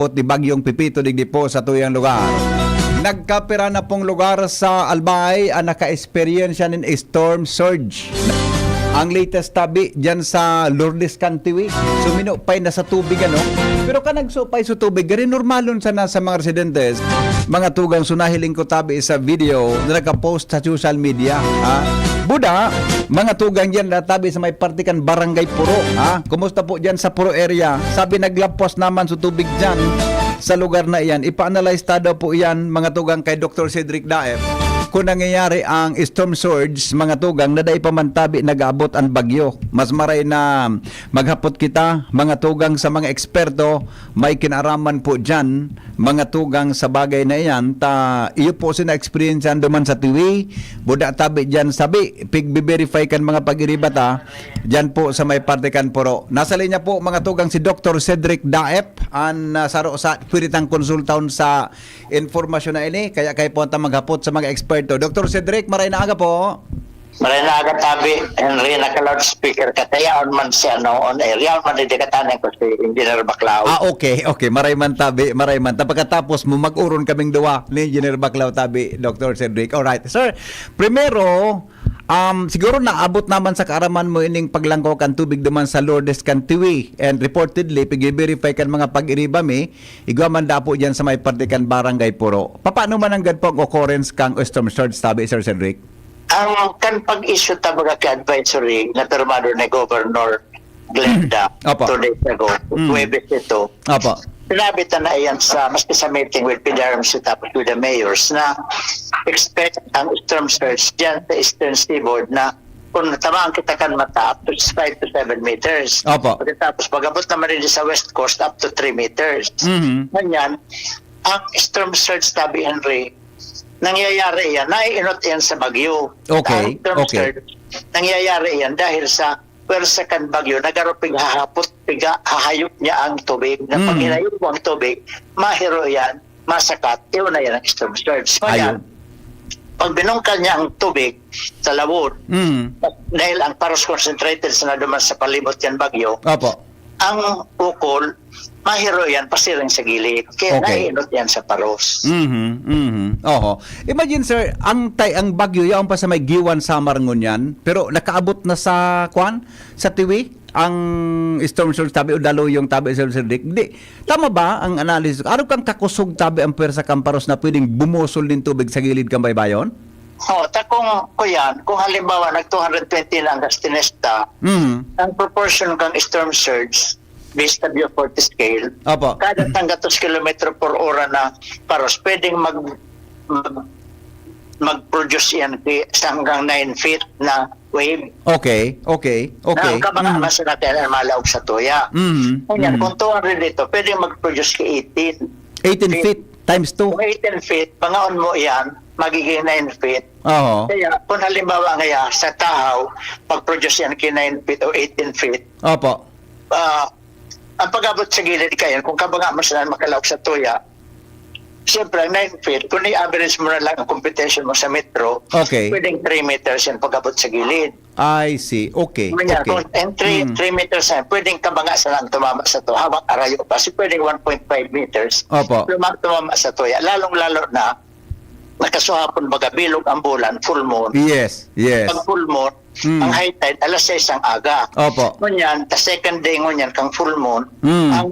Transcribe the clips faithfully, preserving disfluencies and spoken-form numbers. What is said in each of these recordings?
pag-abot ni Bagyong Pepito digdi po sa tuyang lugar. Nagkapira na pong lugar sa Albay ang naka-eksperyensya nin storm surge. Ang latest tabi dyan sa Lourdes Cantiwi, suminupay na sa tubig, ano? Pero kan nagsupay sa tubig, gari normalon sana sa mga residentes, mga tugang, sunahiling ko tabi sa video na nakapost sa social media, ha? Buda, mga tugang dyan na tabi sa may parte kan Barangay Puro, ha? Kumusta po dyan sa Puro area? Sabi, naglapos naman sa tubig dyan sa lugar na iyan. Ipa-analyze ta daw po iyan, mga tugang, kay Doktor Cedric Daep. Kung nangyayari ang storm surge, mga tugang, na dai pa man tabi nag-aabot ang bagyo. Mas maray na maghapot kita, mga tugang, sa mga eksperto, may kinaraman po dyan, mga tugang, sa bagay na iyan. Ta, iyo po sina-experience yan duman sa Tiwi, buda tabi dyan, sabi, pigbe-verify kan mga pag-iriba ta, dyan po sa may parte kan Puro. Nasa linya po, mga tugang, si Doktor Cedric Daep, an, ah, saro sa pwede tang konsultahon sa impormasyon na ini. Kaya kayo po ang maghapot sa mga eksperto. Doktor Cedric, maray na aga po. Maray na aga, tabi, Henry, naka-loudspeaker ka. Kaya on man si ano, on air. Yaon man, hindi ka tanan ko si Engineer Baclao. Ah, okay, okay. Maray man tabi, maray man. Ta pagkatapos mo, mag-oron kaming duwa ni Engineer Baclao tabi, Doktor Cedric. Alright. Sir, primero, um, siguro naabot naman sa kaaraman mo ining paglangko kan tubig duman sa Lourdes kan Tiwi. And reportedly, pigi-verify kan mga pag-iriba mi, igwa man dapo dyan sa may parte kan Barangay Puro. Papaano man ang gad po ang occurrence kang storm surge tabi, Sir Cedric? Ang kan pag-issue ta baga ki advisory na pirmado ni Governor Glenda Opo. two days ago, Mm. Huwebes ito. Opo. Sinabi ta na iyan sa, maski sa meeting with P D R M C tapos with the mayors na expect ang storm surge dyan sa eastern seaboard na kung natamaan kita kan mata up to five to seven meters. Opo. Pagkatapos, pag-abot naman rin sa west coast, up to three meters. Mhm. Ngunyan, ang storm surge, tabi, Henry, nangyayari yan, naiinot yan sa bagyo. Okay, Ang storm okay. surge, nangyayari yan dahil sa pwersa kan bagyo, nagarupig hahapot, piga, hahayop niya ang tubig. Na pag Mm. hinayop mo ang tubig, mahiro yan, masakat, yun na yan ang storm surge. Kaya, Ayun. pag binungkal niya ang tubig sa lawod, Mm. dahil ang paros concentrated sa naduman sa palibot yan bagyo, Opo. ang ukol, mahiro yan, pasiring sa gilid. Kaya Okay. naiinot yan sa paros. Mhm, mhm. Oho. Imagine, sir, ang tay-, ang bagyo, yaon pa sa may Guiuan, Samar ngunyan, pero nakaabot na sa, kwan, sa Tiwi, ang storm surge tabi o daloyong tabi, Sir Cedric. Di, tama ba ang analysis? Ano kang kakusog tabi ang pwersa kan paros na pwedeng bumusol nin tubig sa gilid kan baybayon? Oh, ta kung, kuyan, kung halimbawa nag two hundred twenty na ang Gastinesta, Mhm. ang proportion kang storm surge, based sa Bearforte scale, Opo. kada tanggatos kilometro por ora na paros, pwedeng mag, mag, mag-produce yan ki-, sa hanggang nine feet na wave. Okay, okay, okay. Na ang kabanga Mhm. mas natin ang malaog sa tuya. Mhm, Ganyan, mhm. kung two hundred dito, pwedeng mag-produce ki eighteen. Eighteen Feet. feet times two. Kung eighteen feet, pangaon mo yan, magiging nine feet. Oo. Kaya, kung halimbawa ngaya, sa Tahaw, pag-produce yan ki nine feet o eighteen feet, Opo. ah, ang pag-abot sa gilid kayan, kung kabanga mo sila makalaog sa tuya, siyempre, ang nine feet, kung i-average mo na lang ang computation mo sa metro, Okay. pwedeng three meters yan pag-abot sa gilid. I see. Okay. Ganyan, Okay. kung, and three, Mm. three meters na, pwedeng kabanga sa lang tumama sa to, hawak arayo pa. Kasi pwedeng one point five meters. Opo. Tuma-, tumama sa tuya. Lalong-lalo na, nakasuhapon baga bilog ang bulan, full moon. Yes, yes. Pag full moon, Mm. ang high tide, alas sais ang aga. Opo. Ngunyan, the second day ngunyan, kang full moon, Mm. ang,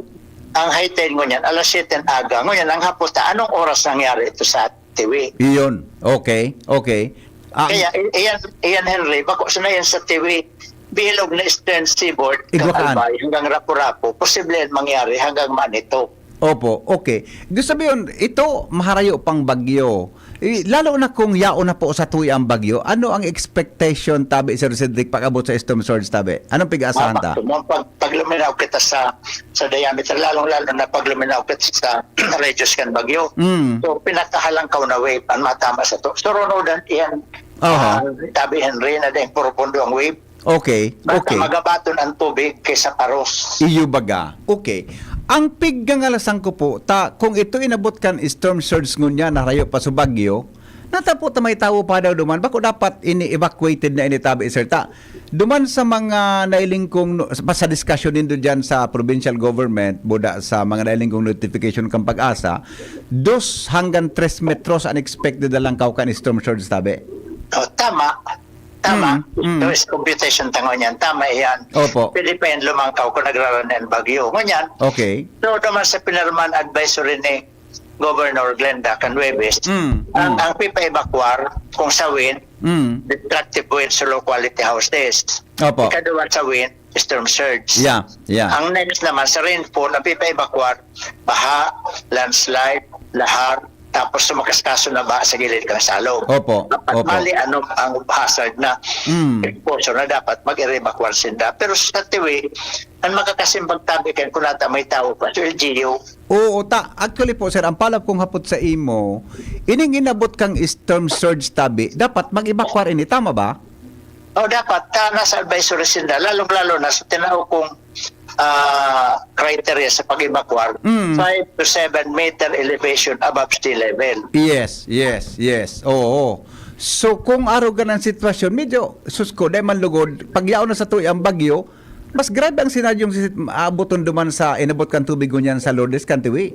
ang high tide ngunyan, alas siyete ang aga. Ngunyan, ang hapon, ta, anong oras nangyari ito sa Tiwi? Iyon. Okay, okay. Ah, Kaya, i-, iyan, iyan, Henry, bako sana yan sa Tiwi. Bilog na eastern seaboard, Igwakaan. Albay, hanggang Rapu-Rapu, posible yan mangyari hanggang Manito. Opo, okay. Gusto sabihin, ito, maharayo pang bagyo. Eh, lalo na kung yaon na po sa tuya ang bagyo, ano ang expectation, tabi, Sir Cedric, pag-abot sa storm surge, tabi? Anong pig-aasahan Mama, ta? Kung pag, pag luminaw kita sa, sa diameter, lalong-lalo na pag luminaw kita sa radius kan bagyo. Mm. So, pinakahalangkaw na wave ang matama sa to. So, runodan, iyan, Oho. ah, tabi, Henry, na dahil profundo ang wave. Okay, Basta okay. magabaton ang tubig kaysa paros. Iyo baga. Okay. Ang pig-aalasan ko po, ta, kung ito inabot kan storm surge ngunyan na harayo pa sa bagyo, Ata po ta may tawo pa daw duman, bako dapat ini-evacuated na ini tabi, sir, ta? Duman sa mga nailing kong no-, pa sa discussion nindo diyan sa provincial government, buda sa mga nailing kong notification kan PAGASA, dos hanggang tres metros ang expected na langkaw kan storm surge tabi. Oh, tama. Tama. Mm, mm. Ito is computation ta ngunyan. Tama yan. Opo. Pwede pa yan lumangkaw kung nagraran na ang bagyo. Ngunyan, Okay. so naman sa pinirmahan advisory ni Governor Glenda kan Huwebes, Mm, ang, mm. ang pipa-evacuar kung sa wind, Mm. destructive wind sa low quality houses. Opo. Ikaduwa sa wind, storm surge. Yeah, yeah. Ang next naman sa rainfall, ang pipa-evacuar, baha, landslide, lahar, tapos sa makaskaso na baha sa gilid kan salog. Opo, Dapat opo. mali ano ang hazard na Mm. exposure na dapat mag-evacuar sinda. Pero sa tiwi, ang makakasimbag tabi kan kunata may tawo pa, so L G U. Oo, ta, actually po, sir, ang palab kong hapot sa imo, ining inabot kang storm surge tabi, dapat mag-evacuar ini, tama ba? Oh, dapat, ta, nasa advisory sinda, lalong-lalo na sa tinao kong, ah, criteria sa pag-evacuar, Mm. five to seven meter elevation above sea level. Yes, yes, yes. Oo. So, kung arugan ang sitwasyon, medyo, sus ko, dahil man lugod, pag yaon na sa tuwi ang bagyo, mas grabe ang senaryong si-, aaboton duman sa inabot kan tubig ngunyan sa Lourdes, kan Tiwi.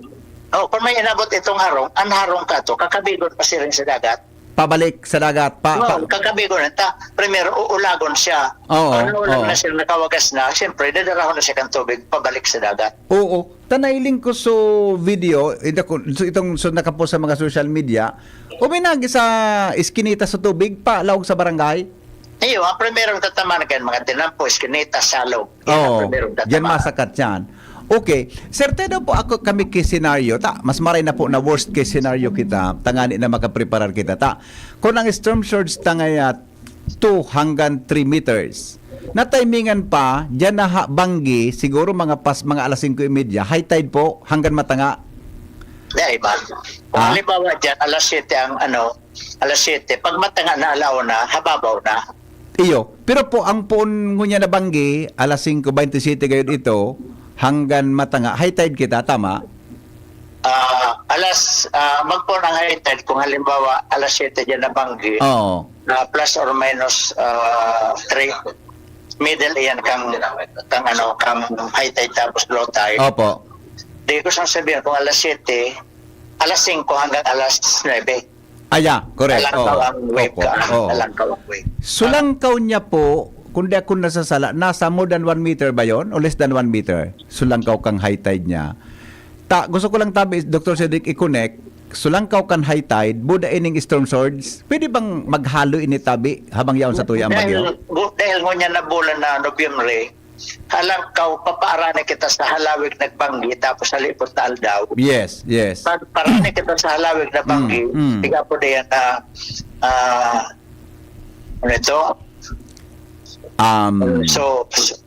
Oh, kung may inabot itong harong, ang harong ka to, kakabigon pa siring sa dagat. Pabalik sa dagat, pa, Oo, pa- kakabigon na ta. Primero, uulagon siya. Oo, Pag naulag oo. na siya, nakawagas na, siyempre, dadarahon na siya kan tubig pabalik sa dagat. Oo. Ta nailing ko so video, ito ko, so itong so nakapost sa mga social media, uminagi sa iskinita sa tubig, pa laog sa barangay. Iyo, ang primerong tatamaan kan mga tinampo, iskinita, salog. Yan ang Oo, primerong yan tatamaan. masakat yan. Okay. Sir, tayo daw po ako kami ki scenario. Ta, mas maray na po na worst case scenario kita. Tangani na makapreparar kita. Ta, kung ang storm surge ta ngaya two hanggang three meters. Natimingan pa, diyan na ha, banggi, siguro mga pas, mga alas singko y media. High tide po, hanggang matanga. Di, ay ba? Kung Ah? halimbawa dyan, alas siyete ang ano, alas siyete. Pag matanga na, alaw na, hababaw na. Iyo. Pero po, ang poon ngunyan na banggi, alas singko bente siyete gayod ito, hanggang matanga. High tide kita, tama? Ah, alas, ah, magpoon ang high tide kung halimbawa, alas siyete dyan na banggi, Oo. na plus or minus, ah, three. Middle iyan kang, kang ano, kang high tide tapos low tide. Opo. Di ko sang sabihin kung alas siyete, alas singko hanggang alas nuebe. Ah, yeah, correct. Lalangkaw Oo. ang wave Opo. ka. Oo. Lalangkaw ang wave. Sulangkaw niya po, kung di ako nasasala, nasa more than one meter ba yon? O less than one meter? Sulangkaw kang high tide niya. Ta, gusto ko lang tabi, Doctor Cedric, i-connect. Sulangkaw kan high tide, buda ining storm surge. Pwede bang maghalo ini tabi habang yaon sa tuya ang bagyo? Dahil, gu-, dahil ngunyan na bulan na Nobyembre, halangkaw, papaarani kita sa halawig nagbanggi, tapos halipot na aldaw. Yes, yes. Pa-, parani kita sa halawig na banggi. Mm, mm. Tiga po diyan na, ah, ano ito? Um, So, so,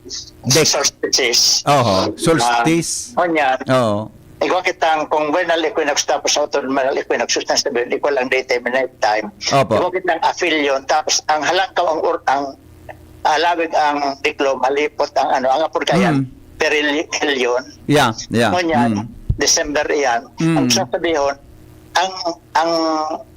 Dec- solstices. Oho, solstice. Ah, ngunyan, Oo. igwa kitang, kung vernal equinox tapos autumnal equinox, gusto na sabihin, equal ang daytime and night time. Opo. Igwa kitang aphelion, tapos ang halangkaw, ang ur-, ang halawig, ang diklom, halipot ang ano, ang apod kayan, Mm. perihelion. Yeah, yeah. Ngunyan, Mm. December iyan. Mm. Ang sabihon, ang, ang,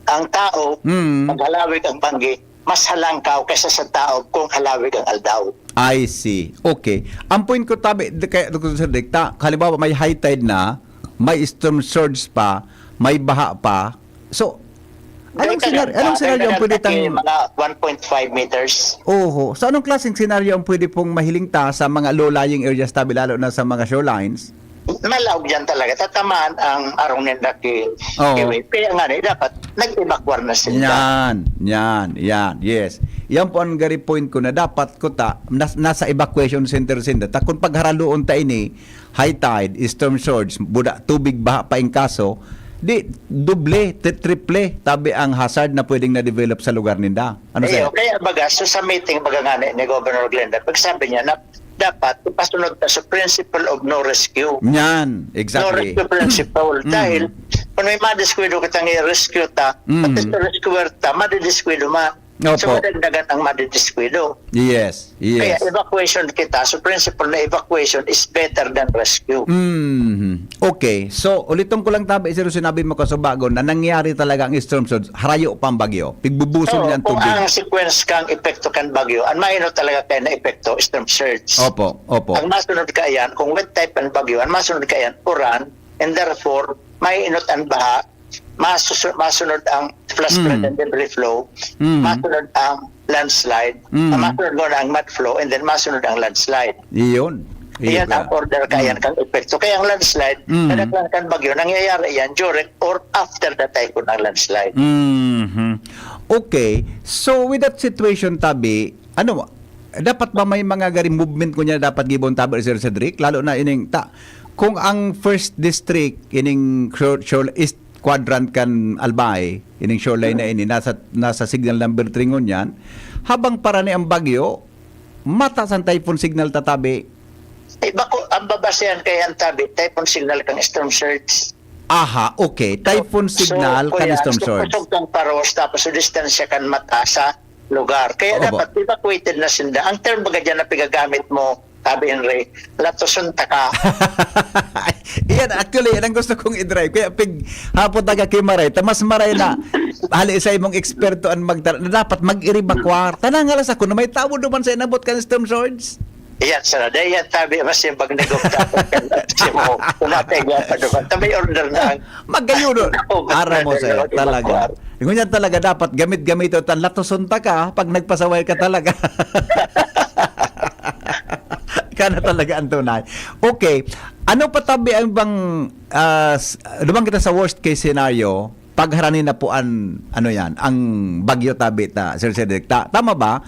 ang tao, Mm. pag halawig ang banggi, mas halangkaw kaysa sa tao kung halawig ang aldaw. I see. Okay. Ang point ko, tabi, di-, kaya, Doctor Sir Dick, ta, halimbawa, may high tide na, may storm surge pa, may baha pa. So, anong Dahil senar-, anong dahil senaryo ang pwede tang- mga one point five meters. Oho. So, anong klaseng senaryo ang pwede pong mahiling ta sa mga low-lying areas, tabi, lalo na sa mga shorelines? Malaog yan talaga. Tatamaan ang arong ninda ki Oo. Kiwi. Kaya nga na, dapat nag-evacuar na sila. Yan, yan, yan. Yes. Yan po ang gari point ko na dapat ko ta, nas-, nasa evacuation center sinda. Ta kung pagharaluon ta ini, high tide, storm surge, buda, tubig baha pa in kaso, di, doble, ti-, triple, tabi ang hazard na pwedeng na-develop sa lugar ninda. Ano, Ayo, sir? Kaya baga, so sa meeting, baga nga ni, ni Governor Glenda, pagsabi niya na dapat ipasunod ta sa principle of no rescue. Yan, No exactly. rescue principle. Mm. Dahil kung may madiskuido kitang i-rescue ta, Mm. pati sa rescuer ta, madidiskuido man. Opo. So, madagdagan ang madidiskuido. Yes, Kaya yes. Evacuation kita. So, principle na evacuation is better than rescue. Mm. Okay. So, uliton ko lang tabi, sir, sinabi mo kasubagon na nangyari talaga ang storm surge, harayo pa ang bagyo. Pigbubuson So, niya ang kung tubig. Ang sequence kang epekto kan bagyo, ang mahinot talaga kaya na epekto, storm surge. Opo, opo. Ang masunod ka yan, kung wet type ang bagyo, ang masunod ka yan, uran, and therefore, mainot ang baha, masus- masunod ang flash Mm. flood and debris flow, Mm. masunod ang landslide, Mm. ang masunod mo na ang mud flow, and then masunod ang landslide. Iyon. Iyan ang order ka yan kang epekto. Kaya ang landslide, Mm. kadagdagan kan bagyo, nangyayari yan during or after the typhoon ang landslide. Mhm. Okay. So, with that situation, tabi, ano, dapat ba may mga gari movement ko niya dapat gibon tabi, Sir Cedric? Lalo na ining, ta, kung ang first district, ining shore, shore, east quadrant kan Albay, ining shoreline na ini, nasa, nasa signal number three ngunyan, habang para ni ang bagyo, mataas ang typhoon signal tatabi. Eh, bako, ang babasehan kaya ang tabi, typhoon signal kang storm surge. Aha, okay. Typhoon signal So, kan kuya, storm so, surge. Kusog kang paros, tapos so distansya kan mata sa lugar. Kaya Opo. Dapat evacuated na sinda. Ang term baga dyan na pigagamit mo, sabi Henry, latoson ta ka. Iyan, actually, yan ang gusto kong i-drive. Kaya pig, hapon taga kay Maray, ta mas Maray na, hali sa imong eksperto ang magtara, na dapat mag-iribakwar. Tanang alas ako na may tawo duman sa inabot kan storm surge. Iyan, sir. Dahil yan, tabi, mas yung bagnigog tapos kan si mo. Kung natay niya pa duman. Tabay order na ang Magayon. Ako, Ara mo, sir. evacuar. Talaga. Ngunyan talaga, dapat gamit-gamit o tan latoson ta ka pag nagpasaway ka talaga. Kana talaga ang tunay. Okay. Ano pa tabi ang bang, ah, s- lumang kita sa worst case scenario, pagharani na po an, ano yan, ang bagyo tabi ta, Sir Cedric. Ta, tama ba?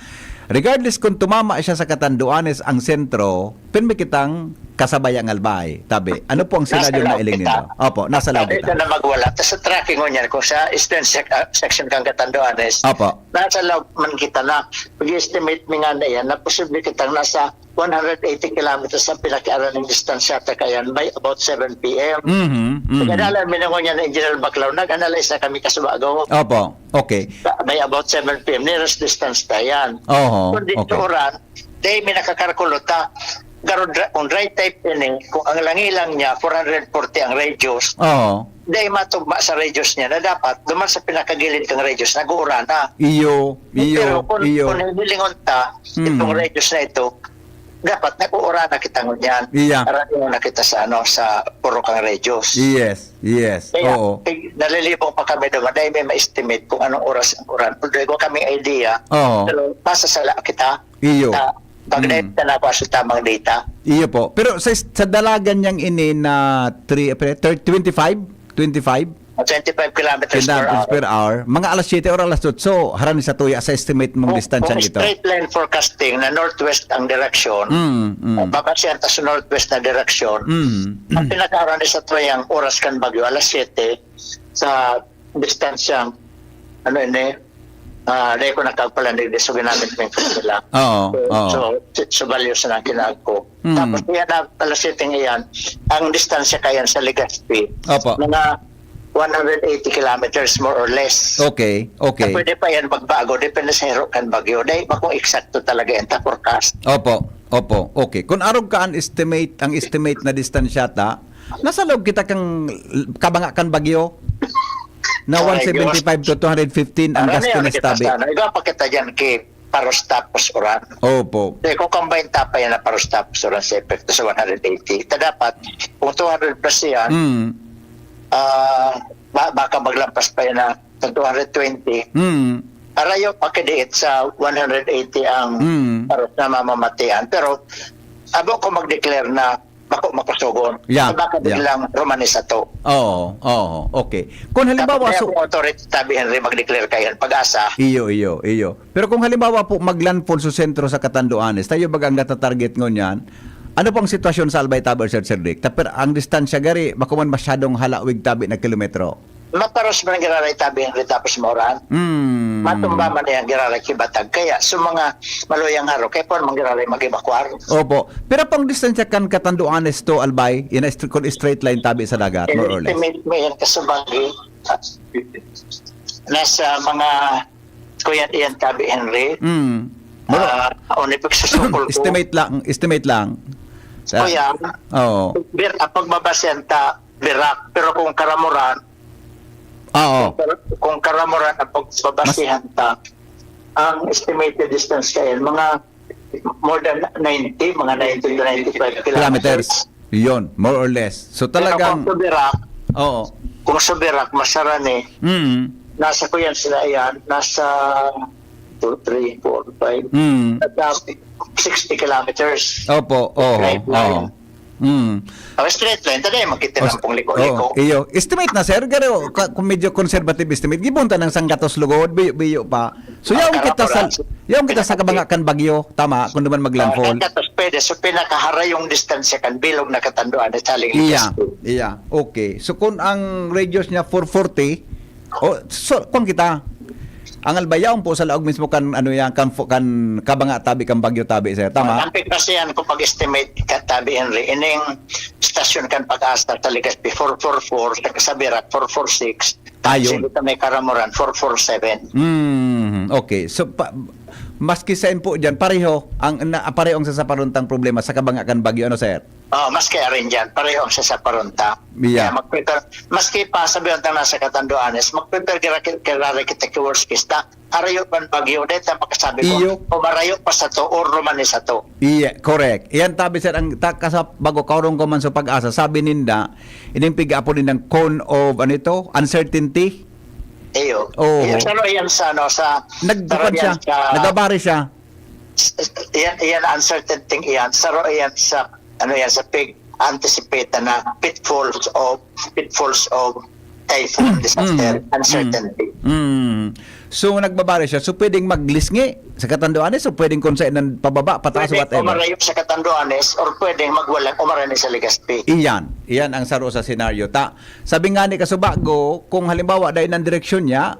Regardless kung tumama siya sa Catanduanes ang sentro, pirmi kitang kasabay ang Albay, tabi. Ano po ang Nasa senaryo na laog iling kita. ninyo? Opo, nasa laog Pwede kita. na magwala. Ta sa tracking mo niyan, kung sa eastern sec- uh, section kang Catanduanes, Opo. nasa laog man kita na. Mag-estimate mi nga na yan, na posible kitang nasa one hundred eighty kilometers ang pinakiaran ng distansya ta kayan by about seven p.m. Mhm, mhm. Pagkadalan mi na ngunyan ni General Baclaw, nag-analyze na kami kasubago. Opo. Okay. By about seven p.m. nearest distance ta yan. Oho. Kung dito Okay. uran, dahil may nakakarkulo ta, garo dra- kung dry type ini, kung ang langilang niya, four hundred forty ang radius, Oho. dahil matugma sa radius niya na dapat, duman sa pinakagilid kang radius, nag-uurana. Iyo, iyo, Pero kung, iyo. kung hilingon ta, Mm. itong radius na ito, dapat nag-uurana kita ngunyan. Iya. Para na kita sa ano sa purok ang radius. Yes, yes. Kaya, Oo. eh, nalilibang pa kami naman dahil may ma-estimate kung anong oras ang uran. Although, wala kaming idea, Oo. pero masasala kita Iyo. na pag Mm. dahil na nabasa tamang data. Iyo po. Pero sa, sa dalagan niyang ini na three, thirty, twenty-five? twenty-five? Twenty-five kilometers per Kilometers hour. per hour. Mga alas siyete or alas otso, harani sa tuya sa estimate mong Kung, distansya kung nito. Straight line forecasting na northwest ang direksyon, Mm, mm. babasihan ta sa northwest na direksyon, Mm, ang mm. pinakaharani sa tuyang oras kan bagyo, alas siyete, sa distansyang, ano ini, ah, dahil ko nakagpalandig, so ginamit mo yung formula. Oo, So, oo. so, so, so values na ang kinaag ko. Mm. Tapos, iyan, alas siyete iyan, ang distansya kayan sa Legazpi, Opo. mga one hundred eighty kilometers more or less. Okay, okay. Pwede pa yan magbago, depende sa hiro kan bagyo. Dahil ba kung eksakto talaga yan, ta forecast. Opo, opo. Okay. Kung arog ka ang estimate, ang estimate na distansya ta, nasa loob kita kang kabanga kan bagyo na Ay, one seventy-five to two hundred fifteen ang Ano na gasto yan, na kita stabi. sa ano? Iba pa kita dyan kay paros tapos uran. Opo. Kaya kung combine tapa yan na paros tapos uran sa epekto sa one hundred eighty, ita dapat, kung two hundred plus yan, Mm. ah, ba- baka maglampas pa yan na sa two hundred twenty. Mm. Arayo, pakidiit sa one hundred eighty ang Mm. paros na mamamatian. Pero, abo ko mag-declare na bako makusugon. Yeah, Baka yeah. Biglang rumanis ato. Oo, oo. Okay. Kung halimbawa, Kaya so, kung authority tabi Henry mag-declare kayo, pag-asa. Iyo, iyo, iyo. Pero kung halimbawa po maglandfall sa sentro sa Catanduanes, tayo baga ang natatarget ngunyan, ano pong sitwasyon sa Albay Tower, Sir Cedric? Tapos ang distansya gari, bako man masyadong halawig tabi na kilometro. Maparos man ang giraray tabi Henry tapos mauran. Hmm. Matumba man ang giraray kibatag. Kaya sa mga maluyang haro, kaya po naman giraray mag-evacuar. Opo. Pero pang distansya kan Catanduanes to Albay, in a str- kung straight line tabi sa dagat, more or less. Estimate mo yan kasabagi. Nasa mga Kuya, iyan tabi, Henry. Mm. Maro, Ah, on ipagsusukol ko. Estimate lang, estimate lang. Sa, Kuya, Oo. bir, ang pagbabasihan ta, birak. Pero kung karamuran, Oo. kung karamuran ang pagbabasihan ta, ang estimated distance kayo, mga more than ninety, mga ninety to ninety-five kilometers. Kilometers. Yun, more or less. So Pero talagang, kung subirak, oo. kung subirak, masarani, Mm. nasa ko yan sila yan, nasa two, three, four, five, Mm. nasa sixty kilometers. Opo, oo. Right line. Oo. Mm. Ang straight line, tayo magkita O, lang pong liko-liko. Oh, iyo. Estimate na, sir. Garo, ka- kung medyo conservative estimate, gibunta ng sanggatos lugod, biyo-biyo pa. So, Ah, yaong kita sa, karaparan. yaong kita sa kabangakan bagyo, tama, kung naman maglandfall. Ah, tapos pwede, so pinakaharayong distansya kan bilog na katanduan na saling Iya, likas. iya. Okay. So, kung ang radius niya four forty, oh, so, kung kita, ang Albayaon po sa laog mismo kan, ano yan, kan, fo- kan kabanga tabi, kan bagyo tabi, sir. Tama? Ang pagkasihan ko pag-estimate ka tabi, Henry, ining stasyon kan pag-asa sa Legazpi four four four, sa Sabirac four four six, Ayun. Sino ka may karamuran, four four seven. Mm, okay. So, pa, maski sa po dyan, pareho ang, na, pareho ang sasaparuntang problema sa kabanga kan bagyo, ano, sir? Oh, maski arin dyan, pareho ang sasaparunta. Yeah. Kaya magprepare, maski pa sabi ang nasa Katanduanes, magprepare kira, kira kita ki worst case ta. Harayo man bagyo, dahil ta makasabi ko, Iyo. o marayo pa sa to, or romani sa to. Iya, correct. Iyan tabi, sir, ang ta, kasap, bago kaurong ko man sa pag-asa, sabi ninda, ining piga-apo nindang cone of, ano ito? Uncertainty? Iyo. Oo. Iyo, saro yan sa, ano, sa, Nagkukuan saro yan siya, sa, nagabari siya. Iyan, iyan, uncertainty iyan. Saro iyan sa, ano yan, sa pig anticipate na pitfalls of, pitfalls of typhoon disaster, Mm. uncertainty. Mm. So, nagbabari siya. So, pwedeng maglisngi sa Katanduanes. So, pwedeng kung saan pababa, pataas, Pwede whatever. Umarayo sa Katanduanes or pwede magwalang umarani sa Legazpi. Iyan. Iyan ang saro sa senaryo. Ta, sabi nga ni Kasubago, kung halimbawa, dahil ng direksyon niya,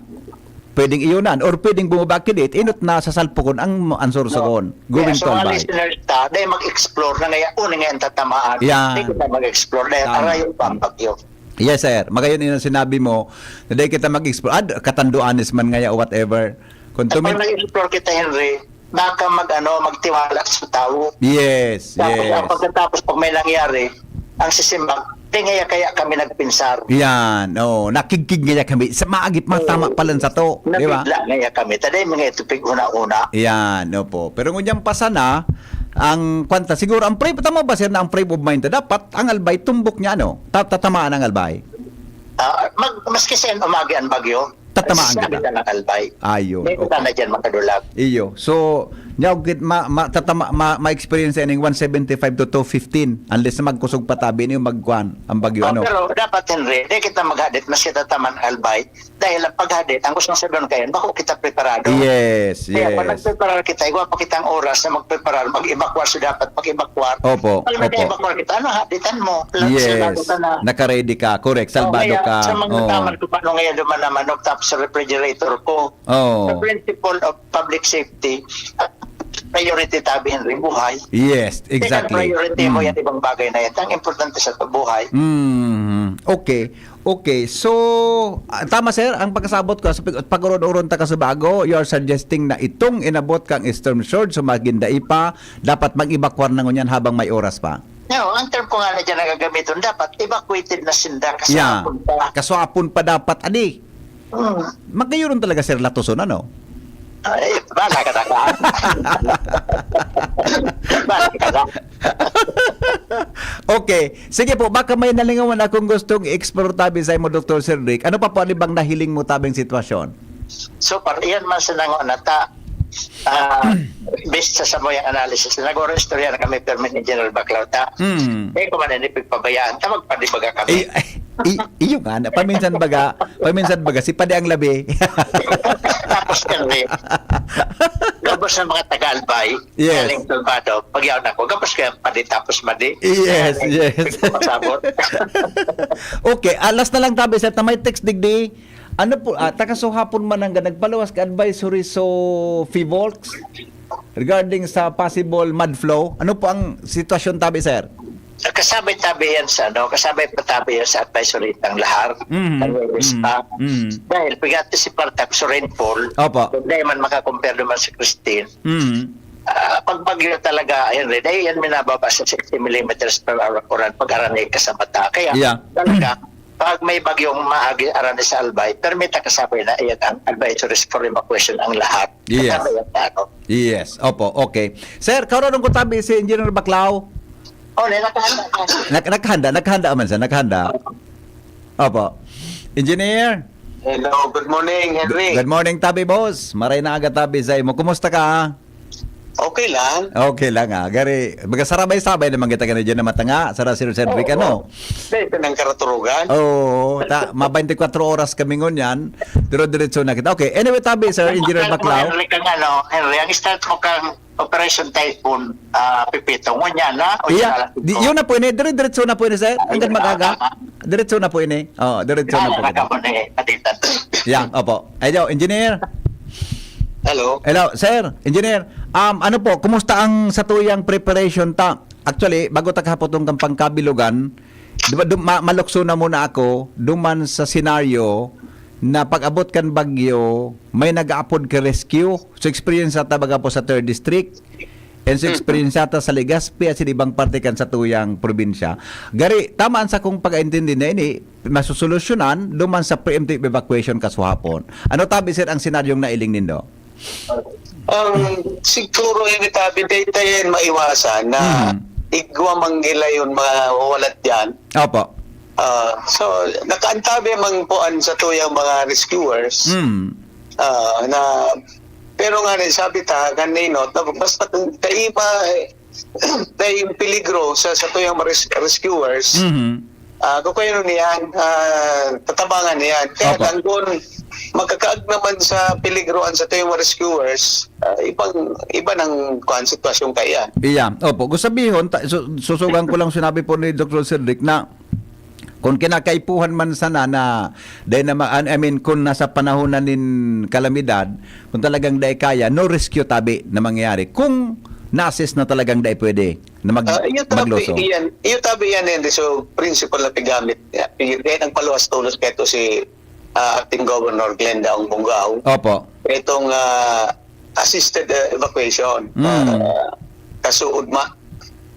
pwedeng iyonan or pwedeng bumaba kilit, inot na sa salpukon ang, ang sorsogon. Going Kaya sa to mga Albay. Listeners ta, dahil mag-explore na ngayon, uni ngayon tatamaan. Yan. Hindi kita mag-explore dahil Tama. Arayo pa ang bagyo. Yes, sir. Magayon yun ang sinabi mo, na dahil kita mag-explore, ah, Katanduanes man ngaya o whatever. Kung At pag tumin- nag-explore kita, Henry, baka mag, ano, magtiwala sa tao. Yes, Tapos, yes. ang pagkatapos, pag may nangyari, ang sisimbag, di ngaya kaya kami nagpinsar. Yan, oh, nakigkig ngaya kami. Sa maagit, matama pala sa to, di ba? Nabigla ngaya kami. Taday mga ito, pig-una-una. Yan, opo. Pero ngunyan pa sana, ang kwanta, siguro, ang frame, tama ba, sir, na ang frame of mind, dapat ang Albay, tumbok niya, ano? Ta- tatamaan ang Albay. Ah, mag, maski sa umagi ang bagyo, Tatamaan sabi kita. ka ng Albay. Ayun, Hindi okay. ka na dyan makadulak. Iyo. So, niya, ma, ma, tatama, ma, ma-experience ining one seventy-five to two fifteen, unless na magkusog patabi niyo, magkuan, ang bagyo, Oh, ano? Pero dapat, Henry, di kita maghadit, mas kita taman Albay. Dahil ang paghadit, ang gustong sabihin kayo, bako kita preparado. Yes, Kaya pag yes. nagpreparar kita, igwa pa kitang oras na magpreparar, mag-evacuar sa dapat mag-evacuar. Opo, Pag opo. nag-evacuar kita, ano, haditan mo? Lang Yes. Sila ka na. Nakaredy ka. Correct. Salbado Oh, kaya ka. Sa mga Oo. taman ko, paano ngayon duman naman, no, tapos sa refrigerator ko. Oo. Sa principle of public safety, priority tabi, Henry, buhay. Yes, exactly. Second priority mo Mm. yan, ibang bagay na yan. Ang importante sa buhay. Mm, okay. Okay. So, ah, tama, sir, ang pagkasabot ko, sa pag- pag-uron-uron ta Kasubago, you are suggesting na itong inabot kang storm surge, so magindai pa, dapat mag-evacuar na ngunyan habang may oras pa. No, ang term ko nga na dyan nagagamiton, dapat evacuated na sinda kasi Yeah. napunta. Kaswapon pa dapat, adi. Hmm. Magkayuron talaga, sir, latuson, ano? Ay, bala ka na ka. Bala ka na. Okay. Sige po, baka may nalingawan akong gustong i-explore tabi sa imo, Doktor Sir Rick. Ano pa po, ano bang nahiling mo tabing sitwasyon? So, par, iyan man sa nango na ta, ah, based sa samuyang analysis, nag-istorya na kami permi ni General Baclaw ta. Hmm. Eh, kung man, hindi pagpabayaan, ta magpadibaga kami. Eh, i- iyo nga, na, paminsan baga, paminsan baga, si Padi ang labi. Tapos kami, gabos ng mga taga-Albay, Yes. galing Salvado, pag-iwan ako, gabos kaya padi tapos madi. Yes, Kaya, yes. Pasabot. Okay, ah, last na lang tabi, sir, ta may text digdi. Ano po, ah, taga so hapon man hanggang nagpaluwas ka advisory so Fivolx regarding sa possible mud flow. Ano po ang sitwasyon tabi, sir? kasabay tabi yan sa, ano, kasabay pa tabi yan sa advisory ng lahar, Mhm. ng Webes Mhm. pa. Mhm. Dahil pigati si Partak sa rainfall, Opo. hindi man makakompare naman si Christine. Mhm. Ah, pag bagyo talaga, Henry, dahil yan minababa sa sixty millimeters per hour ang uran pag aranay ka sa mata. Kaya Yeah. talaga, pag may bagyong maagi aranay sa Albay, permita kasabay na iyan ang advisories for evacuation ang lahat. Yes. Kasabay ang ano. Yes. Opo. Okay. Sir, karon ko tabi si Engineer Baclao. Oh, na nakahanda ka. Nak- nakahanda, nakahanda man siya, nakahanda. Opo. Engineer? Hello, good morning, Henry. Good morning, tabi, boss. Maray na aga, tabi, sa imo. Kumusta ka? Okay lang. Okay lang, ah. Gari, baga sarabay-sabay naman kita ka na dyan na matanga, sara si Sir Vic, Oo. ano? Dahil ka ng karaturugan. Oo, ta, ma twenty-four oras kami ngunyan, pero diretso na kita. Okay, anyway, tabi, Sir Engineer Ang start mo, Baclao. Henry, kang ano, Henry, ang start mo kang Operation Typhoon, ah, Pipito, ngunyan na, o Iya, yun na lang di, po. Yun na po ini, dire-diretso na po ini, sir. Ay, Hanggang tama, mag-aga. Tama. Diretso na po ini. Oh, diretso na Kaya po na ini. Ka po ni Katitan. Yeah, opo. Hello, engineer. Hello. Hello, sir. Engineer, um, ano po, kumusta ang satuyang preparation ta? Actually, bago ta kahapon tong kampang kabilugan, di ba, dum- ma- malukso na muna ako duman sa senaryo na pag-abot kan bagyo, may nag-aapod ka rescue. So, experience sa tabaga po sa third district. And sa Mm-mm. Experience yata sa Legazpi at sa ibang parte kan satuyang probinsya. Gari, tama ang sakong pag-intindi na ini, masusolusyonan duman sa preemptive evacuation kasuhapon. Ano tabi, sir, ang senaryong nailing nindo? Ang siguro ini tabi, daytayan maiwasan na Mm. igwa manggila yun mawawalat dyan. Opo. Ah, so, nakaantabi man po ang satuyang mga rescuers. Mm. Ah, na, pero nga ni, sabi ta, kan Ninot, na basta kung kaima, eh, na yung peligro sa satuyang mga res-, rescuers, Mhm. ah, kukuyanon niyan, ah, tatabangan niyan. Kaya Opo. Dangon, magkakaag naman sa peligro ang satuyang mga rescuers, ah, ibang, iba ng kuwan, sitwasyon kaya. Iya, opo. Gusto sabihon, ta-, su-, susugan ko lang sinabi po ni Doktor Cedric na kung kinakaipuhan man sana na, dahil na ma-, I mean, kung nasa panahon na nin kalamidad, kung talagang dai kaya, no rescue tabi na mangyayari. Kung na-assess na talagang dai pwede na mag-, Ah, iyo tabi magluso. Iyan, iyo tabi iyan, Henry. So, principle na pigamit. Kaya, kaya nagpaluwas tolos kaito si, ah, acting governor Glenda Ong Bongao. Opo. Itong, ah, assisted, ah, evacuation. Mm. Ah, kasuod ma.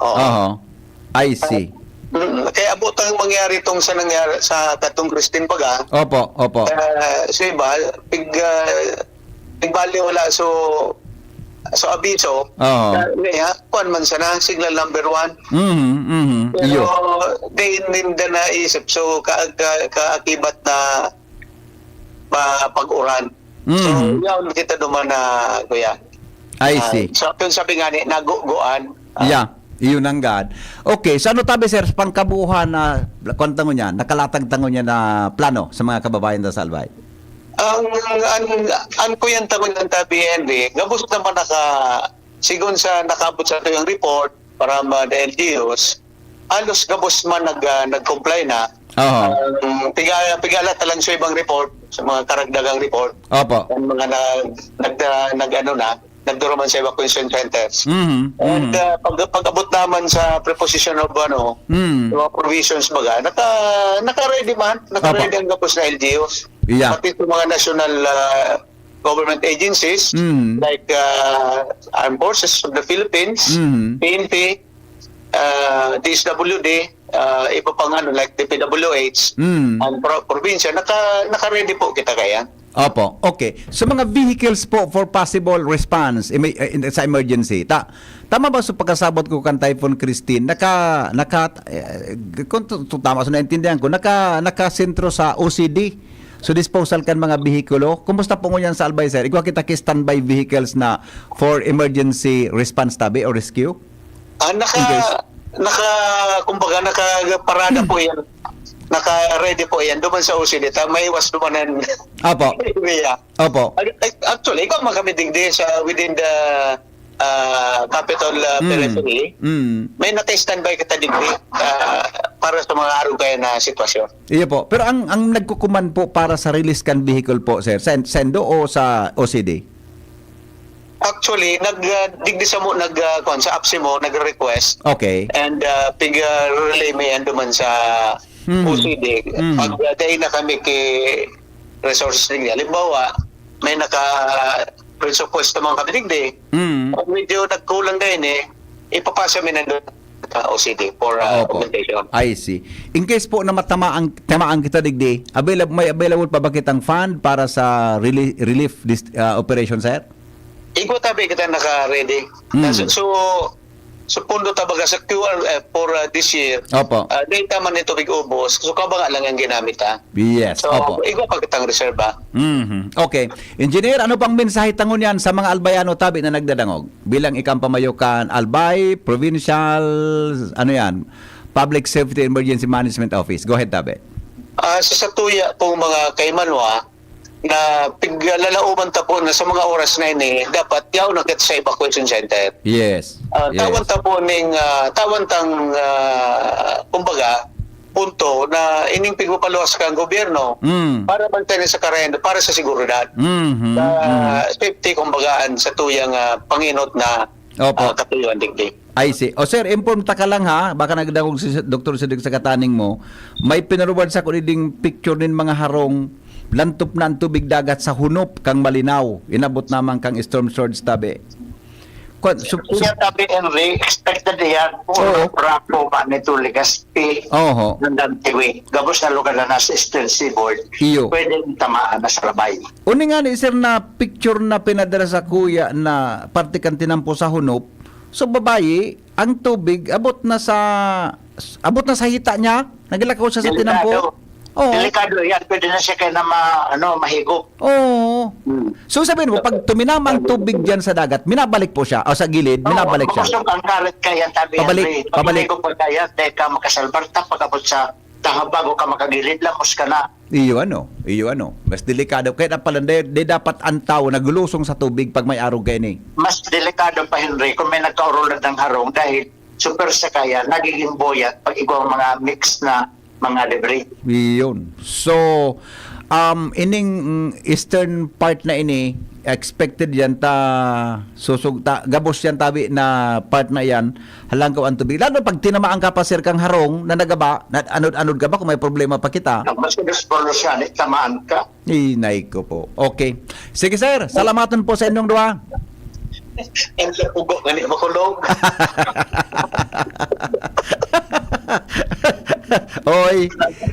Oo. Oho. I see. Mm, kaya abot ang mangyari tong sa nangyari sa katong Christine Paga. Opo, opo. Ah, sa iba, pig, ah, pigbali wala so, so abiso. Oo. Ah, kaya, kuwan man sana, signal number one. Mhm, mhm. Pero Iyo. Di ninda naisip. So, ka, ka, kaakibat na pa-, pag-uran. So, Mhm. yaon kita duman na, kuya. I Ah, see. So, kung sabi nga ni, naguguan. Ah. Yeah, iyon ang God. Okay, so ano tabi, sir, sa pangkabuuhan na, kwan tango niya, nakalatag tango niya na plano sa mga kababayan ta sa Albay? Ang, ang, ang kuyan tango niyan tabi, Henry, gabos naman naka, sigon sa nakabot sa tuyang report, para ma-, the L G Us, halos gabos man nag, ah, nag-comply na. Oho. Um, piga-, pigala ta lang sa ibang report, sa mga karagdagang report. Opo. Ang mga nag, nag, nag, ano na, nagduruman sa evacuation centers. Mhm, And, mhm. ah, pag, pag-abot naman sa preposition of, ano, Mm. mga provisions baga, naka, naka-ready man, naka-ready Opo. ang gabos na L G Us. Yeah. Pati sa mga national, ah, government agencies, Mm. like, ah, Armed Forces of the Philippines, Mm. P N P, ah, D S W D, ah, iba pang ano, like D P W H, Mm. ang pro-, probinsya, naka-, naka-ready po kita kaya. Opo, okay. So, mga vehicles po for possible response eme-, eh, in, sa emergency. Ta-, tama ba sa pagkasabot ko kan Typhoon Christine? Naka, naka, eh, kung tu-, tu-, tama sa naintindihan ko, naka, nakasentro sa O C D. So, disposal kan mga behikulo. Kumusta po ngunyan sa Albay, sir? Igwa kita ki standby vehicles na for emergency response tabi o rescue? Ah, naka, In case. naka, kumbaga, nakaparada po yan. Naka-ready po yan. Duman sa O C D, ta, may iwas dumanan Opo. area. Opo. Ag-, ag-, actually, ikaw man kami digdi sa within the, ah, capital, ah, Mm. periphery. Mm. May naka-standby kita digdi, ah, para sa mga arog kaya na sitwasyon. Iyo po. Pero ang, ang nagkukuman po para sa release kan vehicle po, sir, sa, sa Endo o sa O C D? actually, nag, ah, digdi samo nag, ah, kuwan, sa APSEMO, nagre-request. Okay. And, ah, pig, ah, relay mi yan duman sa Mhm. O C D. Mhm. Pag, ah, dai na kami ki resources digdi. Halimbawa, may naka-, presupuesto man kami digdi. Mhm. Pag medyo nagkulang na yun eh, ipapasa mi na doon sa O C D for, ah, Opo. augmentation. I see. In case po na matamaan, tamaan kita digdi, availab-, may available pa ba kitang fund para sa reli-, relief dis-, ah, operation, sir? Igwa tabi kita naka-ready. Mm. So, so, so, pondo ta baga sa Q R F for, uh, this year. Opo. Uh, dahil tama ni tubig ubos, so kabanga lang ang ginamit, ha? Yes, So, opo. igwa pa kitang reserva. Mhm. Okay. Engineer, ano pang mensahe ta ngunyan sa mga Albayano tabi na nagdadangog? Bilang ikaw ang pamayo kan Albay, provincial, ano yan? Public Safety Emergency Management Office. Go ahead, tabi. Ah, sa satuya pong mga kaimanwa, na piglalauman ta po na sa mga oras na ini, dapat yaon na kita sa evacuation center. Yes. Ah, Yes. tawan ta po ning, ah, tawan tang, ah, kumbaga, punto na ining pigpapaluwas kan gobyerno Mm. para mantener sa karayendo, para sa seguridad. Mhm, Sa mhm. safety, kumbaga, an sa tuyang, ah, panginot na, Opo. ah, katuyuan digdi. I see. O sir, inform ta ka lang ha, baka nagdangog si Doktor Cedric sa kataning mo. May pinarubad sa ko ding picture nin mga harong, lantop na ang tubig dagat sa Hunop kang Malinao. Inabot naman kang storm surge tabi. Kwan, su-, su- Iya tabi, Henry, expected yan. Oo. Puro Rapo, Manito, Legazpi, Oho. Nandang Tiwi. Gabos na lugar na nasa Eastern Seaboard. Iyo. Pwede tamaan na sa labay. Uni nga ni sir na picture na pinadala sa kuya na parte kan tinampo sa Hunop. So, babayi, ang tubig abot na sa, abot na sa hita niya. Naglakaw siya sa Delikado. tinampo. Oo. Delikado yan. Pwede na siya kaya na ma-, ano, mahigop. Oo. Hmm. So, sabihin mo, pag tuminama ang tubig dyan sa dagat, minabalik po siya. O sa gilid, Oo, minabalik siya. Makusog ang karat kaya, tabi Pabalik, yan, eh. Pag pabalik. Mahigop ka kaya, teka, makasalbar ta, pag-abot sa tahaw, bago ka makagilid, lamos ka na. Iyo ano, iyo ano. Mas delikado. Kaya na pala, di, di dapat ang tao naglusong sa tubig pag may arog kayo ni. Mas delikado pa, Henry, kung may nagkaurulad ng harong dahil super sakaya, nagiging buoyant pag igwa ang mga mix na mga debris. Iyon. So, um, ining, mm, eastern part na ini, expected yan ta susog ta, gabos yan tabi na part na yan, halangkaw ang tubig. Lalo pag tinamaan ka pa, sir, kang harong na nagaba, na anod-anod ka ba kung may problema pa kita? Mas gusto siya, tamaan ka. Inay ko po. Okay. Sige, sir. Salamaton po sa inyong duwa. Ang ugo nga ni makulog. Oy,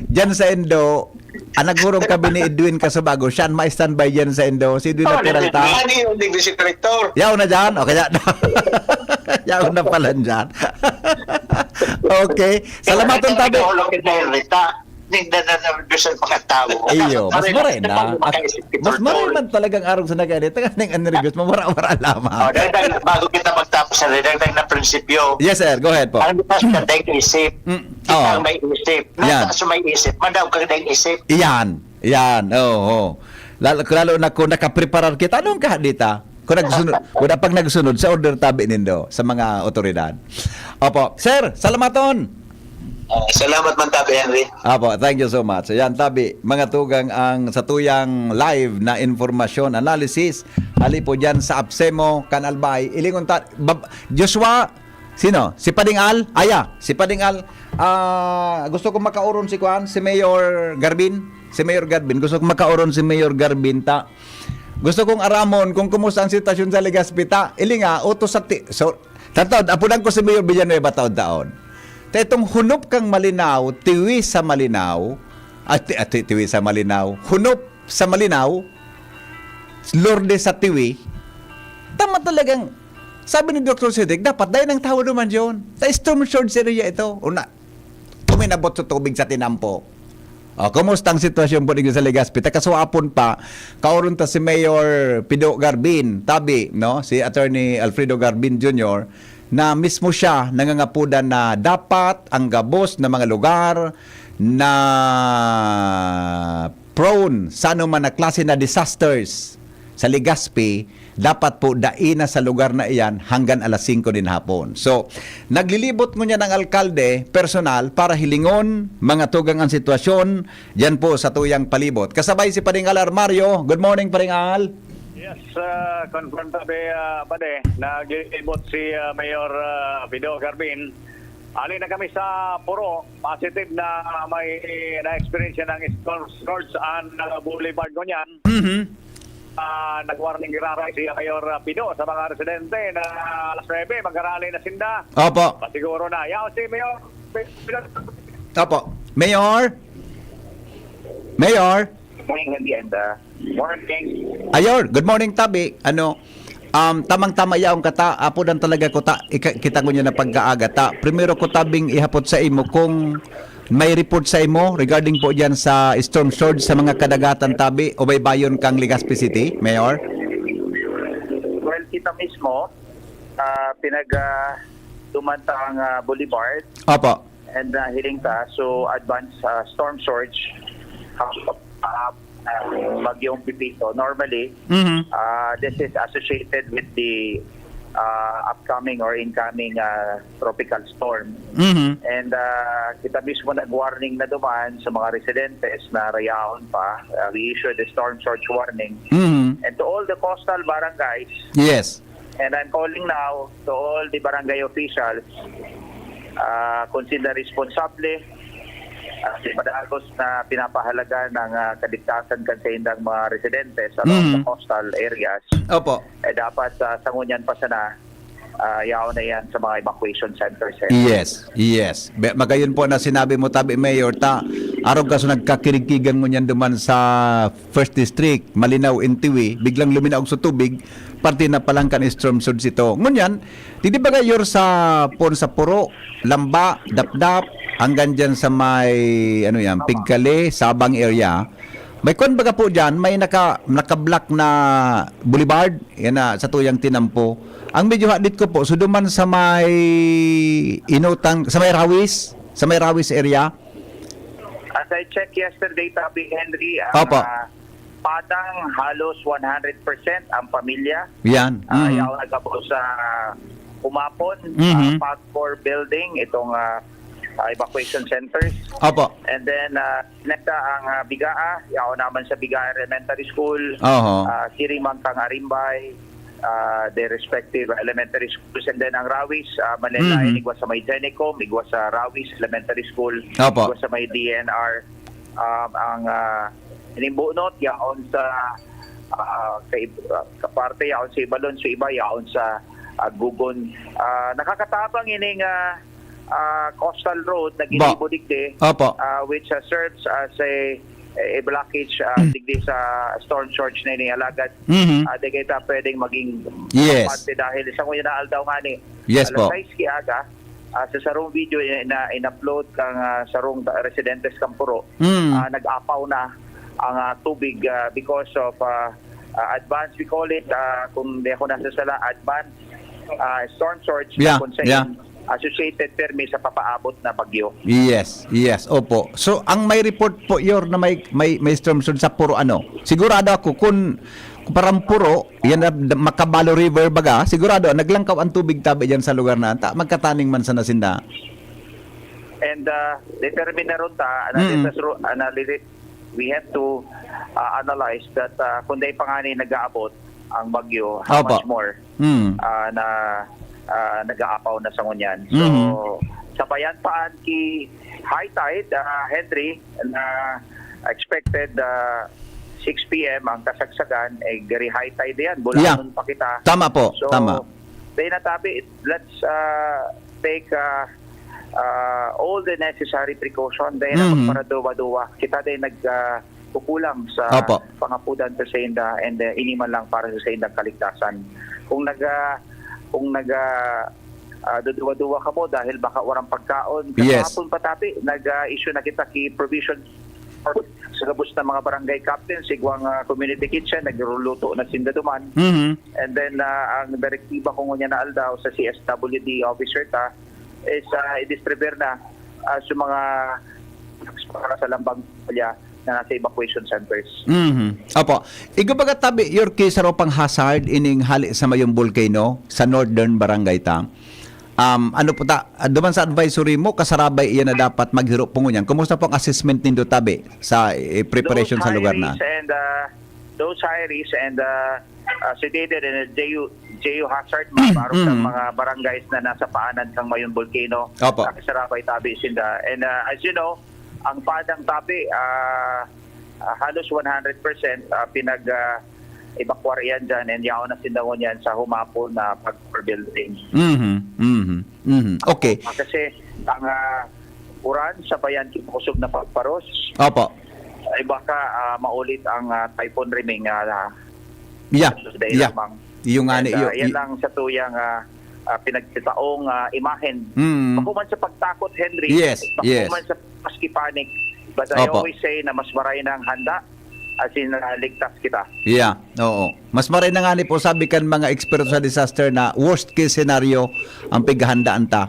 dyan sa Indo, ang nagurong kami ni Edwin Casubago, siya ang ma-standby dyan sa Indo. Si Edwin Oh, Peralta. Ano yung digdi si Director? Yaw na dyan. Okay, yan. Yaw na pala dyan. Okay. Salamaton tabi. Ulo kita, Rita. Ning na, na, na, gusto ng mga tao. Iyo, mas Ano, maray na. ano, Mas, makaisip kita, mas maray Tol? man talagang arog sa nag-edit. Taga ning ang nervyos, mawara-wara lamang. Oh, dagdag, bago kita magtapos sa dagdag na prinsipyo. Yes, sir. Go ahead po. Ang lipas na dahil isip, Mm. kita Oo. ang may isip. Yan. Nasa sa may isip, madaw ka dahil isip. Iyan. Iyan. Oo, oo. Lalo, lalo na kung nakapreparar kita, anong kahadita? Kung nagsunod, kung pag nagsunod sa order tabi nindo, sa mga otoridad. Opo. Sir, salamaton. Ah, salamat man, Tabi Henry. Apo, thank you so much. Ayan, tabi, mga tugang ang satuyang live na informasyon, analysis, hali po dyan sa APSEMO, kan Albay, ilingon ta, bab-, Joshua, sino? Si Pading Al? Aya, si Pading Al, ah, gusto ko makauron si Kuan, si Mayor Garbin, si Mayor Garbin, gusto ko makauron si Mayor Garbin ta. Gusto kong aramon kung kumusta ang sitwasyon sa Legazpi ta. Ili nga, utos sa ti-, so, Tataod, apudan ko si Mayor Villanueva taon-taon. Ta itong Hunop kang Malinao, Tiwi sa Malinao, at, at Tiwi sa Malinao, Hunop sa Malinao, Lourdes sa Tiwi, tama talagang, sabi ni Doktor Cedric, dapat dahil ng tao naman yun. Sa storm surge area ito. Una, tuminabot sa tubig sa tinampo. O, kumusta ang sitwasyon po digdi sa Legazpi? Takasuapon pa, kaoron ta si Mayor Pido Garbin, tabi, no? Si Attorney Alfredo Garbin Junior, na mismo siya nangangapudan na dapat ang gabos na mga lugar na prone sa anuman na klase na disasters sa Legazpi, dapat po dai na sa lugar na iyan hanggang alas singko nin hapon. So, naglilibot ngunyan ang alkalde, personal, para hilingon, mga tugang ang sitwasyon, diyan po sa tuyang palibot. Kasabay si Paring Al Armario. Good morning, Paring Al. Yes, uh, confirm tabi, uh, pade, naglilibot si uh, Mayor uh, Pido Garbin. Ali na kami sa Puro, positive na may na-experience ng storm surge ang uh, Boulevard ngunyan. Mhm. Uh, nag-warning giraray si Mayor uh, Pido sa mga residente na alas nuebe, mag-arali na sinda. Opo. Pasiguro na. Yaw si Mayor Pido. Opo. Mayor? Mayor? Morning, Andy, and uh, morning. Ayor, good morning, tabi. Ano, um, tamang-tama yaong kata, apo dan talaga ko ta, ika, kita ko niya na pagkaaga ta. Primero ko tabing ihapot sa imo kung may report sa imo regarding po diyan sa storm surge sa mga kadagatan tabi o baybayon kang Legazpi City, Mayor? Well, kita mismo, uh, pinag uh, tumanta ang uh, Boulevard Opo. and uh, hiling ta. So, advance uh, storm surge, uh, uh, Bagyong Pepito. Normally, Mhm. uh, this is associated with the uh, upcoming or incoming uh, tropical storm. Mhm. And uh, kita mismo nag-warning na duman sa mga residentes na rayaon pa. Uh, we issued a storm surge warning. Mhm. And to all the coastal barangays, Yes. and I'm calling now to all the barangay officials, uh, kung sila responsable, uh, si padagos na pinapahalaga ng uh, kaligtasan kan sa indang mga residentes around Mhm. the coastal areas, Opo. eh dapat uh, sa ngunyan pa sana, uh, yaon na yan sa mga evacuation centers. Eh. Yes, yes. Be- Magayon po na sinabi mo, tabi, Mayor, ta arog kaso nagkakirigkigan ngunyan duman sa First District, Malinao, Intiwi, biglang luminaog sa tubig, parte na palang kan storm surge ito. Ngunyan, didi ba gayor sa pon sa Puro, Lamba, Dapdap, hanggang dyan sa may, ano yan, Pigkali, Sabang area, may kwan baga po dyan, may naka, naka-block na boulevard, yan na, sa tuyang tinampo. Ang medyo hadit ko po, so duman sa may inutang, sa may Rawis, sa may Rawis area. As I checked yesterday, Tabi Henry, ang Opo. ah, Padang halos one hundred percent ang pamilya. Yan. Ah, Mhm. yaon nagabot sa kumapon, Mhm. ah, Pagcor Building, itong ah, ah, evacuation centers. Opo. And then, uh, next ang uh, Bigaa, yaon naman sa Bigaa Elementary School, Oho. uh, Sirimang kang Arimbay, uh, their respective elementary schools. And then ang Rawis, uh, Manila, Mhm. igwa sa may Genicom, igwa sa Rawis Elementary School, Opo. igwa sa may D N R. Um, ang uh, inimbunot, yaon sa uh, sa ib- uh, kaparte, yaon sa Ibalon, sa iba, yaon sa uh, Gugon. Uh, nakakatabang ining uh, uh, coastal road na Ba- ginibo digdi, Opo. uh, which uh, serves as a a blockage uh, digdi sa storm surge na ini. Alagad Mhm. uh, di kita pwedeng maging Yes. parte dahil sa ngayon na aldaw nga ni Yes alas po. sais kiaga, uh, sa sarong video na in-upload kang uh, sarong residentes kang Puro, Mm. uh, nag-apaw na ang uh, tubig uh, because of uh, uh, advance, we call it, uh, kung di ako nasasala, advance uh, storm surge Yeah, na kung sa yeah. Associated permi sa papaabot na bagyo. Yes, yes, opo. So, ang may report po, Yor, na may, may, may storm surge sa Puro, ano? Sigurado ako, kung, kung parang Puro, yan na, Makabalo River baga, sigurado, naglangkaw ang tubig tabi dyan sa lugar na, ta, magkataning man sana sinda. And uh, determine na ron ta, analysis Mm. ro- analysis, we have to uh, analyze that uh, kung dahil pa nga ni nag-aabot ang bagyo, how Opo. much more Hmm. uh, na uh, nag-aapaw na sa ngunyan. So, Mhm. sabayan pa an ki high tide, uh, Henry, na expected uh, six p.m. ang kasagsagan, eh, gari high tide yan. Bulanon pa kita. Tama po, So, tama. Dahil natabi, let's uh, take uh, uh, all the necessary precaution. Dahil na Mhm. magparaduwa-duwa. Kita din nag uh, kukulang sa Opo. pangapudan sa senda and uh, ini man lang para sa sendang kaligtasan. Kung nag uh, kung nag uh, uh, duduwa-duwa kamo dahil baka warang pagkaon. Yes. Kahapon pa tapi, nag-issue na kita ki provision sa gabos na mga barangay captain, sigwang uh, community kitchen, nagluluto na sinda duman. Mhm. And then, uh, ang direktiba ko ngunyan na aldaw sa C S W D officer ta is uh, i-distribute na uh, sa mga para sa lambang pamilya na nasa evacuation centers. Mhm. Opo. Igo baga tabi, Yorkie, sa ropang hazard ining hali sa mayong volcano sa Northern Barangay ta. Um, ano po ta, ah, duman sa advisory mo, kasarabay iyan na dapat maghiro po ngunyan. Kumusta po ang assessment nindo tabi sa eh, preparation Those sa lugar high na? Risk and, uh, those high risk and uh, ah, situated in a J U, J U hazard map, arog kan Mhm. mga barangays na nasa paanan kan Mayon Volcano. Opo. Ah, Sarabay tabi sinda. And ah, as you know, ang Padang tabi, ah, ah, halos one hundred percent ah, pinag ah, evacuar iyan dyan, and yaon na sinda ngunyan sa humapon na pag-core building. Mhm. Mhm. Mhm. Okay. Ah, kasi ang ah, uran sa bayan, kinukusog na pagparos, Opo. ay baka ah, maulit ang ah, Typhoon Riming ah, Yeah. sa dahil Yeah. lamang. Yung nga And, ni- ah, yung- yan y- lang sa tuyang ah, ah, pinagkitaong ah, imahen. Mm. Bako man sa pagtakot, Henry. Yes, Bako yes. man sa maski panic. But I Opo. always say na mas maray na ang handa, as in ah, ligtas kita. Yeah, oo. Mas maray na nga ni po, sabi kan mga eksperto sa disaster, na worst case scenario ang pighahandaan ta.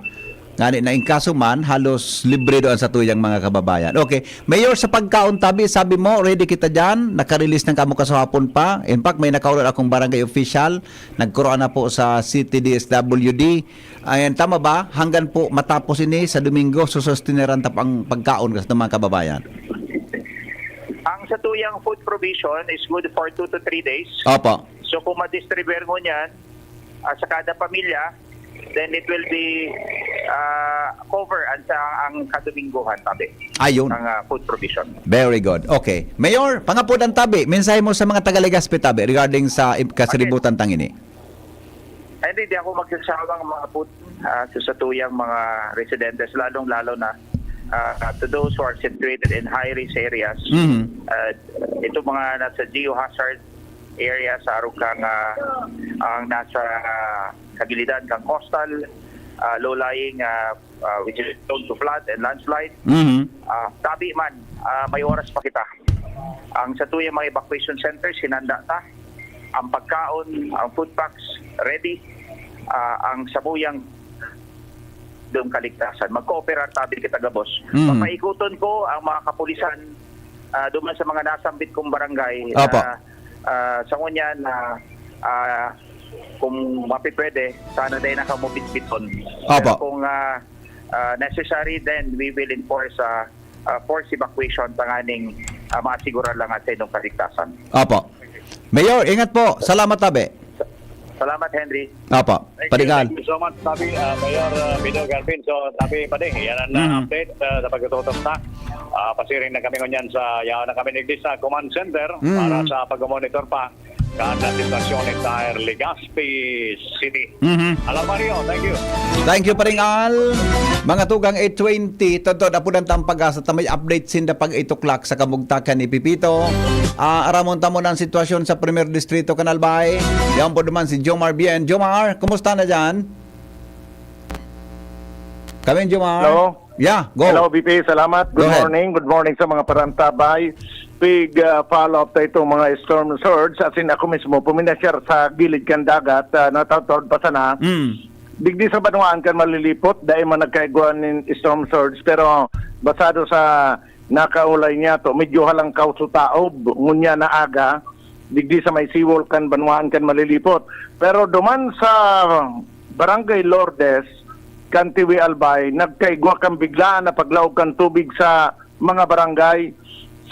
Ngani na in kaso man, halos libre doon sa tuyang mga kababayan. Okay. Mayor, sa pagkaon tabi, sabi mo, ready kita dyan. Nakarelease ng kamo kasuhapon pa. In fact, may nakaulol akong barangay official. Nagkuroan na po sa City D S W D. Ayan, tama ba? Hanggang po matapos ini sa Domingo, susustineran ta po ang pagkaon sa mga kababayan. Ang sa tuyang food provision is good for two to three days. Opo. So kung ma-distribute mo niyan ah, sa kada pamilya, then it will be ah, cover ang sa ang kadominggohan tabi Ayun. ng ah, food provision. Very good. Okay. Mayor, pangapudan tabi, mensahe mo sa mga taga Legazpi tabi regarding sa i- kasiributan tang ini. Hindi, di ako magsasawang mga put ah, sa, sa tuyang mga residentes, lalong-lalo na ah, to those who are situated in high-risk areas. Mhm. Ah, ito mga nasa geohazard areas, sa arog kang ah, ang nasa kagilidan kang coastal, ah, low-lying, ah, ah, which is prone to flood and landslide. Mhm. Ah, tabi man, ah, may oras pa kita. Ang sa tuyang mga evacuation centers, hinanda ta. Ang pagkaon, ang food packs, ready. Ah, ang sabuyang doon kaligtasan. Magkooperar tabi kita gabos. Mhm. Papaikuton ko ang mga kapulisan ah, duman sa mga nasambit kong barangay. Opo. Ah, ah, sa ngunyan, ah, ah, kung mapipwede, sana dahil nakamubit-biton. Opo. Pero kung ah, ah, necessary, then we will enforce ah, ah, force evacuation tanganing ah, maasigurar lang sa inyong kaligtasan. Opo. Mayor, ingat po. Salamat tabi. Salamat, Henry. Opo. Thank you, Padigal. thank you so much, sabi ah, Mayor ah, Pino Garvin. So, sabi pa din, yan ang Mhm. update ah, sa pagtututok na. Ah, pasiring na kami ngunyan sa, yaon na kami nigdi sa command center Mhm. para sa pag-monitor pa kan sitwasyon entire Legazpi City. Mhm. Alarmario, thank you. Thank you, Paring Al. Mga tugang eight twenty, totoo, napunan ta ang pag-asa ta may update sinda pag eight o'clock sa kamugtakan ni Pipito. Ah, aramon ta muna ang sitwasyon sa Primer Distrito, Kanalbay. Yan po naman si Jomar Bien. Jomar, kumusta na dyan? Kami, Jomar? Hello? Yeah, go. Hello, B P. Salamat. Go Good ahead. morning. Good morning sa mga parantabay. Pig uh, follow-up ta itong mga storm surge. As in, ako mismo, puminasyar sa gilid kan dagat, uh, natatod pa sana. Mm. Digdi sa banwaan kan Malilipot, dai man nagkaigwa nin storm surge. Pero basado sa nakaulay niya to, medyo halangkaw sa taob. Ngunya na aga, digdi sa may seawall kan banwaan kan Malilipot. Pero duman sa Barangay Lourdes, kan Tiwi Albay, nagkaigwa kan biglaan na paglaog kan tubig sa mga barangay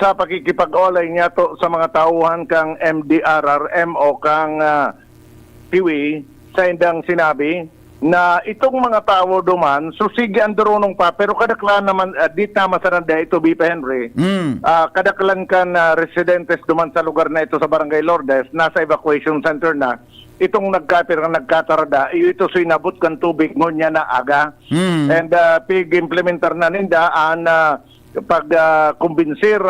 sa pakikipag-olay niya to sa mga tauhan kang M D R R M o kang ah, Tiwi sa indang sinabi na itong mga tawo duman, so sige ang durunong pa, pero kadaklan naman, uh, di tama sa nanda ito, B P Henry. Mm. Ah, kadaklan kan ah, residentes duman sa lugar na ito sa Barangay Lourdes, nasa evacuation center na. Itong nagkapir na nagkatarada, iyo ito so inabot kan tubig ngunyan na aga. Mm. And uh, pig-implementar na ninda ang uh, pag-kumbinser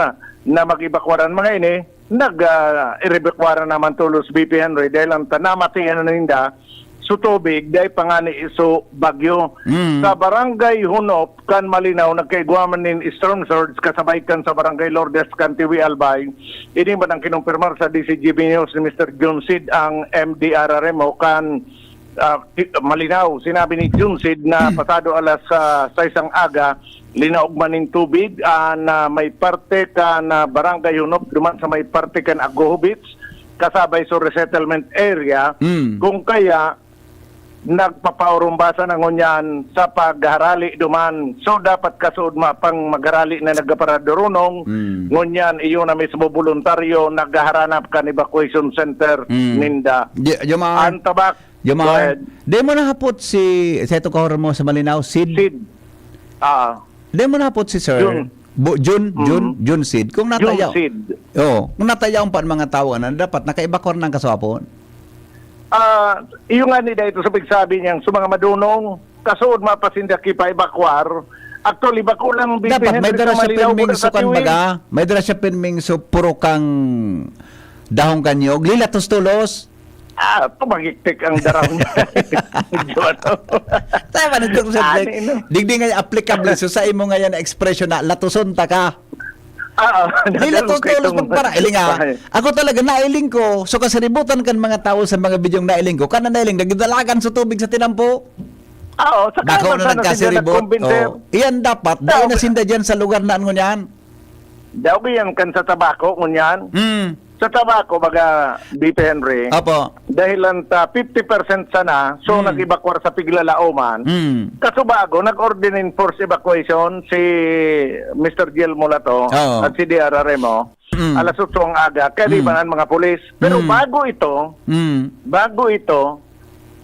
na mag-evacuar ang mga ini, nag-evacuar naman tulos B P Henry dahil ang tanamatian na ninda so tubig dahil pangani iso bagyo. Mm. Sa Barangay Hunop, kan Malinaw, nagkaigwa man nin storm surge kasabay kan sa Barangay Lourdes, kan Tiwi Albay. Ini man ang kinumpirmar sa D C G B News ni Mister John Sid ang M D R R M o kan ah, Ti- Malinaw. Sinabi ni John Sid na pasado alas ah, sais ang aga, linaog man nin tubig ah, na may parte kan ah, Barangay Hunop, duman sa may parte kan Agoho Beach, kasabay sa resettlement area. Mm. Kung kaya, nagpapaurumbasan na ngunyan sa pagharali duman. So, dapat kasuod mapang magharali na nagpaparadurunong, Mm. ngunyan iyo na mismo voluntaryo naghaharanap kan evacuation center Mm. ninda. Di, Jomar, Ang tabak, Jomar, go ahead. Di mo nahapot si, sa ito kahor mo sa Malinaw, Sid? Sid. Ah. Di mo nahapot si Sir? Jun. Bu-, Jun, Jun, Mm. Jun Sid. Kung Jun natayaw. Sid. Oo. Kung natayaw pa ang mga tao na dapat nakaibakwar ng kaswapon. Ah, iyo nga ni dahil sa pagsabi niyang sa mga madunong, kasuod mapasinda ki pa-evacuar. Actually, bako lang Dapat bibihin may rin dara sa siya Malinaw, perming wala sa sukan tiwi. Baga, may dara siya perming supuro kang dahong kanyog. Lila tos tulos. Ah, tumagiktik ang dara niya. Medyo ano. Tama na, Dok Sir Ani, Blake. No? Digdi nga applicable. So, sa imo nga yan na expression na latuson ta ka. Oo, Dili nadalo tos ko tulos itong pagpara-, iling, ah. Bahay. Ako talaga, nailing ko. So, kasaributan kan mga tao sa mga bidyong nailing ko. Kana nailing, nagdalagan sa tubig sa tinampo. Oo, sa Bako kaya na sana nagkasiribot. Sila nagkumbinser. Oh. Iyan dapat, dahil Oo. na sinda dyan sa lugar na ano yan. Daw iyan kan sa tabako, ngunyan. Mm. Sa tabako, baga, B P Henry, Apo. dahil lang ta fifty percent sana, so Mm. nag-evacuar sa Piglalaoman. Mm. Kaso bago, nag-order in force evacuation si Mister Guillermo Lato Oo. at si D R Remo. Mm. Alas otso ang aga, kaya di Mm. ba ang mga pulis? Pero Mm. bago ito, Mm. bago ito,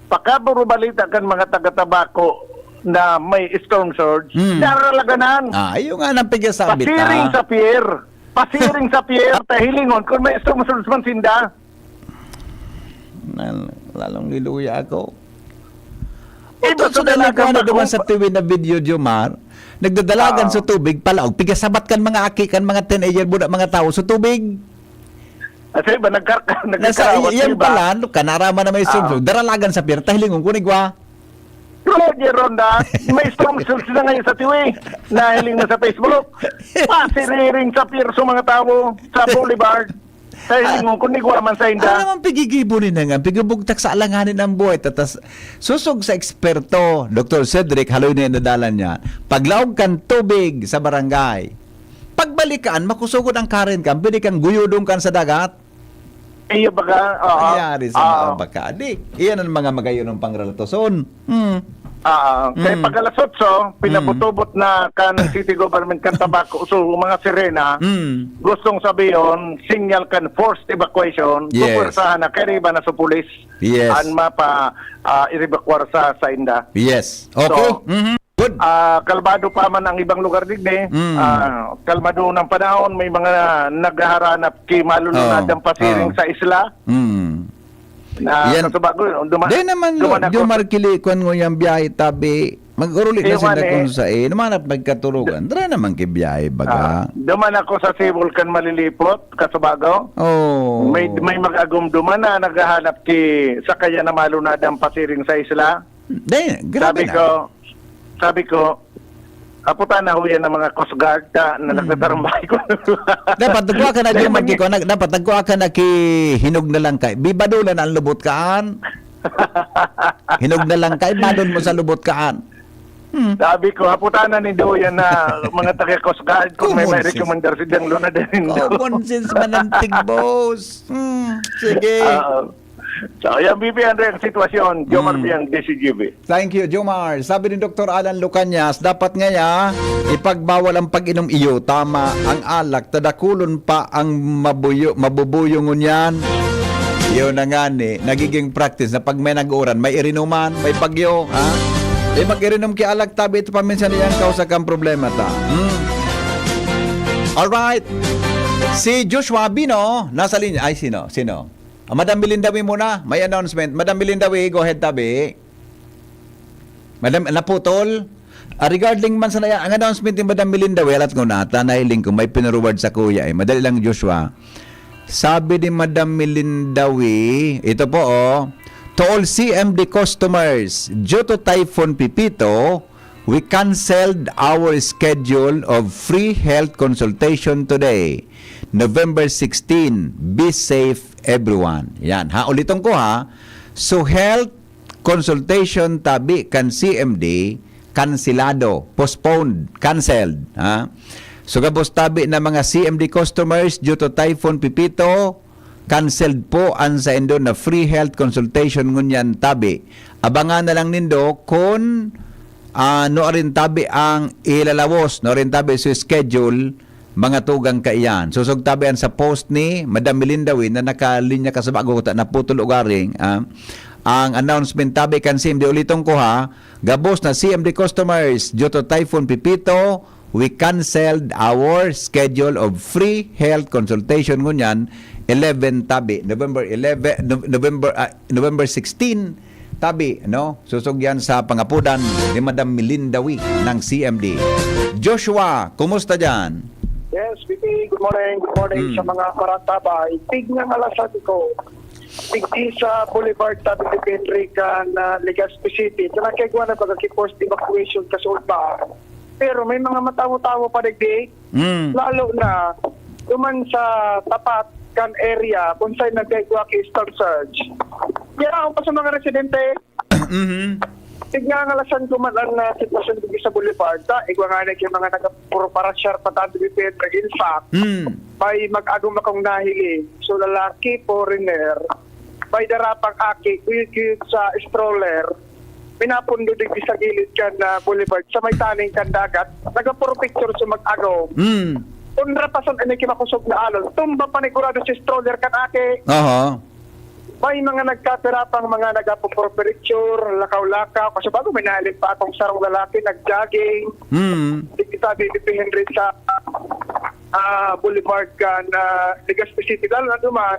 pakaburo balita kan mga taga-Tabaco na may storm surge, Mm. daralaganan. Ah, ayun nga nang pigasabit, Pasiring ah. sa pier. Pasiring sa pier, ta hilingon kung may storm surge man sinda. Nan-, lalong niluya ako. Ito Ito sa sa dalagang dalaga na duman sa bakong tiwi na video, Jomar. Nagdadalagan Ah. sa tubig, palaog. Pigasabat kan mga aki, kan mga teenager, buda mga tao sa tubig. Kasi iba, nagkar-, Nasa nagkakarawat i-, yan iba. Pala, no, kanarama na may Ah. sumsum. Daralagan sa pier, tahilingon ko, nigwa. Roger Ronda, may storm surge na ngayon sa tiwi. Nahiling mo sa Facebook. Pasiriring sa pier sa mga tao sa Boulevard. Tahilingon ko, nigwa man sa inda. Ano naman pigigibo ni na nga? Pigubugtak sa alanganin ang buhay. Tatas, susog sa eksperto, Doktor Cedric, haloy na yung nadalan niya. Paglaog kan tubig sa barangay. Pagbalikan, makusugod ang current kan, pwede kang guyudong kan sa dagat. Iyo baga, oo. Nangyari sa Oo. mga baka. Di, iyan ang mga magayon ng pangralatoson. Hmm. Oo. Kaya Mm. pag alas otso, Mm. pinabutubot na kan city government kan Tabaco. So, mga sirena, Mm. gustong sabihin, sinyal kan forced evacuation. Yes. Pupwersahan na, kaya iba na sa pulis. Yes. An mapa, ah, i-evacuar sa, sa inda. Yes. Okay. So, Mhm. Good. Ah, kalmado pa man ang ibang lugar digdi. Mm. Ah, kalmado ng panahon, may mga naghaharanap ki malulunadang Oh, pasiring oh. sa isla. Mm. Na Yan. Sa Tobago, duma-, Di naman, duman ako. Jomar, kili, kwan mo yung biyahe, tabi. Mag-uruli na Iyo sila nga, eh. Kung sa, eh, namanap magkaturugan. Dara naman kay biyahe, baga. Ah, duman ako sa Sibol kan Malilipot, Kasubago. Oh. May, may mag-agom duman na naghahanap ki sakaya na malunadang pasiring sa isla. Di, grabe Sabi na. ko, sabi ko, "Aputan na ho yan ng mga Coast Guard ka na Mm. nagtatarambay ko." Dapat nagkuha ka na Dahil di man magkikuha, nag-, dapat nagkuha ka na ki hinog na lang kay. Bibadulan ang lubot kaan. Hinog na lang kay, badon mo sa lubot kaan. Hmm. Sabi ko, "Aputan na ni Doyan na mga taga Coast Guard kung may Common may sense. Recommendar si Dang Luna din." Common sense man ang tigbos. Hmm, sige. Oo. So, yan, B P Andre, ang sitwasyon. Jomar Mm. Biang, D C G B. Thank you, Jomar. Sabi ni Doktor Alan Lucanias, dapat ngaya, ipagbawal ang pag-inom iyo. Tama, ang alak, tadakulon pa ang mabuyo, mabubuyo ngunyan. Yun na nga ni, nagiging practice na pag may nag-uuran, may irinuman, may bagyo, ha? Eh, mag-irinom ki alak, tabi, ito paminsan niyang kausa kang problema ta. Hmm? Alright. Si Joshua Bino, nasa linya. Ay, sino? Sino? Ah, Madam Milindawi muna, may announcement. Madam Milindawi, go ahead, tabi. Madam, naputol. Ah, regarding man sa naya-, ang announcement ni Madam Milindawi, alat ko na, ta, nahiling ko, may pinurward sa kuya eh. Madali lang, Joshua. Sabi ni Madam Milindawi, ito po, oh, "To all C M D customers, due to Typhoon Pepito, we canceled our schedule of free health consultation today, November sixteen. Be safe, everyone." Yan, ha? Ulitin ko, ha? So, health consultation tabi kan C M D, kanselado, postponed, cancelled, ha? So, gabos tabi na mga C M D customers due to Typhoon Pepito, canceled po an saindo na free health consultation ngunyan tabi. Abangan na lang nindo kun, ah, nuarin tabi ang ilalawos, nuarin tabi sa schedule, mga tugang kaiyan. Sosog tabi an sa post ni Madam Melinda Win na nakalinya ka sa bago ta naputol ugaring, ah, ang announcement tabi kan C M D. Uliton ko ha, gabos na C M D customers due to Typhoon Pepito, we canceled our schedule of free health consultation ngunyan, eleven tabi, November eleven, No-, November, ah, November sixteen tabi, no? Susugyan sa pangapudan ni Madam Melinda Wee ng C M D. Joshua, kumusta diyan? Yes, P P, good morning. Good morning Mm. sa mga parantabay. Tig nga alasan ko, tigdi sa Boulevard, tabi ni Henry kan, ah, Legazpi City. Ito na kay Guana, baga ki forced evacuation kasulba. Pero may mga matawo-tawo pa digdi. Mm. Lalo na, duman sa tapat kan area kung saan nagkaigwa ki storm surge. Kaya ako pa sa mga residente, Mhm. Tig nga alasan ko man ang, ah, sitwasyon dito sa Boulevard, ta igwa nga na yung mga nagpuro para share pa tabi ni Pedro. In fact, Mm. may mag-agom akong nahiling. So, lalaki, foreigner, may darapang aki, kuyog sa stroller, pinapundo digdi sa gilid kan, ah, Boulevard, sa may taning kan dagat, nagapuro picture sa mag-agom. Mm. Kung rapasan, ano yung kimakusog na alon, tumba panigurado si stroller kan aki. Aha. May mga nagkapira pang mga nagapupuro-picture, lakaw-lakaw. Kasi bago may nahalin pa akong sarong lalaki, nag-jogging. Mm. Sabi ni P Henry sa ah, Boulevard kan Legazpi City. Lalo na duman,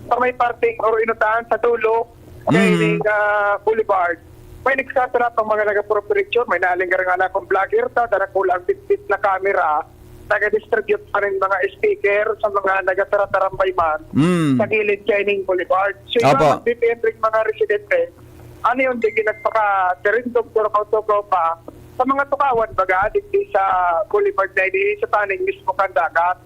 sa may parting Oro Inutahan sa dulo, Mm. kaining ah, Boulevard. May nagkapira pang mga nagapuro-picture, may nahalin nga akong vlogger ta, dara ko lang bitbit na camera. Nag-distribute pa rin mga sticker sa mga nagataratambay man. Mm. Sa gilid kaining Boulevard. So, Apo. yung mga mga residente, ano yung di nagpaka-terindog, puro kautukaw pa, sa mga tukawan, baga, digdi sa Boulevard na ini, sa taning mismo kan dagat.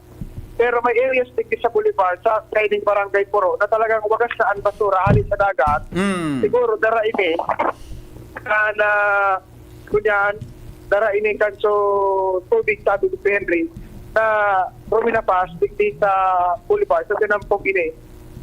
Pero may areas digdi sa Boulevard, sa kaining Barangay Puro, na talagang wagas na ang basura hali sa dagat. Mm. Siguro, dara ini, na, na, kunyan, dara ini kanso tubig, sabi ni Henry, na ruminapas, digdi sa Boulevard, sa tinampong ini,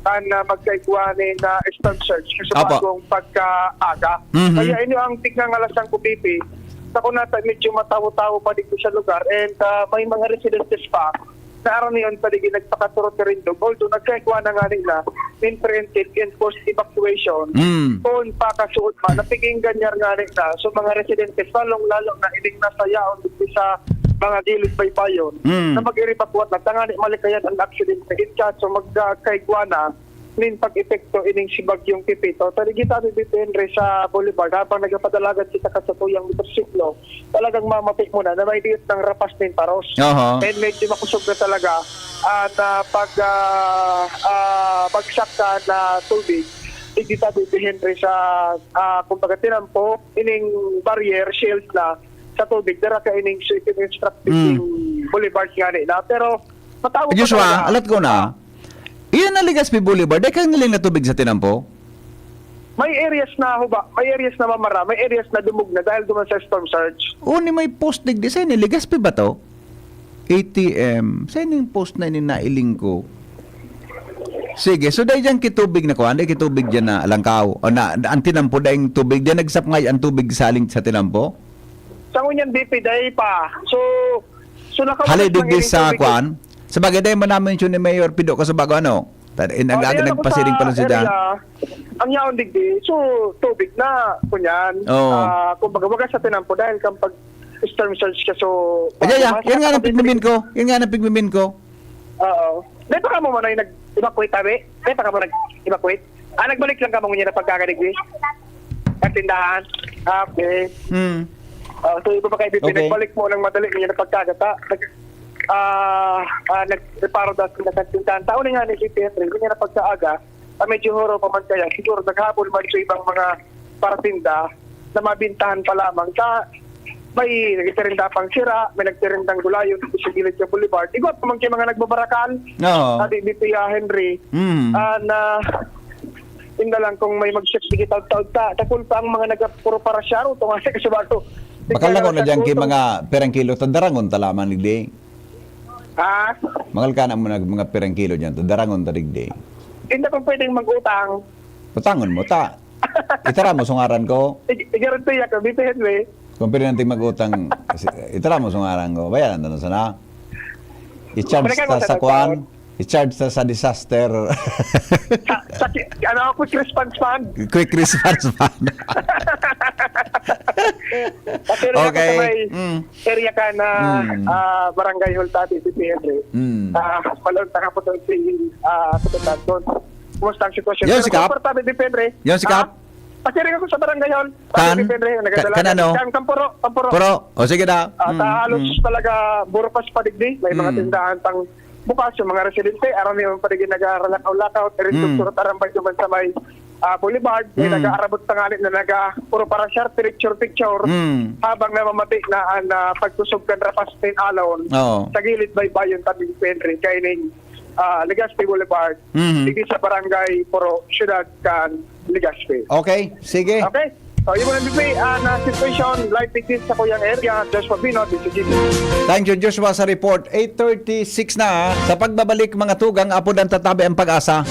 kan, ah, magkaigwa ni na storm surge sa Apo. bagong pagkaaga. Mhm. Kaya ini ang tig nga alasan ko, P P, sa kunata medyo matawo-tawo pa dito sa lugar and, ah, may mga residentes pa na aranion pa digdi nagpakaturot-tirindog. Although nagkaigwa na nga nila, nin preemptive and forced evacuation. Mm. Kung pakasuot man, napiging ganyan nga nila. So mga residentes, lalong-lalo na ining nasa yaon dito sa mga gilid baybayon, Mm. na mag-evacuate na, tangani malikayan ang aksidente. In case, so magkaigwa na, nin pag-epekto ining si Bagyong Pepito. Sa digitado dito, Henry, sa Boulevard, habang nagpapadalagan kita ka sa tuyang motorsiklo, talagang mamati mo na na may diit ng rapas nin paros. Aha. And medyo makusog na talaga. At ah, pag ah, ah, bagsak ka na tubig, digitado dito, Henry, sa ah, kumbaga tinampo, ining barrier, shield na sa tubig, dara ka ining sweeping instructive Mm. yung boulevard nga ni na. Pero matawag pa Joshua, talaga. alat ko na. Iyan na Legazpi Boulevard, ay kang niling na tubig sa tinampo? May areas na huba, may areas na mamara, may areas na dumog na dahil duman sa storm surge. O ni may post digdi sa ni Legazpi ba to? A T M. Sa yung post na ini nailing ko? Sige, so dahil dyan kitubig na kuan, dahil kitubig dyan na langkaw. O na, ang tinampo dahil tubig dyan, nagsapngay ang tubig saling sa tinampo? Sa ngunyan, B P, dahil pa. So, so nakawalan Hali lang digdi yung sa tubig. kuan? Sa bagay, dahil mo namin siya ni Mayor Pido ka sa bago, ano? Tad-, in, ang Oh, agi ayan ako sa nagpasiring pa lang siya dyan. area, ang yaon digdi, so, tubig na, kunyan. Oo. Ah, kumbaga, wagas sa tinampo dahil kang pag storm surge ka, so, Ay, ay, ay. mas Yan nga ang nakakabibig. pigmimin ko. Yan nga ang pigmimin ko. Oo. Dahil pa ka mo man ay nag-evacuate, tabi? Dahil pa ka mo nag-evacuate? Ah, nagbalik lang ka mo niya na pagkakadigdi? Pagtindahan? Ah, okay. Hmm. Ah, so, iba pa kayo, Okay. Nagbalik mo ng madali niya na pagkagata. Nag, ah, ah, nagreparo daw sila sa tindahan. Tao na nga ni si Henry, hindi niya na pagkaaga. Ah, medyo horo pa man kaya. Siguro naghabol man sa ibang mga paratinda na mabintahan pa lamang. Sa, may nagtirinda pang sira, may nagtirindang gulayon sa gilid sa boulevard. Igwa pa man kay mga nagbabarakal. Oo. Sabi ni Pia Henry, Hmm. ah, na, yun na lang kung may mag-shift digital taon ta. Takul pa ang mga nagapuro para siya, ito nga sa bago. Bakal lang ko na dyan kay Tignan mga perang kilo, tadarangon ta lamang, digdi. Ha? Mangal ka na mo nag mga perang kilo dyan, tadarangon ta, digdi. Hindi akong pwedeng mag-utang. Utangon mo ta. Itara mo sa ngaran ko. Ig-, igarantiya ko, Bibi Henry. Kung pwede natin mag-utang, si-, itara mo sa ngaran ko. Bayaran na sana. I-charge Pwede ka ta sa magsasagot. Kwan. I-charge ta sa disaster. Sa, sa ki-, ano, quick response fund. Quick response fund. Kasi rin ako Okay. sa may Mm. area ka na, Mm. ah, barangay hall dati, si P M A. Mm. Ah, malunta ka po sa si, ah, sa Bataton. Kumusta ang sitwasyon? Yan, Pero si Kap. Komportable, depende. Yan, si Kap. Ah, kasi rin ako sa barangay hall. Tan? Depende, Ka-, nagadala kan ano? Kan, kan Puro, kan Puro. Puro. O, sige daw. Ah, Mm, sa halos mm. talaga, puro pas padigdi. May mga Mm. tindahan tang bukas, yung mga residente, araw niyo pa rin nagaralakaw-lakaw. Pero Mm. Doktor Tarambay naman sa may, ah, Boulevard, may Mm. nag-aarabot tangali na naga-, puro para siya, picture-picture. Mm. Habang namamati na ang, ah, pagkusog kan rapas nin alon Oo. sa gilid baybayon tabing P M A, kaining, ah, Legazpi Boulevard. Mhm. Digdi sa barangay Puro, siyudad kan Legazpi. Okay, sige. Okay? So, yun muna, B P, ah, na situation, live digdi sa kuyang area, Joshua Bino, D C G B. Thank you, Joshua, sa report. Eight thirty-six na, ah. Sa pagbabalik, mga tugang, apod ang tatabi ang pag-asa.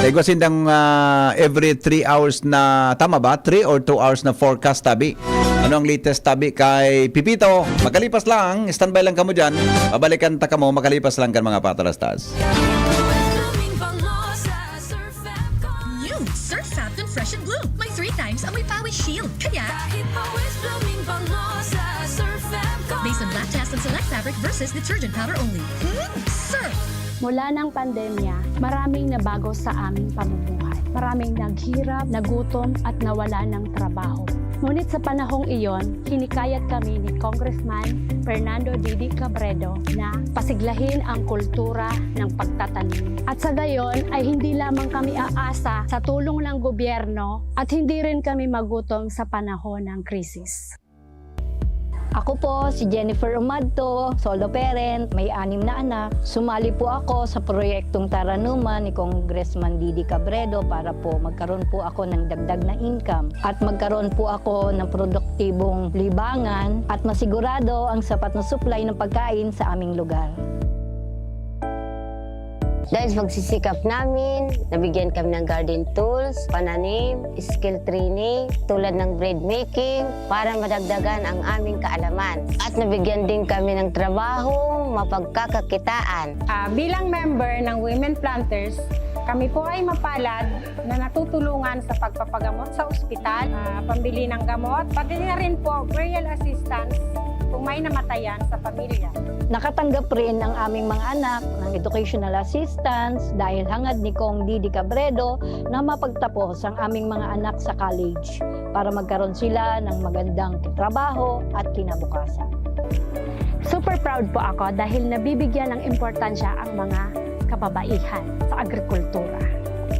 Igwa sindang, ah, every three hours na, tama ba? Three or two hours na forecast tabi. Ano ang latest tabi kay Pipito? Makalipas lang, standby lang kamo dyan. Babalikan ta kamo, makalipas lang kan mga patalastas. New Surf Fab Confession Blue. May three times amoy pawis shield. Kaya kahit pawis, blooming bango sa Surf Fab. Based on lab test and select fabric versus detergent powder only. Mm, Surf! Mula ng pandemya, maraming nabago sa aming pamumuhay. Maraming naghirap, nagutom, at nawala ng trabaho. Ngunit sa panahong iyon, hinikayat kami ni Congressman Fernando Didi Cabredo na pasiglahin ang kultura ng pagtatanim. At sa gayon ay hindi lamang kami aasa sa tulong ng gobyerno at hindi rin kami magutom sa panahon ng krisis. Ako po si Jennifer Umadto, solo parent, may anim na anak. Sumali po ako sa proyektong Taranuman ni Congressman Didi Cabredo para po magkaroon po ako ng dagdag na income at magkaroon po ako ng produktibong libangan at masigurado ang sapat na supply ng pagkain sa aming lugar. Dahil sa pagsisikap namin, nabigyan kami ng garden tools, pananim, skill training, tulad ng bread making, para madagdagan ang aming kaalaman. At nabigyan din kami ng trabahong mapagkakakitaan. Ah, bilang member ng Women Planters, kami po ay mapalad na natutulungan sa pagpapagamot sa ospital, ah, pambili ng gamot, pati na rin po burial assistance kung may namatayan sa pamilya. Nakatanggap rin ang aming mga anak ng educational assistance dahil hangad ni Cong Didi Cabredo na mapagtapos ang aming mga anak sa college para magkaroon sila ng magandang trabaho at kinabukasan. Super proud po ako dahil nabibigyan ng importansya ang mga kababaihan sa agrikultura.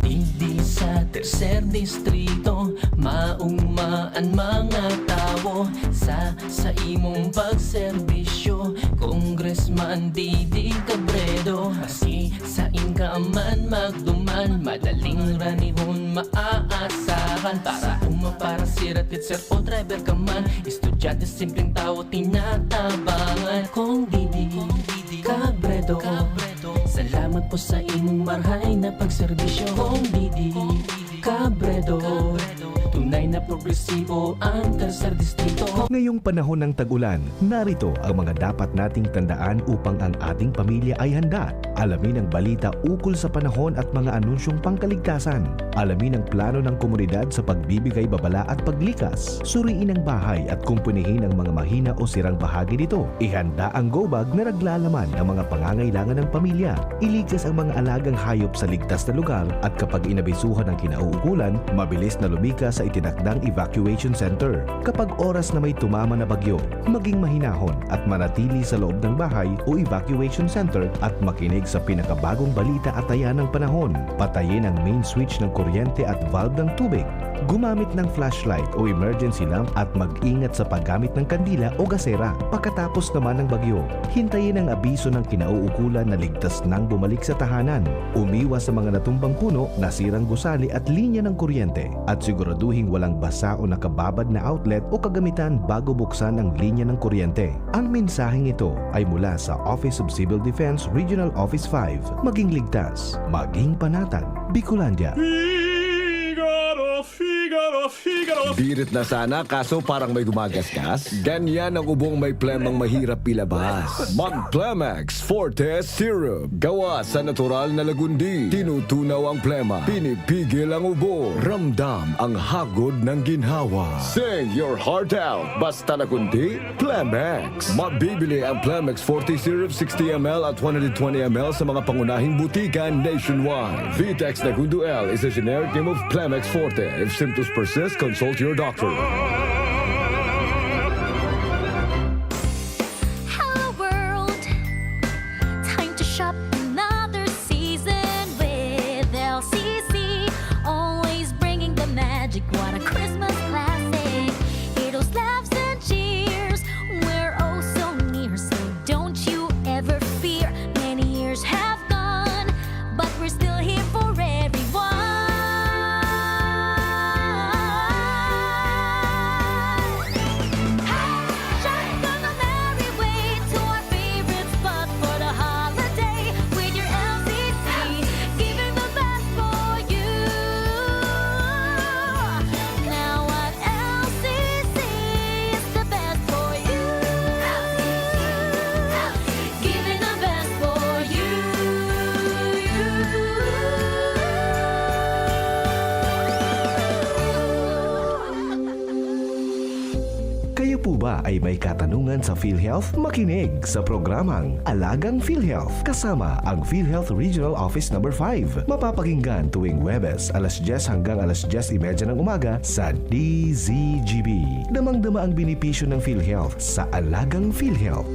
Digdi sa Tercer Distrito, mauma an mga tawo sa, sa imong pagserbisyo, Congressman Didi Cabredo. Maski sain ka man magduman, madaling ranihon maaasahan. Para uma, para sira, teacher o driver ka man, estudyante, simpleng tawo, tinatabangan. Cong Didi Cabredo, salamat po sa imong marhay na pagserbisyo. Cong Didi Cabredo, tunay na progresibo ang Tercer Distrito. Ngayong panahon ng tag-ulan, narito ang mga dapat nating tandaan upang ang ating pamilya ay handa. Alamin ang balita ukol sa panahon at mga anunsyong pangkaligtasan. Alamin ang plano ng komunidad sa pagbibigay babala at paglikas. Suriin ang bahay at kumpunihin ang mga mahina o sirang bahagi nito. Ihanda ang go bag na naglalaman ng mga pangangailangan ng pamilya. Ilikas ang mga alagang hayop sa ligtas na lugar at kapag inabisuhan ang kinauukulan, mabilis na lumikas sa itinakdang evacuation center. Kapag oras na may tumama na bagyo, maging mahinahon at manatili sa loob ng bahay o evacuation center at makinig sa pinakabagong balita at taya ng panahon. Patayin ang main switch ng kuryente at valve ng tubig. Gumamit ng flashlight o emergency lamp at mag-ingat sa paggamit ng kandila o gasera. Pagkatapos naman ng bagyo, hintayin ang abiso ng kinauukulan na ligtas nang bumalik sa tahanan. Umiwas sa mga natumbang puno, nasirang gusali at linya ng kuryente, at siguraduhin walang basa o nakababad na outlet o kagamitan bago buksan ang linya ng kuryente. Ang mensaheng ito ay mula sa Office of Civil Defense Regional Office five. Maging ligtas, maging panatag. Bicolandia. Figaro, Figaro, Figaro. Birit na sana, kaso parang may gumagasgas. Ganyan ang ubong may plemang mahirap ilabas. Mag Plemex Forte Syrup. Gawa sa natural na lagundi. Tinutunaw ang plema. Pinipigil ang ubo. Ramdam ang hagod ng ginhawa. Sing your heart out. Basta lagundi, Plemex. Mabibili ang Plemex Forte Syrup sixty M L at one hundred twenty M L sa mga pangunahing butika nationwide. Vitex Negundo L is a generic name of Plemex Forte. If symptoms persist, consult your doctor. Hello world! Time to shop another season with L C C. Always bringing the magic. What a Christmas classic. Heroes, laughs, and cheers. We're oh so near, so don't you ever fear. Many years have gone, but we're still here for everyone. Hey! Shop on a merry way to our favorite spot for the holiday with your L C C, giving the best for you. Now at L C C is the best for you. Giving the best for you. Kayo po ba ay may katanungan sa PhilHealth? Makinig sa programang Alagang PhilHealth kasama ang PhilHealth Regional Office Number five. Mapapakinggan tuwing Huwebes, alas dyes hanggang alas dyes y media ng umaga sa D Z G B. Damang-dama ang benepisyo ng PhilHealth sa Alagang PhilHealth.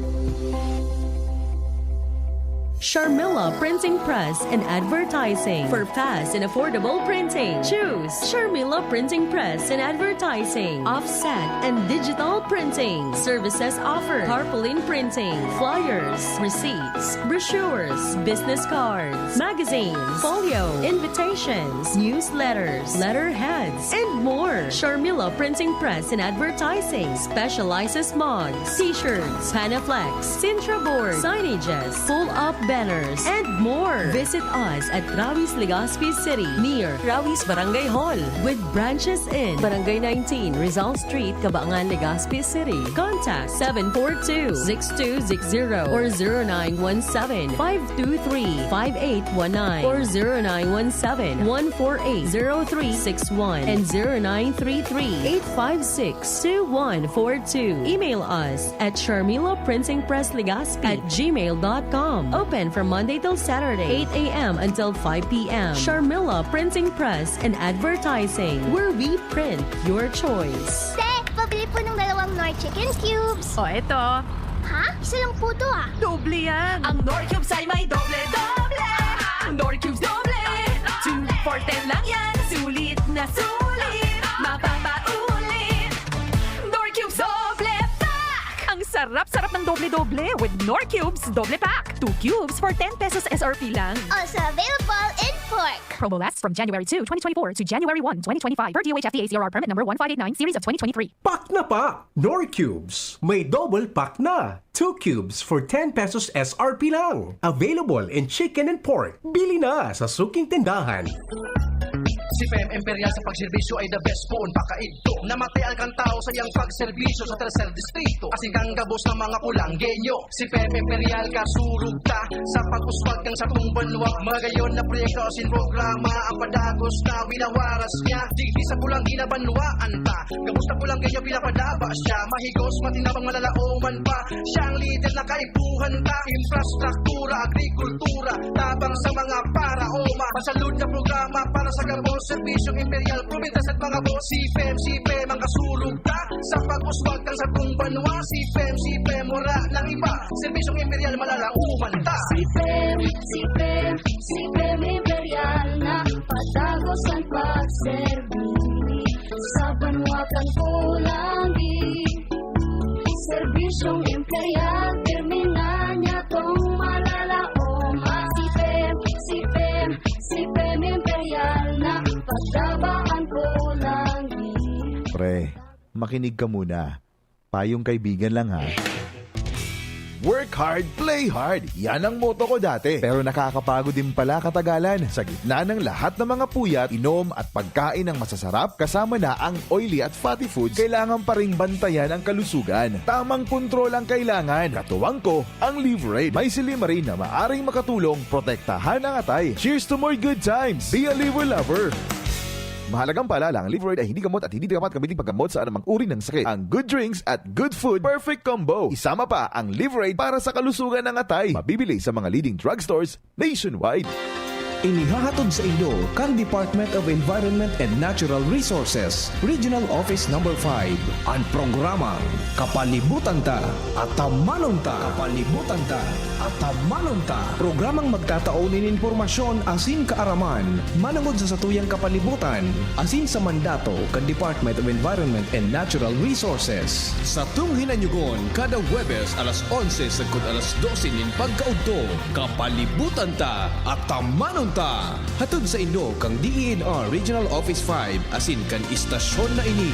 Sharmila Printing Press and Advertising. For fast and affordable printing, choose Sharmila Printing Press and Advertising. Offset and digital printing. Services offered: tarpaulin printing, flyers, receipts, brochures, business cards, magazines, folio, invitations, newsletters, letterheads, and more. Sharmila Printing Press and Advertising specializes mugs, t-shirts, Panaflex, Sintra board, signages, full-up banners, and more. Visit us at Rawis, Legazpi City, near Rawis Barangay Hall, with branches in Barangay nineteen, Rizal Street, Cabangan, Legazpi City. Contact seven four two, six two six zero or zero nine one seven, five two three, five eight one nine or zero nine one seven, one four eight, zero three six one and zero nine three three, eight five six, two one four two. Email us at Sharmila Printing Press Legazpi at gmail dot com. Open from Monday till Saturday, eight a m until five p m. Sharmila Printing Press and Advertising, where we print your choice. Te, pabili po ng dalawang Knorr Chicken Cubes. O, eto. Ha? Isa lang po to, ah. Doble yan. Ang Knorr Cubes ay may doble, doble. Knorr Cubes doble. Two for ten lang yan. Sulit na sulit. Mapapaulit. Knorr Cubes Doble Pack! Ang sarap-sarap ng doble-doble with Knorr Cubes Doble Pack. Two cubes for ten pesos S R P lang. Also available in pork. Promo lasts from January two, twenty twenty-four to January one, twenty twenty-five, per D O H F D A C R R permit number one five eight nine, series of twenty twenty-three. Pack na pa! Knorr Cubes, may double pack na! Two cubes for ten pesos S R P lang. Available in chicken and pork. Bili na sa suking tindahan. Si P M Imperial sa pagserbisyo ay the best poon pakaidto. Namatian kan tao sa iyang pagserbisyo sa tercer distrito. Asin kan gabos na mga Kulanggenyo. Si P M Imperial kasurog ta sa pag-uswag kan satong banwa. Magayon na proyekto asin programa ang padagos na winawaras niya. Digdi sa Kulanggi na banwaan ta. Gabos na Kulanggenyo pinapadaba siya. Mahigos, matinabang, malalaoman pa. Siyang lider na kaipuhan ta. Infrastruktura, agrikultura, tabang sa mga paraoma. Masalud na programa para sa gabos, serbisyong imperial, probinsyas at mga boss. Si P M, si P M ang kasurog ta. Sa pag-uswag kan satong banwa, si P M, si P M, wala nang iba. Serbisyong imperial, malalaoman ta. Si P M, si P M, si P M Imperial na padagos ang pagserbi sa banwa kan Kulanggi. Serbisyong imperial, pirmi na niya tong malalaoman. Si P M, si P M, si P M Imperial na pagdaba ang Kulanggi. Eh, makinig ka muna. Payong kaibigan lang, ha. Work hard, play hard. Yan ang motto ko dati. Pero nakakapagod din pala katagalan. Sa gitna ng lahat ng mga puyat, inom at pagkain ng masasarap, kasama na ang oily at fatty foods, kailangan pa ring bantayan ang kalusugan. Tamang kontrol ang kailangan. Katuwang ko, ang Livraid. May silymarin na maaring makatulong protektahan ang atay. Cheers to more good times! Be a Liver Lover! Mahalagang paalala, ang Livraid ay hindi gamot at hindi dapat gamitin paggamot sa anumang uri ng sakit. Ang good drinks at good food, perfect combo. Isama pa ang Livraid para sa kalusugan ng atay. Mabibili sa mga leading drugstores nationwide. Inihahatod sa inyo kan Department of Environment and Natural Resources, Regional Office Number five, an programang Kapalibutan Ta, Atamanon Ta. Kapalibutan Ta, Atamanon Ta. Programang magtatao nin impormasyon asin kaaraman manongod sa satuyang kapalibutan asin sa mandato kan Department of Environment and Natural Resources. Satong hinanyogon kada Huwebes alas onse sagkod alas dose nin pagkaudto. Kapalibutan Ta, Atamanon Ta! Hatod sa inyo kan D E N R Regional Office five asin kan istasyon na ini.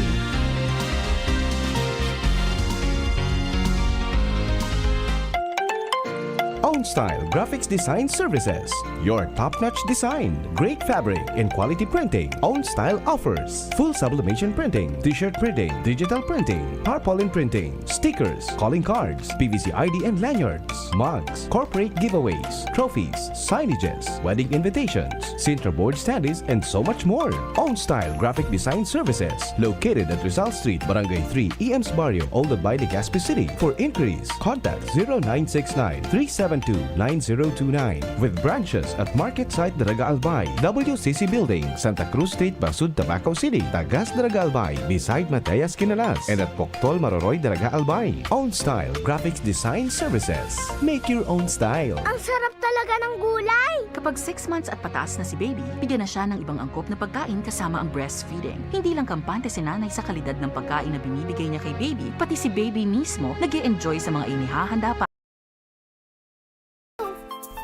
Own Style Graphics Design Services. Your top-notch design, great fabric, and quality printing. Own Style offers full sublimation printing, t-shirt printing, digital printing, tarpaulin printing, stickers, calling cards, P V C I D and lanyards, mugs, corporate giveaways, trophies, signages, wedding invitations, Sintra board standees, and so much more. Own Style Graphic Design Services, located at Rizal Street, Barangay three, E M's Barrio, Old Albay, Legazpi City. For inquiries, contact zero nine six nine, three seven two, nine zero two nine. With branches at Market Site Daraga Albay, W C C Building, Santa Cruz Street, Basud, Tabaco City, Tagas Daraga Albay, beside Mateas Quinalas, and at Poctol Maroroy Daraga Albay. Own Style Graphics Design Services. Make your own style. Ang sarap talaga ng gulay! Kapag six months at pataas na si baby, bigyan na siya ng ibang angkop na pagkain kasama ang breastfeeding. Hindi lang kampante si nanay sa kalidad ng pagkain na binibigay niya kay baby, pati si baby mismo nag enjoy sa mga inihahanda pa.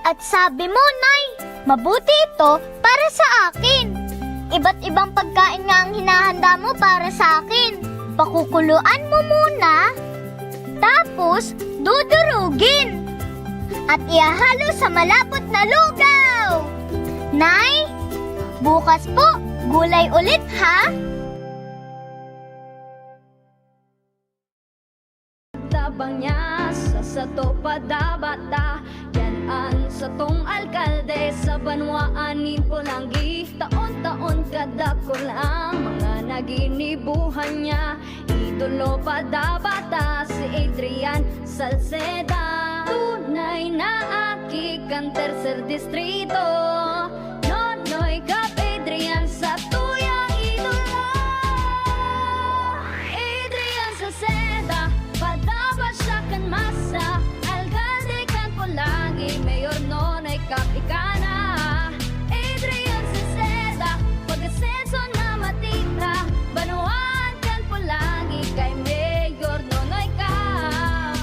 At sabi mo, Nay, mabuti ito para sa akin. Iba't ibang pagkain nga ang hinahanda mo para sa akin. Pakukuluan mo muna, tapos dudurugin. At ihahalo sa malapot na lugaw. Nay, bukas po, gulay ulit ha? Tabang niya sa sato padabata, yan an satong alkalde sa banwaan nin Polangui. Taon-taon kadakul ang mga naginibuhan niya. Idolo padabata si Adrian Salceda. Tunay na aki kan Tercer Distrito. Nonoy Cap Adrian sa tuyang idolo. Adrian Salceda, padaba siya kan masa. Alkalde kan Polangui, Mayor Nonoy Cap ika na. Adrian Salceda, pag-asenso na matira. Banwaan kan Polangui kay Mayor Nonoy Cap.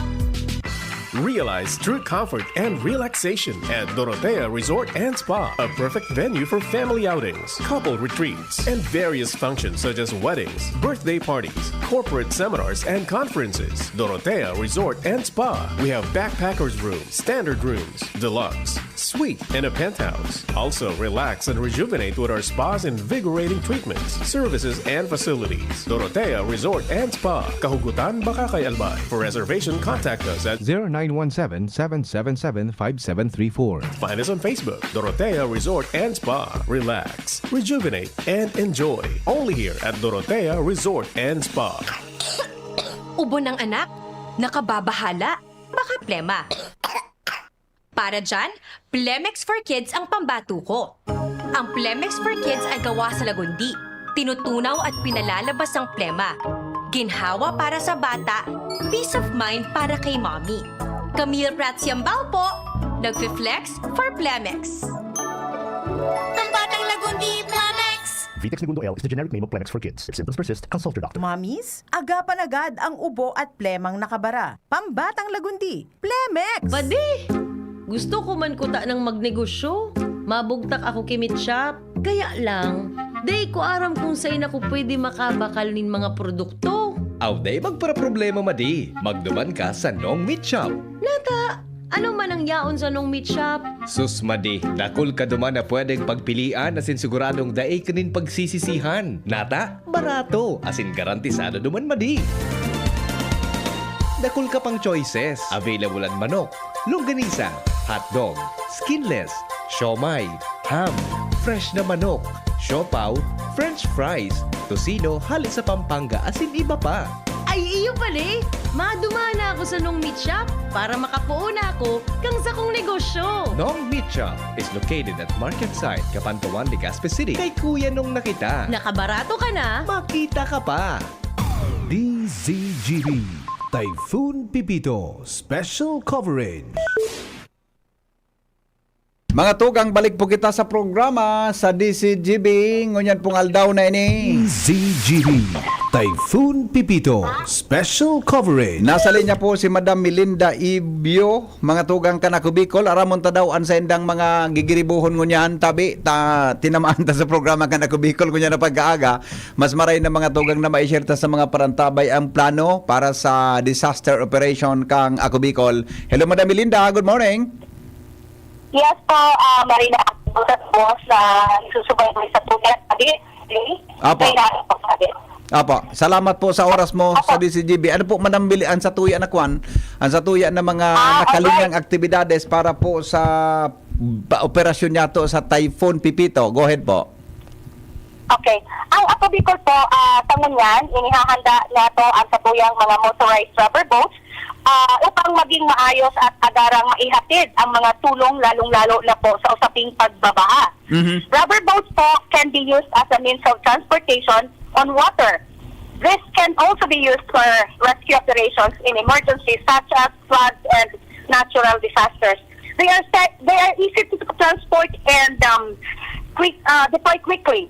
Realize true comfort and relaxation at Dorotea Resort and Spa, a perfect venue for family outings, couple retreats, and various functions such as weddings, birthday parties, corporate seminars, and conferences. Dorotea Resort and Spa. We have backpackers room, standard rooms, deluxe, suite, and a penthouse. Also, relax and rejuvenate with our spa's invigorating treatments, services, and facilities. Dorotea Resort and Spa, Kahugutan, Bacacay, Albay. For reservation, contact us at zero nine one seven, seven seven seven, five seven three four. Find us on Facebook, Dorotea Resort and Spa. Relax, rejuvenate, and enjoy. Only here at Dorotea Resort and Spa. Ubo ng anak? Nakababahala? Baka plema? Para dyan, Plemex for Kids ang pambato ko. Ang Plemex for Kids ay gawa sa lagundi. Tinutunaw at pinalalabas ang plema. Ginhawa para sa bata, peace of mind para kay mommy. Camille Prats Yambao po, nagfi-flex for Plemex. Pambatang lagundi, Plemex! Vitex Negundo L is the generic name of Plemex for Kids. If symptoms persist, consult your doctor. Mommies, agapan agad ang ubo at plemang nakabara. Pambatang lagundi, Plemex! Padi! Gusto ko man kuta ng magnegosyo. Mabugtak ako ki Mitchap. Kaya lang, Dai ko aram kung saen ako pwede makabakal nin mga produkto. Aw, dai magparaproblema, madi. Magduman ka sa Nong Meat Shop. Nata, ano man ang yaon sa Nong Meat Shop? Sus, madi, dakul ka duman na pwedeng pagpilian asin siguradong dai ka nin pagsisisihan. Nata, barato, asin garantisado duman, madi. Dakul ka pang choices. Available an manok, longganisa, hotdog, skinless, siomai, ham, fresh na manok, siopaw, french fries, tocino hale sa Pampanga asin iba pa. Ay, iyo pala eh! Madumana ako sa Nong Meat Shop para makapoon ako kan sakong negosyo. Nong Meat Shop is located at Market Site, Cabanatuan, Legazpi City. Kay Kuya Nong na kita. Nakabarato ka na. Makita ka pa. D Z G B, Typhoon Pipito, Special Coverage. Mga tugang, balik po kita sa programa sa D Z G B. Ngunyan pong aldaw na ini. D Z G B, Typhoon Pipito, Special Coverage. Nasa linya po si Madam Melinda Ibio. Mga tugang kan Ako Bicol, aramon ta daw an saindang mga gigiribohon ngunyan, tabi ta tinamaan ta sa programa kan Ako Bicol ngunyan na pag-aaga. Mas maray na, mga tugang, na mai-share ta sa mga parantabay ang plano para sa disaster operation kan Ako Bicol. Hello, Madam Melinda. Good morning. Yes po, ah, Marina, sa boss na nagsusubaybay sa Tugat, sabi, eh, Apo. Marina po, sabi. Apo, salamat po sa oras mo Apo. sa D Z G B. Ano po, Madam Bili, ang satuya na kwan, ang satuya na mga Ah, nakalingang alright. aktibidades para po sa ba, operasyon niyato sa Typhoon Pipito? Go ahead po. Okay. Ang Ako Bicol po, ah, sa ngunyan, inihahanda nato ang satuyang mga motorized rubber boats, ah, upang maging maayos at agarang maihatid ang mga tulong, lalong-lalo na po sa usaping pagbabaha. Mhm. Rubber boats po can be used as a means of transportation on water. This can also be used for rescue operations in emergencies such as floods and natural disasters. They are se-, they are easy to transport and, um, quick, uh, deploy quickly,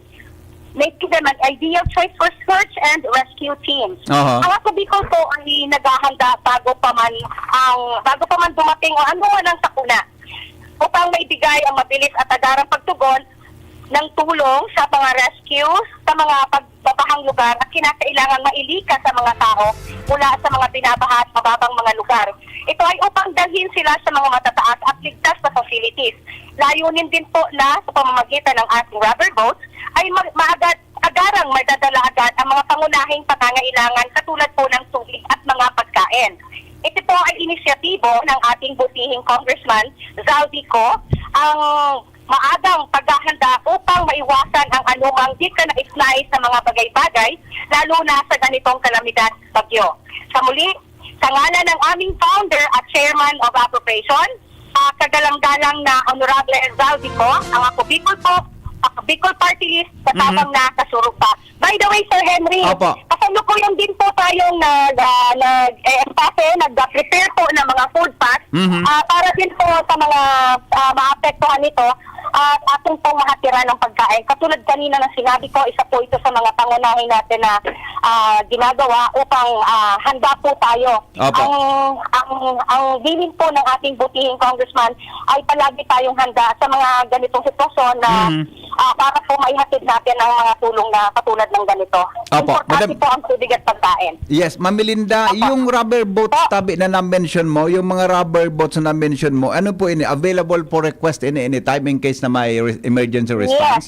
making them an ideal choice for search and rescue teams. Aha. Ang Ako Bicol po ay naghahanda bago pa man ang, bago pa man dumating o ano man ang sakuna, upang maibigay ang mabilis at agarang pagtugon ng tulong sa mga rescue sa mga pagbabahang lugar at kinakailangang mailikas sa mga tao mula sa mga binabaha at mababang mga lugar. Ito ay upang dalhin sila sa mga matataas at ligtas na facilities. Layunin din po na sa pamamagitan ng ating rubber boats ay ma-, maagad, agarang madadala agad ang mga pangunahing pangangailangan, katulad po ng tubig at mga pagkain. Ito po ay inisyatibo ng ating butihing Congressman Zaldy Co, ang maagang paghahanda upang maiwasan ang anumang di kanais-nais na mga bagay-bagay, lalo na sa ganitong kalamidad, bagyo. Sa muli, sa ngalan ng aming founder at chairman of appropriation, ah, kagalang-galang na Honorable Zaldy Co, ang Ako Bicol po, Ako Bicol Party List, katabang Mhm. na kasurog pa. By the way, Sir Henry, Opo. kasalukuyan din po tayong nag, ah, nag, eh, empake, nag-prepare po ng mga food pack, Mhm. ah, para din po sa mga, ah, maapektuhan nito at ating pong mahatira ng pagkain. Katulad kanina na sinabi ko, isa po ito sa mga pangunahing natin na, ah, ginagawa upang, ah, handa po tayo. Opo. Ang, ang, ang bilin po ng ating butihing congressman ay palagi tayong handa sa mga ganitong sitwasyon na, Mhm. ah, para po maihatid natin ang mga tulong na katulad ng ganito. Opo, Importante Madam po ang tubig at pagkain. Yes, Ma'am Melinda, Opo. yung rubber boats Opo. tabi na na-mention mo, yung mga rubber boats na na-mention mo, ano po ini? Available for request any, any time in case na may re-, emergency Yes. response?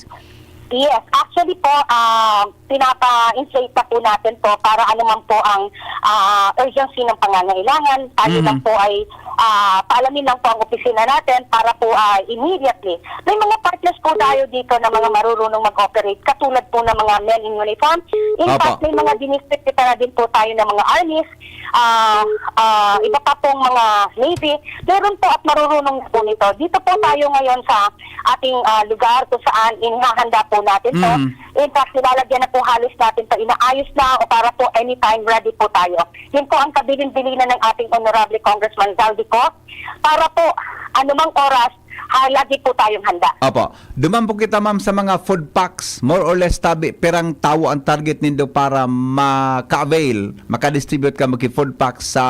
Yes, actually po, ah, pinapa-inflate na po natin po para ano man po ang, ah, urgency ng pangangailangan. Tayo Mhm. lang po ay, ah, paalamin lang po ang opisina natin para po, ah, immediately. May mga partners po tayo dito na mga marurunong mag-operate, katulad po ng mga men in uniform. In Opo. fact, may mga dinistribute na din po tayo ng mga armies, ah, ah, iba pa pong mga navy. Meron po at marurunong na po nito. Dito po tayo ngayon sa ating, ah, lugar kung saan inihahanda po natin to. Mm. In fact, nilalagyan na po halos natin to, inaayos na o para po anytime ready po tayo. Yun po ang kabilin-bilinan ng ating Honorable Congressman Zaldy Co. Para po, anumang oras, ha, lagi po tayong handa. Opo. Duman po kita, ma'am, sa mga food packs. More or less, tabi, pirang tawo ang target nindo para maka-avail, maka-distribute ka, maki-food packs sa,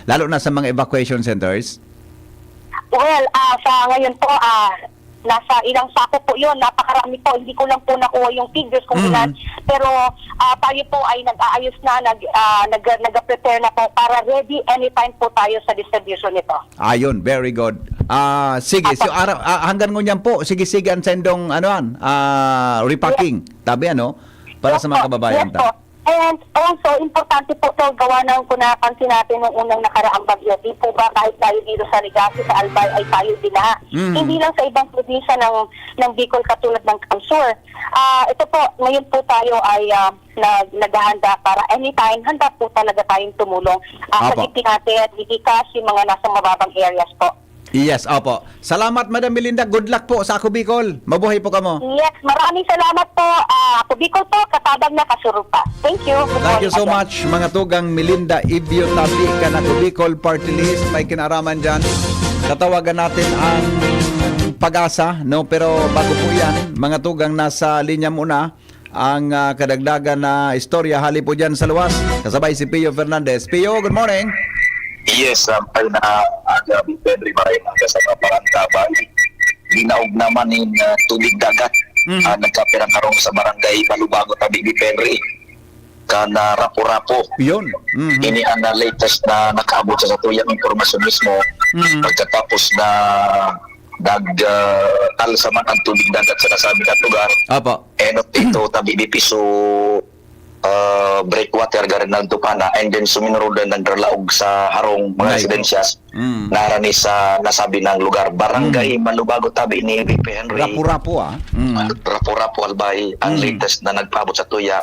lalo na sa mga evacuation centers? Well, ah, sa ngayon po, ah, nasa ilang sako po yon, napakarami po. Hindi ko lang po nakuha yung figures kung ilan. Pero ah, tayo po ay nag-aayos na, nag, ah, nag, nag-prepare na po para ready anytime po tayo sa distribution nito. Ayun, very good. Ah, sige, so ara, ah, hanggang ngunyan po, sige-sige ang sendong ano an, ah, repacking. Tabi ano, para sa mga kababayan ta. And also, importante po to, gawa ng kung napansin natin nung unang nakaraang bagyo, di po ba kahit tayo dito sa Legazpi, sa Albay, ay tayo binaha. Hindi lang sa ibang probinsya ng, ng Bicol katulad ng Kamsur. Ah, ito po, ngayon po tayo ay ah, nag, naghahanda para anytime, handa po talaga tayong tumulong. Ah, Apo. Sagitin natin, hindi cash yung mga nasa mababang areas po. Yes, opo. Salamat, Madam Melinda. Good luck po sa Ako Bicol. Mabuhay po kamo. Yes, maraming salamat po. Ah, Ako Bicol po, katabang na, kasurog pa. Thank you. Good Thank you morning so again. much, mga tugang Melinda Ibio Tabi, kan Ako Bicol Party List. May kinaraman dyan. Tatawagan natin ang pag-asa, no? Pero bago po yan, mga tugang, nasa linya muna ang ah, kadagdagan na istorya hali po dyan sa luwas. Kasabay si Pio Fernandez. Pio, good morning. Yes, sampay na aga, Big Henry, maray mga kasama parang kabay. Ginaog naman in ah, tubig dagat. Mhm. Ah, nagkapirang karong sa barangay Balubago, tabi ni Henry. Kan ah, Rapu-Rapu. Yun. Mhm. Ini ang ah, latest na nakaabot sa satuyang impormasyon mismo. Mhm. Pagkatapos na nag ah, alsa man ang tubig dagat sa nasabing lugar. Opo. Enot dito, tabi ni Piso ah, breakwater, Garinaldo Pana, and then suminurudan ng Dralaog sa Harong, mga Nay. residensyas, Mm. narani sa nasabi ng lugar. Barangay Malubago, tabi ni V P Henry. Rapu-rapu ah. Mm. Rapu-rapu, Albay, ang Mm. latest na nagpaabot sa tuya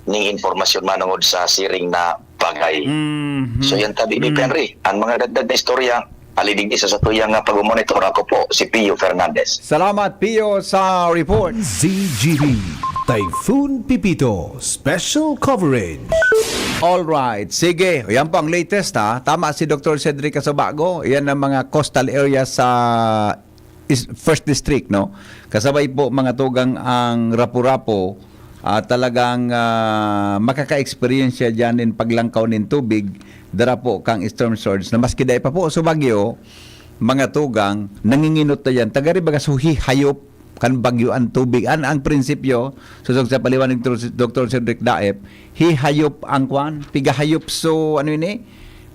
ning impormasyon manungod sa siring na bagay. Mhm. So yan, tabi ni Mm. Henry, ang mga dagdag na istorya, alidigdi sa satuyang nga pag-monitor, ako po, si Pio Fernandez. Salamat, Pio, sa report. Z G B, Typhoon Pepito, Special Coverage. All right. Sige, yan po ang latest ha. Tama si Doctor Cedric Casabago. Yan ang mga coastal area sa is- First District, no? Kasabay po mga tugang ang Rapu-Rapu. Ah, talagang ah, makaka-experience siya dyan in paglangkaw nin tubig, dara po kang storm surge na maski dai pa po sa bagyo, mga tugang, nanginginot na yan. Tagari baga suhi hayop kan bagyo ang tubig. An ang prinsipyo, susog sa paliwanag ni Doctor Cedric Daep, hihayop ang kwan, pigahayop so, ano ini?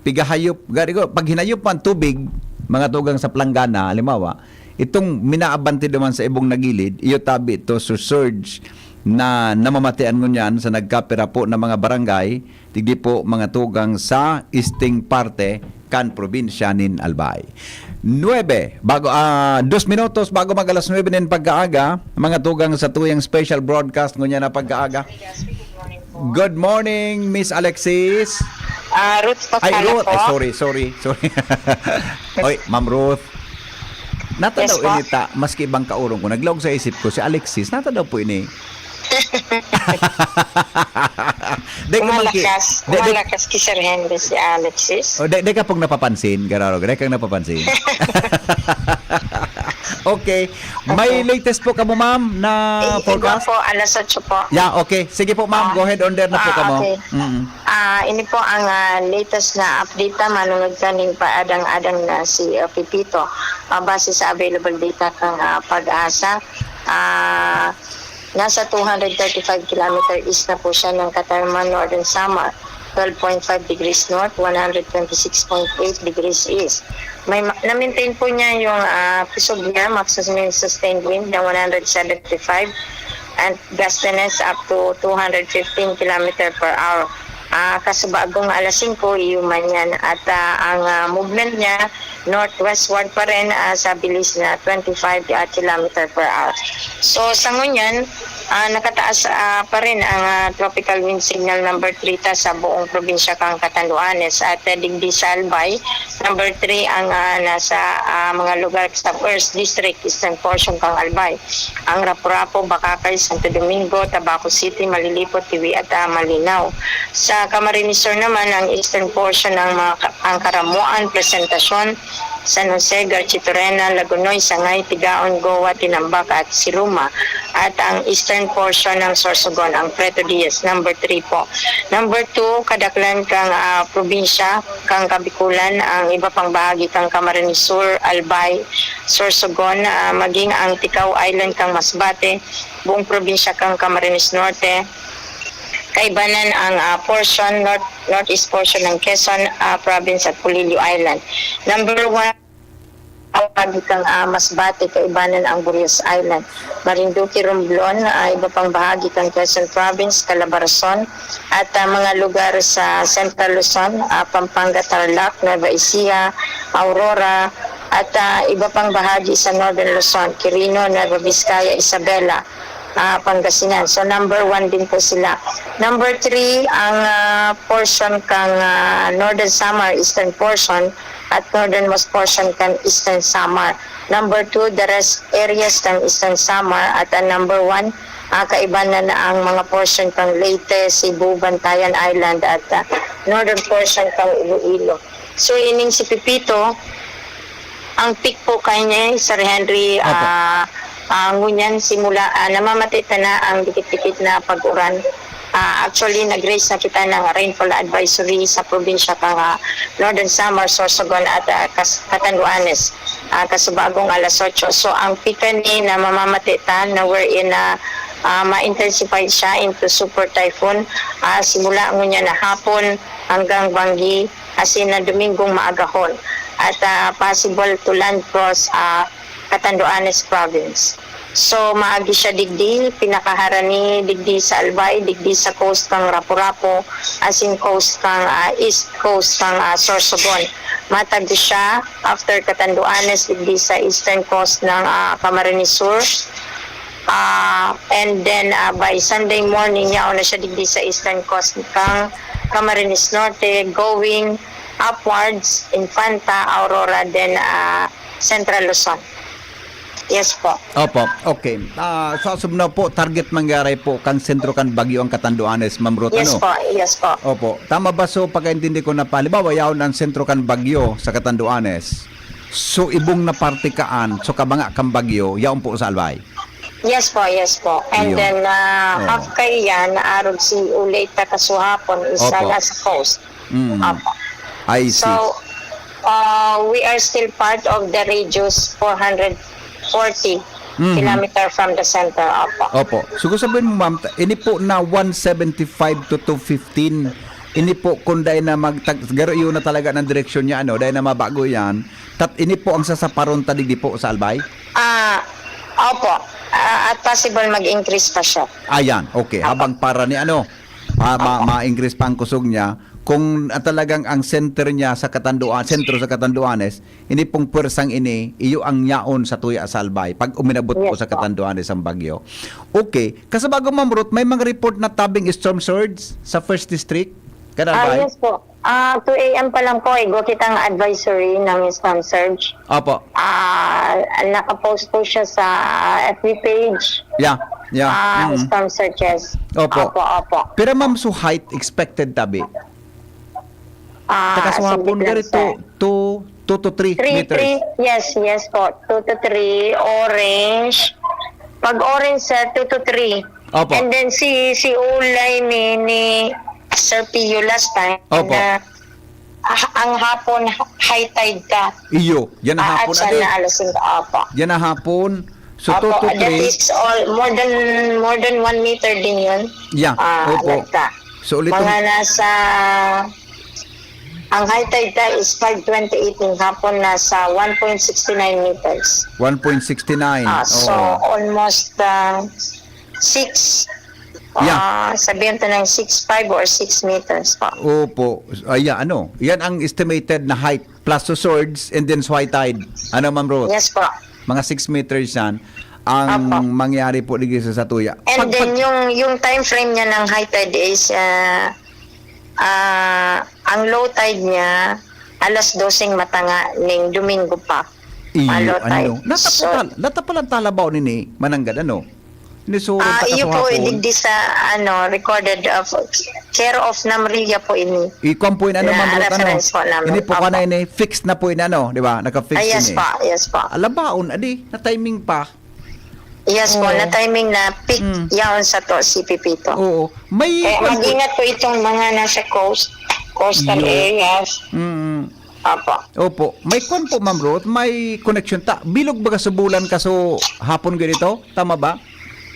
Pigahayop, gari ko, pag hinayop ang tubig, mga tugang sa planggana, halimbawa, itong minaabante naman sa ibong nagilid, iyo tabi to so surge na namamatian ngunyan sa nagkapira po na mga barangay, digdi po mga tugang sa isting parte kan probinsya nin Albay. Nuebe, bago, ah, dos minutos bago mag alas nuebe nin pagkaaga, mga tugang sa tuyang special broadcast ngunyan na pagkaaga. Good morning, Miss Alexis. Ah, Ruth po Ay, sana Ruth. po. Ay, sorry, sorry, sorry. Oy, Ma'am Ruth. Nata Yes daw po. Ini ta, maski ibang kaurong ko, naglaog sa isip ko, si Alexis, nata daw po ini. Di ka man ki- Umalakas, di- di- umalakas ki Sir Henry si Alexis. Oh, di, di ka pong napapansin, Gararo. Di kang napapansin. Okay. May latest po kamo, ma'am, na I- igwa forecast? po, alas otso po. Yeah, okay. Sige po, ma'am. Ah. Go ahead on there na po Ah, kamo. okay. Mm. Ah, ini po ang ah, latest na update ta manungod kaning paadang-adang na si ah, Pepito. Ah, base sa available data kang ah, PAGASA, ah, nasa two hundred thirty-five kilometer east na po siya ng Catarman, Northern Samar, twelve point five degrees north, one hundred twenty-six point eight degrees east. May ma- na-maintain po niya yung ah, pisog niya, maximum sustained wind na one hundred seventy-five and gustiness up to two hundred fifteen kilometer per hour. Ah, kasubagong alas singko, iyuman yan. At ah, ang ah, movement niya, northwestward pa rin ah, sa bilis na twenty-five ah, kilometer per hour. So, sa ngunyan, ah, nakataas ah, pa rin ang ah, tropical wind signal number three ta sa buong probinsya kang Catanduanes. At ah, digdi sa Albay, number three ang ah, nasa ah, mga lugar sa first district, eastern portion kang Albay. Ang Rapu-Rapu, Bacacay, Santo Domingo, Tabaco City, Malilipot, Tiwi at ah, Malinao. Sa Camarines Sur naman, ang eastern portion ng mga ka- ang Caramoan, Presentacion, San Jose, Garchitorena, Lagonoy, Sangay, Tigaon, Goa, Tinambac at Siruma. at ang eastern portion ng Sorsogon, ang Preto Diaz, number three po. Number two, kadaklan kang, ah, probinsya, kang Kabikulan, ang iba pang bahagi kang Camarines Sur, Albay, Sorsogon, ah, maging ang Ticao Island kang Masbate, buong probinsya kang Camarines Norte, kaibanan ang, ah, portion, north, northeast portion ng Quezon, ah, province at Polillo Island. Number one, ang bahagi kang, ah, Masbate, kaibanan ang Burias Island, Marinduque, Romblon, ah, iba pang bahagi kang Quezon Province, Calabarzon, at, ah, mga lugar sa Central Luzon, ah, Pampanga, Tarlac, Nueva Ecija, Aurora, at, ah, iba pang bahagi sa Northern Luzon, Quirino, Nueva Vizcaya, Isabela, ah, Pangasinan. So, number one din po sila. Number three, ang, ah, portion kang, ah, Northern Samar, eastern portion, at northernmost portion kan Eastern Samar. Number two, the rest areas kan Eastern Samar. At ang number one, ah, kaibanan na ang mga portion kan Leyte, Cebu, Bantayan Island, at, ah, northern portion kan Iloilo. So, ining si Pepito, ang peak po kanya, Sir Henry, Opo. ah, ah, ngunyan simula, ah, namamati ta na ang dikit-dikit na pag-uran. Ah, actually, nag-raise na kita ng rainfall advisory sa probinsya kang, ah, Northern Samar, Sorsogon at, ah, Cas-, Catanduanes, ah, kasubagong alas otso. So, ang peak ni na mamamati ta na wherein na, ah, ma-intensify siya into super typhoon, ah, simula ngunyan na hapon hanggang banggi, asin na Domingong maagahon, at, ah, possible to land cross, ah, Catanduanes Province. So, maagi siya digdi, pinakaharani digdi sa Albay, digdi sa coast kang Rapu-Rapu, asin coast kang, ah, east coast kang, ah, Sorsogon. Matagos siya after Catanduanes digdi sa eastern coast ng, ah, Camarines Sur. Ah, and then, ah, by Sunday morning, yaon na siya digdi sa eastern coast kang Camarines Norte, going upwards, Infanta, Aurora, then, ah, Central Luzon. Yes po. Opo, okay. Ah, so, asubnaw po, target mangyari po kang sentro kan bagyo ang Catanduanes, Ma'am Ruth, Yes ano? po, yes po. Opo. Tama ba, so, pagkaintindi ko na pa, halimbawa, yaon ang sentro kan bagyo sa Catanduanes. So, ibong na parte kaan, so, kabanga kan bagyo, yaon po sa Albay. Yes po, yes po. And Ayun. then, uh, Oo. half kaiyan, naarog si Ulay ta kasuhapon, isa Opo. na sa coast. Mm. Opo. I see. So, uh, we are still part of the radius four hundred forty Mhm. kilometer from the center. Opo. Opo. So, kung sabihin mo, ma'am, ta- ini po na one seventy-five to two fifteen, ini po kung dahil na magtag-, garo yun na talaga ng direksyon niya, ano, dahil na mabago yan, tat ini po ang sasaparon ta digdi po sa Albay? Ah, opo. Ah, at possible mag-increase pa siya. Ayan, okay. Habang para ni ano, ma- ma- ma-increase pa ang kusog niya, kung ah, talagang ang center niya sa Catanduan, sentro sa Catanduanes, ini pong pwersang ini, iyo ang yaon sa tuya sa Albay pag uminabot po Yes sa po. Catanduanes ang bagyo. Okay. Kasabago, Ma'am Ruth, may mga report na tabing storm surge sa First District? Kan Ah, Albay? Yes po. Ah, two a.m. pa lang po, igo kitang advisory ng storm surge. Opo. Ah, nakapost po siya sa F B page. Yeah. Ah, Mm. Storm surges. Opo. Opo, opo. Pero, ma'am, so height expected tabi? Ah, Takasuhapon saglit lang, gari sir. two, two, two to three Three, meters. three, yes, yes po. Two to three, orange. Pag orange, sir, two to three. Opo. And then si si Ulay ni, ni Sir Pio last time Opo. na ah, ang hapon high tide ka. Iyo, yan ang Ah, hapon, at siya adi. na alas singko. Opo. Yan ang hapon. So, two Opo, to that three. is all, more than, more than one meter din yun. Yeah, Ah, opo. Like that. So, ulit Mga nasa, ang high tide ka is five twenty-eight ng hapon, nasa one point six nine meters. one point six nine. Ah, so, Oo. almost uh, six, Yeah. ah, sabihin to ng six five or six meters po. Opo. Ayan, ano? Yan ang estimated na height. Plus susurs and then high tide. Ano, Ma'am Ruth? Yes po. Mga six meters yan. Ang Opo. mangyari po dito sa Satuya. And Pag- then pag- yung yung time frame niya ng high tide is ah ah, ang low tide niya alas doseng matanga ning Domingo pa. Iyo, Malo tayo. ano? Nata So- pala, nata pala ang talabaw nini, mananggad, ano? Ni so, Ah, iyo po, kahapon. Digdi sa, ano, recorded of care of Namrilla po ini. Ikuan po ini, ano, Na Ma'am Ruth, ano? reference po namin. Ini po Opo. Kana ini, fix na po ini, ano? Di ba? Naka-fix Ah, yes ini. po, yes po. Alabaon, adi, na timing pa. Yes po, Oo. na timing na peak Mm. yaon sato si Pipito. Oo. May Kaya kwan po- mag-ingat po itong mga nasa coast, coastal Yo. areas. Mm. Opo. Opo. May kwan po, Ma'am Ruth, may connection ta. Bilog baga sa bulan kaso hapon ganito? Tama ba?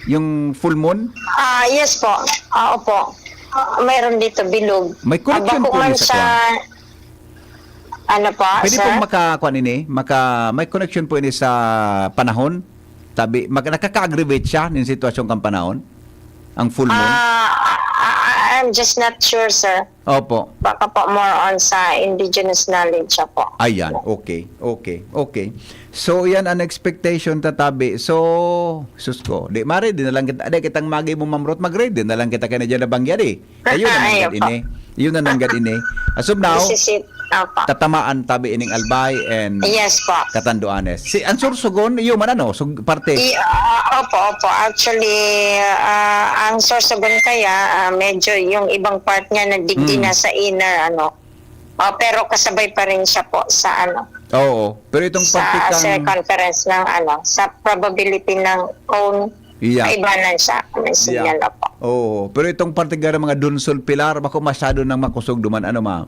Yung full moon? Ah, yes po. Ah, opo. Ah, mayroon dito bilog. May connection Ah, bako po man ni sa sa kwan. Ano pa, Pwede sir? pong makakuan ini, maka may connection po ini sa panahon. Tabi, mag, nakaka-aggravate siya nin sitwasyon kan panahon. Ang full moon. Ah, I- I- I'm just not sure, sir. Opo. Baka po more on sa indigenous knowledge siya po. Ayan, okay, okay, okay. So, yan ang expectation tatabi. So, sus ko, di ma-ready na lang kita, di kitang magi mo, Ma'am Ruth, mag-ready na lang kita kaya dyan na bangya, di. Ayun na Ay, nanggad opo. ini. Yun na nanggad ini. As of now, This is it. Opo. tatamaan tabi ining Albay and Yes po. Catanduanes. Si Ansur Sugon, yun man ano, sug, parte. I, ah, opo, opo. Actually, ah, ang Sorsogon kaya, ah, medyo yung ibang part niya nagdigdi Mm. na sa inner, ano. Ah, pero kasabay pa rin siya po sa, ano, Oo. Pero itong sa parte kang circumference ng, ano, sa probability ng cone, Yeah. kaibanan siya. May signal Yeah. na po. Oo. Pero itong particular mga dunsol pilar, bako masyado nang makusog duman, ano, ma?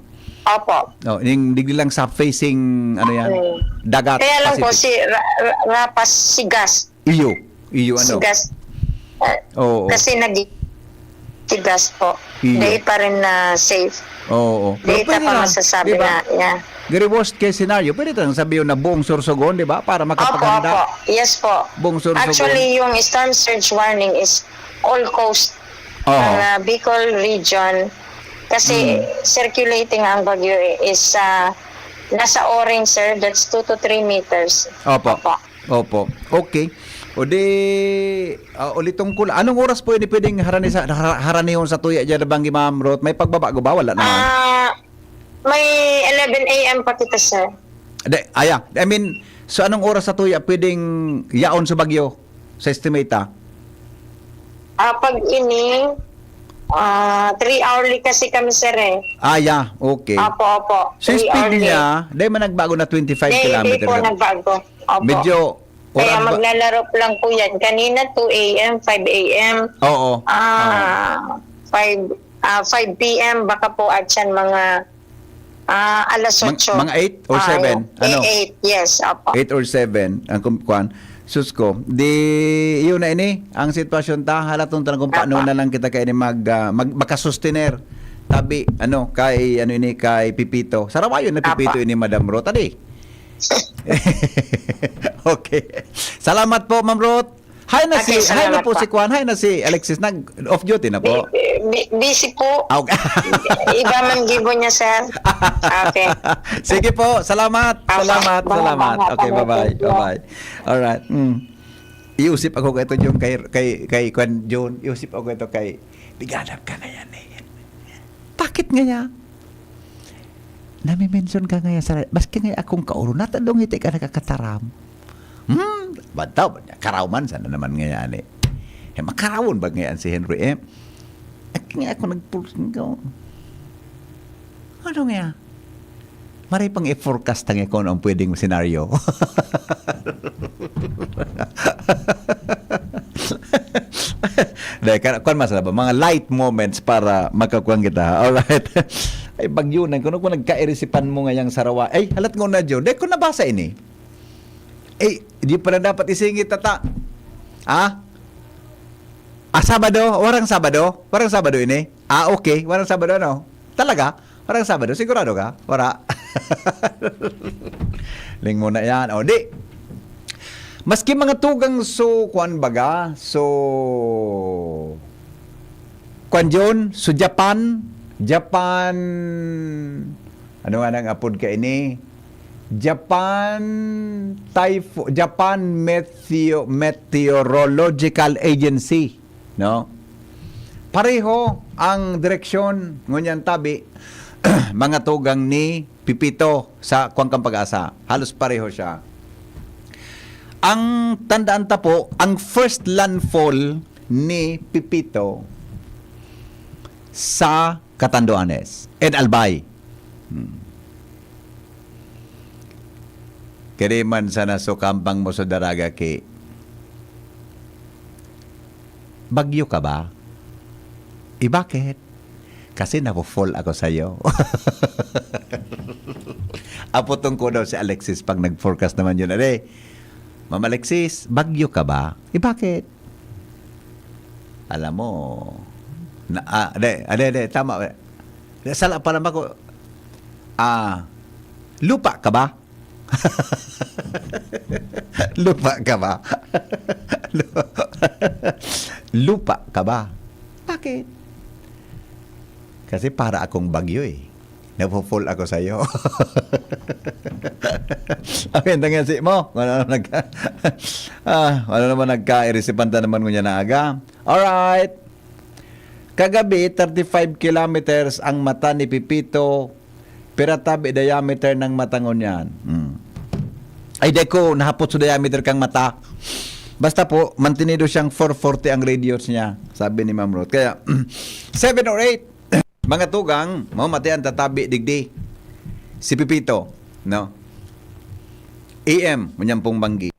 Opo. Oh, yung digdi lang sa facing, ano yan, Mm. dagat, Kaya lang po, Pacific. Si Ra- Ra- Rapas Sigas. Iyo. Iyo, ano? Sigas. Eh, Oo. Kasi nag Sigas po. Iyo. Hindi pa rin na safe. Oo. Hindi Pero pwede pa na, masasabi di ba? Na, yeah. Very worst case scenario, pwede tayong sabihin na buong Sorsogon, di ba? Para Opo, makapaganda. opo. Yes po. Buong Sorsogon. Actually, yung storm surge warning is all coast Oo. ng, ah, Bicol region. Kasi Mm. circulating ang bagyo is, ah, nasa orange, sir. That's two to three meters. Opo. Opo. Opo. Okay. O di, ah, ulitong ko lang. Anong oras po ini pwedeng harani sa, har- haranihon sa tuya dyan, banggi, Ma'am Ruth? May pagbabago ba? Wala naman. Ah, may eleven a m pa kita, sir. De, aya, I mean, so anong oras sa tuya pwedeng yaon sa bagyo? Sa estimate, ah? Ah, pag ini, ah, three hourly kasi kami, sir, eh. Ah, yeah. Okay. Opo, opo. So, yung Three speed hourly. Niya, dahil man nagbago na twenty-five Hindi, hindi kilometers. po nagbago. Opo. Medyo, Kaya oras ba- maglalarop lang po yan. Kanina, two a m, five a m. Oo. Ah, five, ah, five p m, baka po at yan mga, ah, alas Mang- otso. mga eight or Ah, seven? Yung, Ano? Eight, yes, opo. Eight or seven ang kum- kwan. Sus ko. Di, yun na ini, ang sitwasyon ta, halaton ta lang kung paano Apa. Na lang kita kayo ni mag, ah, mag, makasustener. Tabi, ano, kay, ano ini, kay Pipito. Sarawayon na Pipito Apa. Ini, Madam Ruth. Adi. Okay. Salamat po, Ma'am Ruth. Hi na Okay, si, hi na salamat po po. Si Kwan, hi na si Alexis. Nag-off duty na po. Bi- bi- busy po. Ah, okay. Iba man gibo niya, sir. Okay. Sige po, salamat. Tama. Salamat, Bye, salamat. bye, Okay, bye, bye-bye. thank you. Bye-bye. All right. Mm. Iusip ako kay ito yung kay kay kay Kwan Jun. Iusip ako ito kay Bigadab ka ngayon eh. Bakit nga niya? Nami-mention ka nga sa maski nga akong kauro, natadong iti ka nakakataram. Hmm, bantaw, karaw man sana naman nga yan eh. Eh, makarawon ba ngayon si Henry eh? Ak nga ako nagpul-, ano nga? Maray pang i-forecast ang kung ang pwedeng senaryo. Dahil, kan, kan mas ba? Mga light moments para makakuan kita. Alright. Ay, bagyo na. Kung ako nagkairisipan mo ngayang sarawa. Ay, halat nga na, Joe. Dahil ko nabasa ini. Eh, di pala dapat isingit, tata. Ha? Ah, Sabado? Warang Sabado? Warang Sabado ini? Ah, okay. Warang Sabado, ano? Talaga? Warang Sabado? Sigurado ka? Wara? Ling mo na yan. O, di. Maski mga tugang so, kuan baga, so, kuan yun, so Japan, Japan, ano nga nang apod ka ini? Japan Typho-, Japan Meteo-, Meteorological Agency, no? Pareho ang direksyon, ngunyan tabi, mga tugang ni Pipito sa Kuwang Kang Pag-asa. Halos pareho siya. Ang tandaan ta po, ang first landfall ni Pipito sa Catanduanes and Albay. Hmm. Kaya man sana sukampang mo sa daraga ki Bagyo ka ba? Eh, bakit? Kasi nafo-fall ako sa'yo. Apotong ko daw si Alexis pag nag-forecast naman yun. Are, Ma'am Alexis, bagyo ka ba? Eh, bakit? Alam mo, na, ah, de, ah, de, de, tama. De, sala pa naman ko. Ah, lupa ka ba? Lupa ka ba? Lu-, lupa ka ba? Bakit? Kasi para akong bagyo eh. Nafo-fall ako sa'yo. Akin, tangin si mo. Wala naman nagka-, ah, wala naman nagka-irisipan ta naman ngunyan na aga. Alright. Kagabi, thirty-five kilometers ang mata ni Pipito, pero tabi diameter ng mata ngunyan. Hmm. Ay, dai ko nahapot sa diameter kang mata. Basta po, mantinido siyang four forty ang radius niya, sabi ni Ma'am Ruth. Kaya, seven or eight, mga tugang, mamati ang tatabi digdi. Si Pipito, no? A M, ngunyan pong banggi.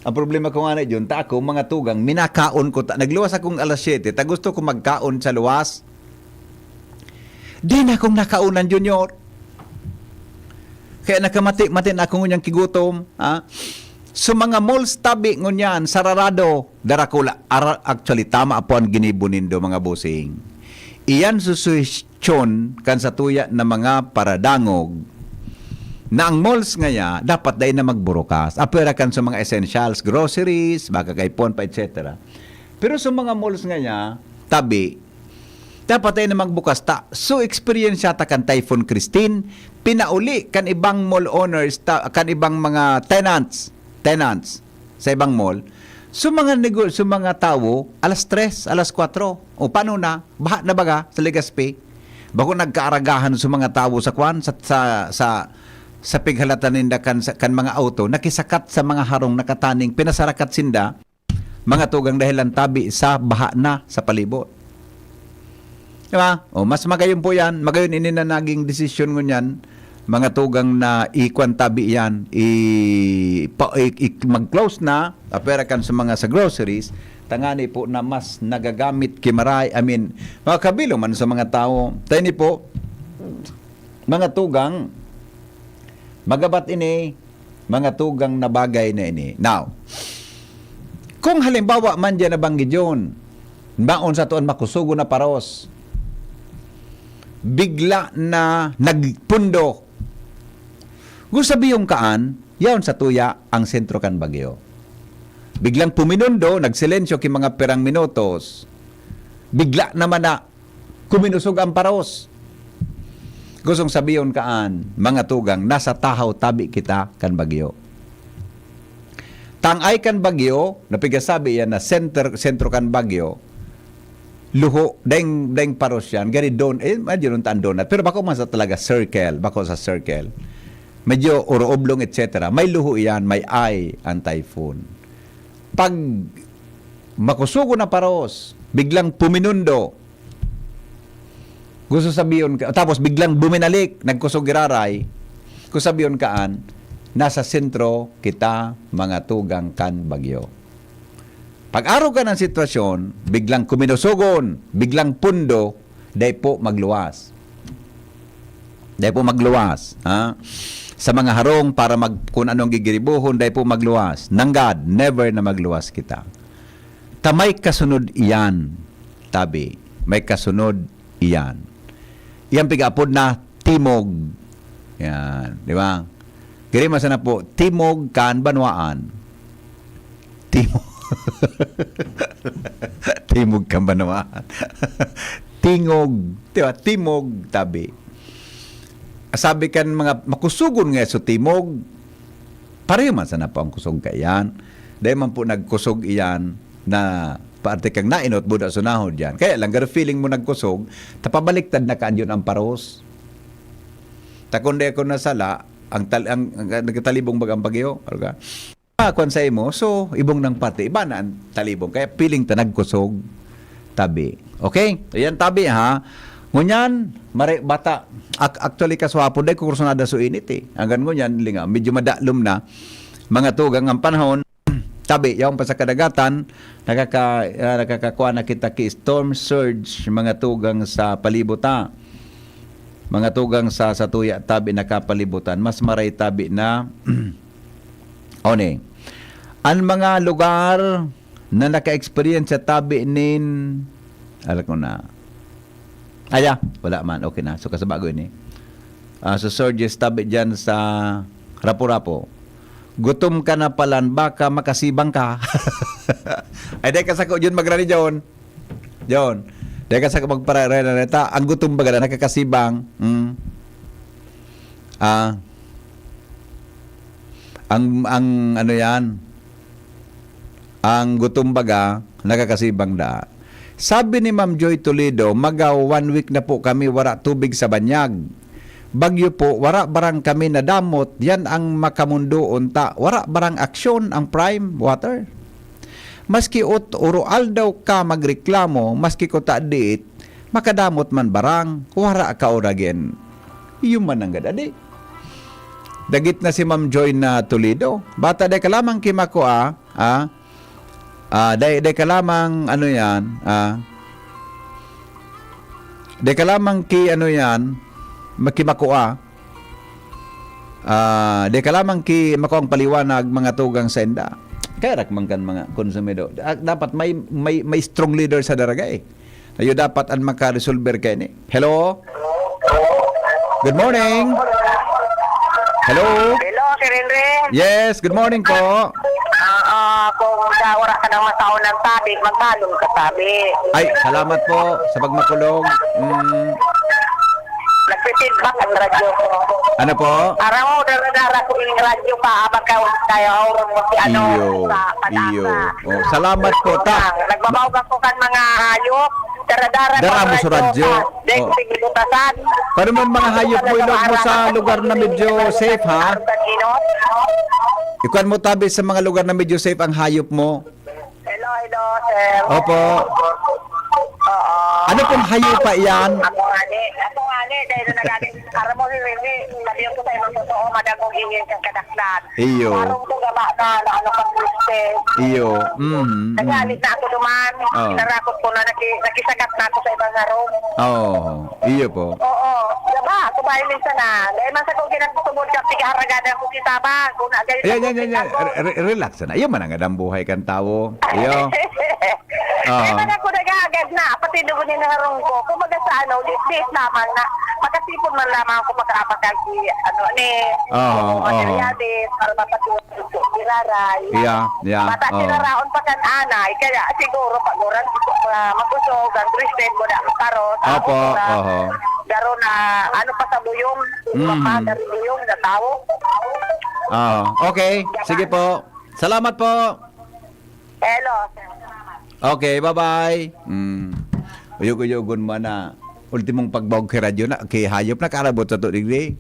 Ang problema ko nga na dyan, ta ako, mga tugang, minakaon ko, ta, nagluwas akong alas siyete, ta gusto ko magkaon sa luwas. Di na akong nakaunan, Junior. Kaya nakamati-mati na ako ngunyan kigutom, ha? So, mga malls tabi ngunyan, sararado, darakula. Ara-, actually, tama po ang ginibo nindo, mga bossing. Iyan susuhestyon kan satuya na mga paradangog na ang malls ngaya dapat dai na magburukas. Apwera kan sa mga essentials, groceries, baka kay pon pa, et cetera. Pero sa mga malls ngaya, tabi, dapat dai na magbukas ta. So, experience ta kan Typhoon Christine, pinauli kan ibang mall owners, ta, kan ibang mga tenants, tenants sa ibang mall. So, mga nego-, so, mga tawo, alas tres, alas kwatro. O, paano na? Baha na baga sa Legazpi? Bako nagkaaragahan sa mga tawo sa kwan, sa, sa, sa, sa pighalatan ninda kan, sa, kan mga auto, nakisakat sa mga harong nakataning, pinasarakat sinda, mga tugang, dahil lang tabi sa baha na sa palibot. Di ba? O, mas magayon po yan. Magayon ini na naging desisyon ngunyan, mga tugang, na ikwan tabi yan, i-, pa, i, i, mag-close na, apwera kan sa mga sa groceries, tangani po na mas nagagamit ki maray, I mean, mga kabilong man sa mga tawo. Tayo ni po, mga tugang, magabat ini, mga tugang na bagay na ini. Now, kung halimbawa man diyan nabanggit yun, maon sa tuon makusugo na paros, bigla na nagpundo. Kung sabihon kaan, yaon sa tuya ang sentro kan bagyo. Biglang puminundo, nagsilensyo ki mga pirang minutos. Bigla naman na kuminusog ang paros. Gustong sabihon kaan, mga tugang, nasa tahaw tabi kita kan bagyo. Tangay kan bagyo, napigasabi yan na center, sentro kan bagyo, luho, daing, daing paros yan, gari don, eh, medyo nun taan donut, pero bako man sa talaga circle, bako sa circle. Medyo oro-oblong, et cetera. May luho yan, may eye ang typhoon. Pag makusugo na paros, biglang puminundo, gusto sabihon ka, tapos biglang buminalik, nagkusog giraray, gusto sabihon kaan, nasa sentro kita, mga tugang kan bagyo. Pag-arog ka ng sitwasyon, biglang kuminusugon, biglang pundo, dai po magluwas. Dai po magluwas, ha? Sa mga harong para mag-, kung anong gigiribuhon, dai po magluwas. Nanggad, never na magluwas kita. Ta may kasunod iyan, tabi. May kasunod iyan. Iyang pigaapod na timog. Yan, di ba? Giri man sana po, timog kan banwaan. Timog. Timog kan banwaan. Tingog, di ba? Timog, tabi. Sabi kan mga makusugon nga sa timog, pareho man sana po ang kusog kaiyan. Dahil man po nagkusog iyan na parte kang nainot, buda sunahod yan. Kaya lang, garo feeling mo nagkusog, tapabaliktad na kaan yun ang paros. Ta kun di ako nasala, ang, tal- ang, ang nagtalibong bagang bagyo, ano ka? Ah, kwan sa imo, so, ibong ng parte, iba na ang talibong. Kaya feeling ta nagkusog, tabi. Okay? Ayan, tabi, ha? Ngunyan, mare, bata, ac-, actually, kaswapo, dai ko kursunada so init, eh. Hanggang ngunyan, linga, medyo madalom na, mga tugang ang panahon, tabi, yaon pa sa kadagatan, nakaka-, ah, nakakakua na kita ki storm surge, mga tugang sa palibot, ha. Mga tugang sa, sa tuya tabi na kapalibutan, mas maray tabi na, o ni, an mga lugar na naka-experience sa tabi nin, alam ko na. Aya, wala man. Okay na. So, kasabago ini. Ah, so, Sir Jess, tabi dyan sa Rapu-Rapu. Gutom ka na palan, baka makasibang ka. Ay, dahil ka sa ko, John Magrani, John. John. Dahil ka sa ko, magpara-, re-, re-, ta, ang gutom baga na nakakasibang. Mm. Ah. Ang, ang ano yan? Ang gutom baga, nakakasibang da. Sabi ni Ma'am Joy Toledo, "Magaw one week na po kami wara tubig sa banyag. Bagyo po, wara barang kami nadamot. Yan ang makamundoon ta. Wara barang aksyon ang Prime Water. Maski ot-, oro aldaw ka magreklamo, maski kuta diit, makadamot man barang, wara ka oragen." Iyo man nanggad, adi. Dagit na si Ma'am Joy na Toledo. Bata, dai ka lamang ki makua, ah. Ah, dai, dai ka lamang, ano yan, ah. Dai ka lamang ki, ano yan, maki makua. Ah, dai ka lamang ki makuang paliwanag, mga tugang sa inda. Kaya rak man kan mga konsumidor. Ah, dapat may, may, may strong leader sa daraga, eh. Ayo dapat an makaresolver kaini. Hello? Good morning. Hello? Hello, Sir Henry. Yes, good morning po. Oo, kung sa wala ka nang masaon ng tabi, magbalon ka tabi. Ay, salamat po sa pagmakulog. Mm. Nagpipidback ang radyo ko. Ano po? Aram mo, dara-dara ko yung radyo pa, abang ka, kaya oras mo si ano, Iyo, sa Patasa. Iyo. Oh, salamat po, ta. Nagbabaog ako kan mga hayop. Dara-dara Dara ko mo sa radyo. Radyo. Dahil Oh. Sige, butasan. Paano man mga hayop mo, Ano ilog mo sa ang lugar na medyo sabi safe, ha? Sa Gino? Ikuan mo tabi sa mga lugar na medyo safe ang hayop mo. Hello, hello, sir. Opo. Oo. Ano pong hayop pa iyan? Ako nga ni, ako nga ni, dahil na nagaling, aram mo, Riri, sabi ko sa imong totoo, madagong ingin kang kadaklan. Iyo. Parang ko gaba na, na ano ka, Kristen. Iyo. Mm, mm. Nagalit na ako duman. Oh. Narakot ko na, naki-, nakisagat na ako sa ibang harong. Oh, iyo po. Oo. Gaba, ako ba yung minsan na? Dahil man sa kong ginagtutubod ka, pigaharagadan ko kita ba? Kung na, ganyan Ayan, yan, yan, yan. ako. Re-, re-, relax na. Iyo man ang adang buhay kan tawo. Iyo. Oo. Ay, man ako nag-aagad na. Pati doon yung harong ko. Kumbaga sa ano, late-late lamang na. Makasipon man lamang ako makaapakal si, ano, ni, Oo, si oo. Materiales, para mapatuloy ko, giraray. Yeah, yeah, Bata, oo. Sinaraon pa kan anay. Kaya siguro, pag oras, ah, mag-usog, ang Kristen, wala ang tarot. Opo, Tapos, ah, oho. Garo na, ano pa sa buyong? Mm. Papa, dari buyong, na tao. Oo. Okay. Sige po. Salamat po. Hello. Okay, bye-bye. Mm. Uyog-uyogon mo na. Ultimong pagbaog kay radyo na, kay hayop na karabot sa to digdi.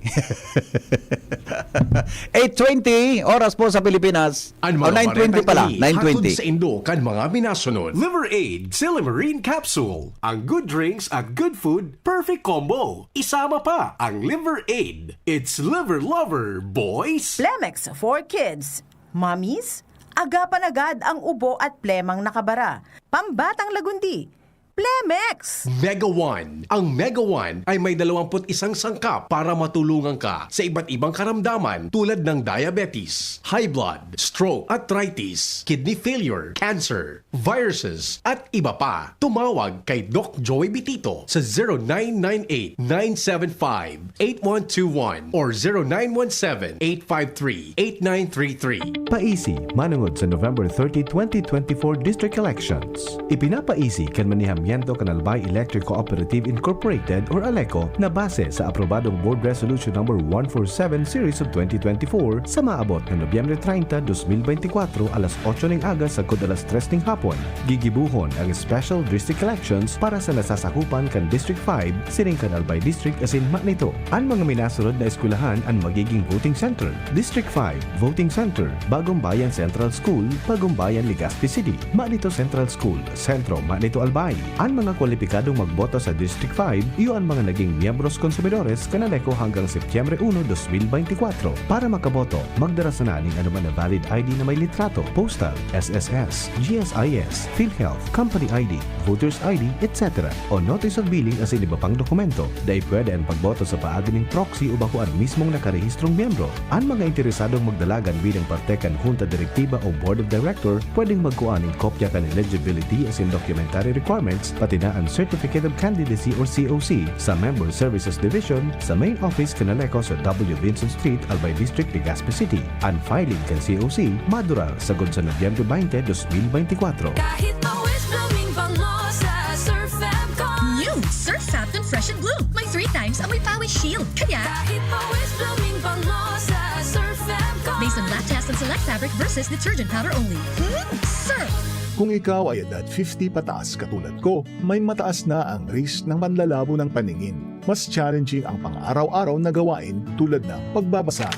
Eight twenty, oras po sa Pilipinas. An O, mga nine twenty bareta pala, ini nine twenty. Hatod sa indo kan mga minasunod. Liver Aid, Silimarin Capsule. Ang good drinks at good food, perfect combo. Isama pa ang Liver Aid. It's Liver Lover, boys! Plemex for Kids. Mommies, agapan agad ang ubo at plemang nakabara. Pambatang lagundi, Plemex! Mega One. Ang Mega One ay may dalawampu't isang sangkap para matulungan ka sa iba't ibang karamdaman tulad ng diabetes, high blood, stroke, arthritis, kidney failure, cancer, viruses, at iba pa. Tumawag kay Doc Joey Bitito sa zero nine nine eight, nine seven five, eight one two one or zero nine one seven, eight five three, eight nine three three. Paisi, manongod sa November thirty, twenty twenty-four District Elections. Ipinapaisi kan manihamiento kan Albay Electric Cooperative Incorporated or ALECO na base sa aprobadong Board Resolution Number one four seven Series of twenty twenty-four sa maabot na Nobyembre treinta, dos mil beintikwatro, alas otso ning aga sagkod alas tres ning hapon. Gigibohon ang Special District Elections para sa nasasakupan kan District five, siring kan Albay District asin Manito. An mga minasunod na eskwelahan an magiging voting center. District five, Voting Center, Bagong Bayan Central School, Bagong Bayan, Legazpi City, Manito Central School, Sentro, Manito, Albay, An mga kwalipikadong magboto sa District five, iyo an mga naging miyembros konsumidores kan Aleco hanggang Setyembre uno, dos mil beintikwatro. Para makaboto, magdara sana nin anoman na valid I D na may litrato, postal, S S S, G S I S, PhilHealth, company I D, voter's I D, et cetera, o notice of billing asin iba pang dokumento. Dai pwede an pagboto sa paagi nin proxy o bako an mismong nakarehistrong miyembro. An mga interesadong magdalagan bilang parte kan Junta Direktiba o Board of Director pwedeng magkua nin kopya kan eligibility asin documentary requirements, pati na an Certificate of Candidacy or C O C, sa Member Services Division, sa main office kan Aleco sa W Vinson Street, Albay District, Legazpi City. An filing kan C O C madurar sagkod sa Nobyembre twenty, dos mil beintikwatro. Kahit pawis, blooming bango sa Surf Fab Con. New Surf Fab Con Fresh and Bloom. May three times amoy pawis shield. Kaya kahit pawis, blooming bango sa Surf Fab Con. Based on lab test and select fabric versus detergent powder only. Hmm, Surf! Kung ikaw ay edad fifty pataas katulad ko, may mataas na ang risk ng panlalabo ng paningin. Mas challenging ang pang-araw-araw na gawain tulad ng pagbabasa,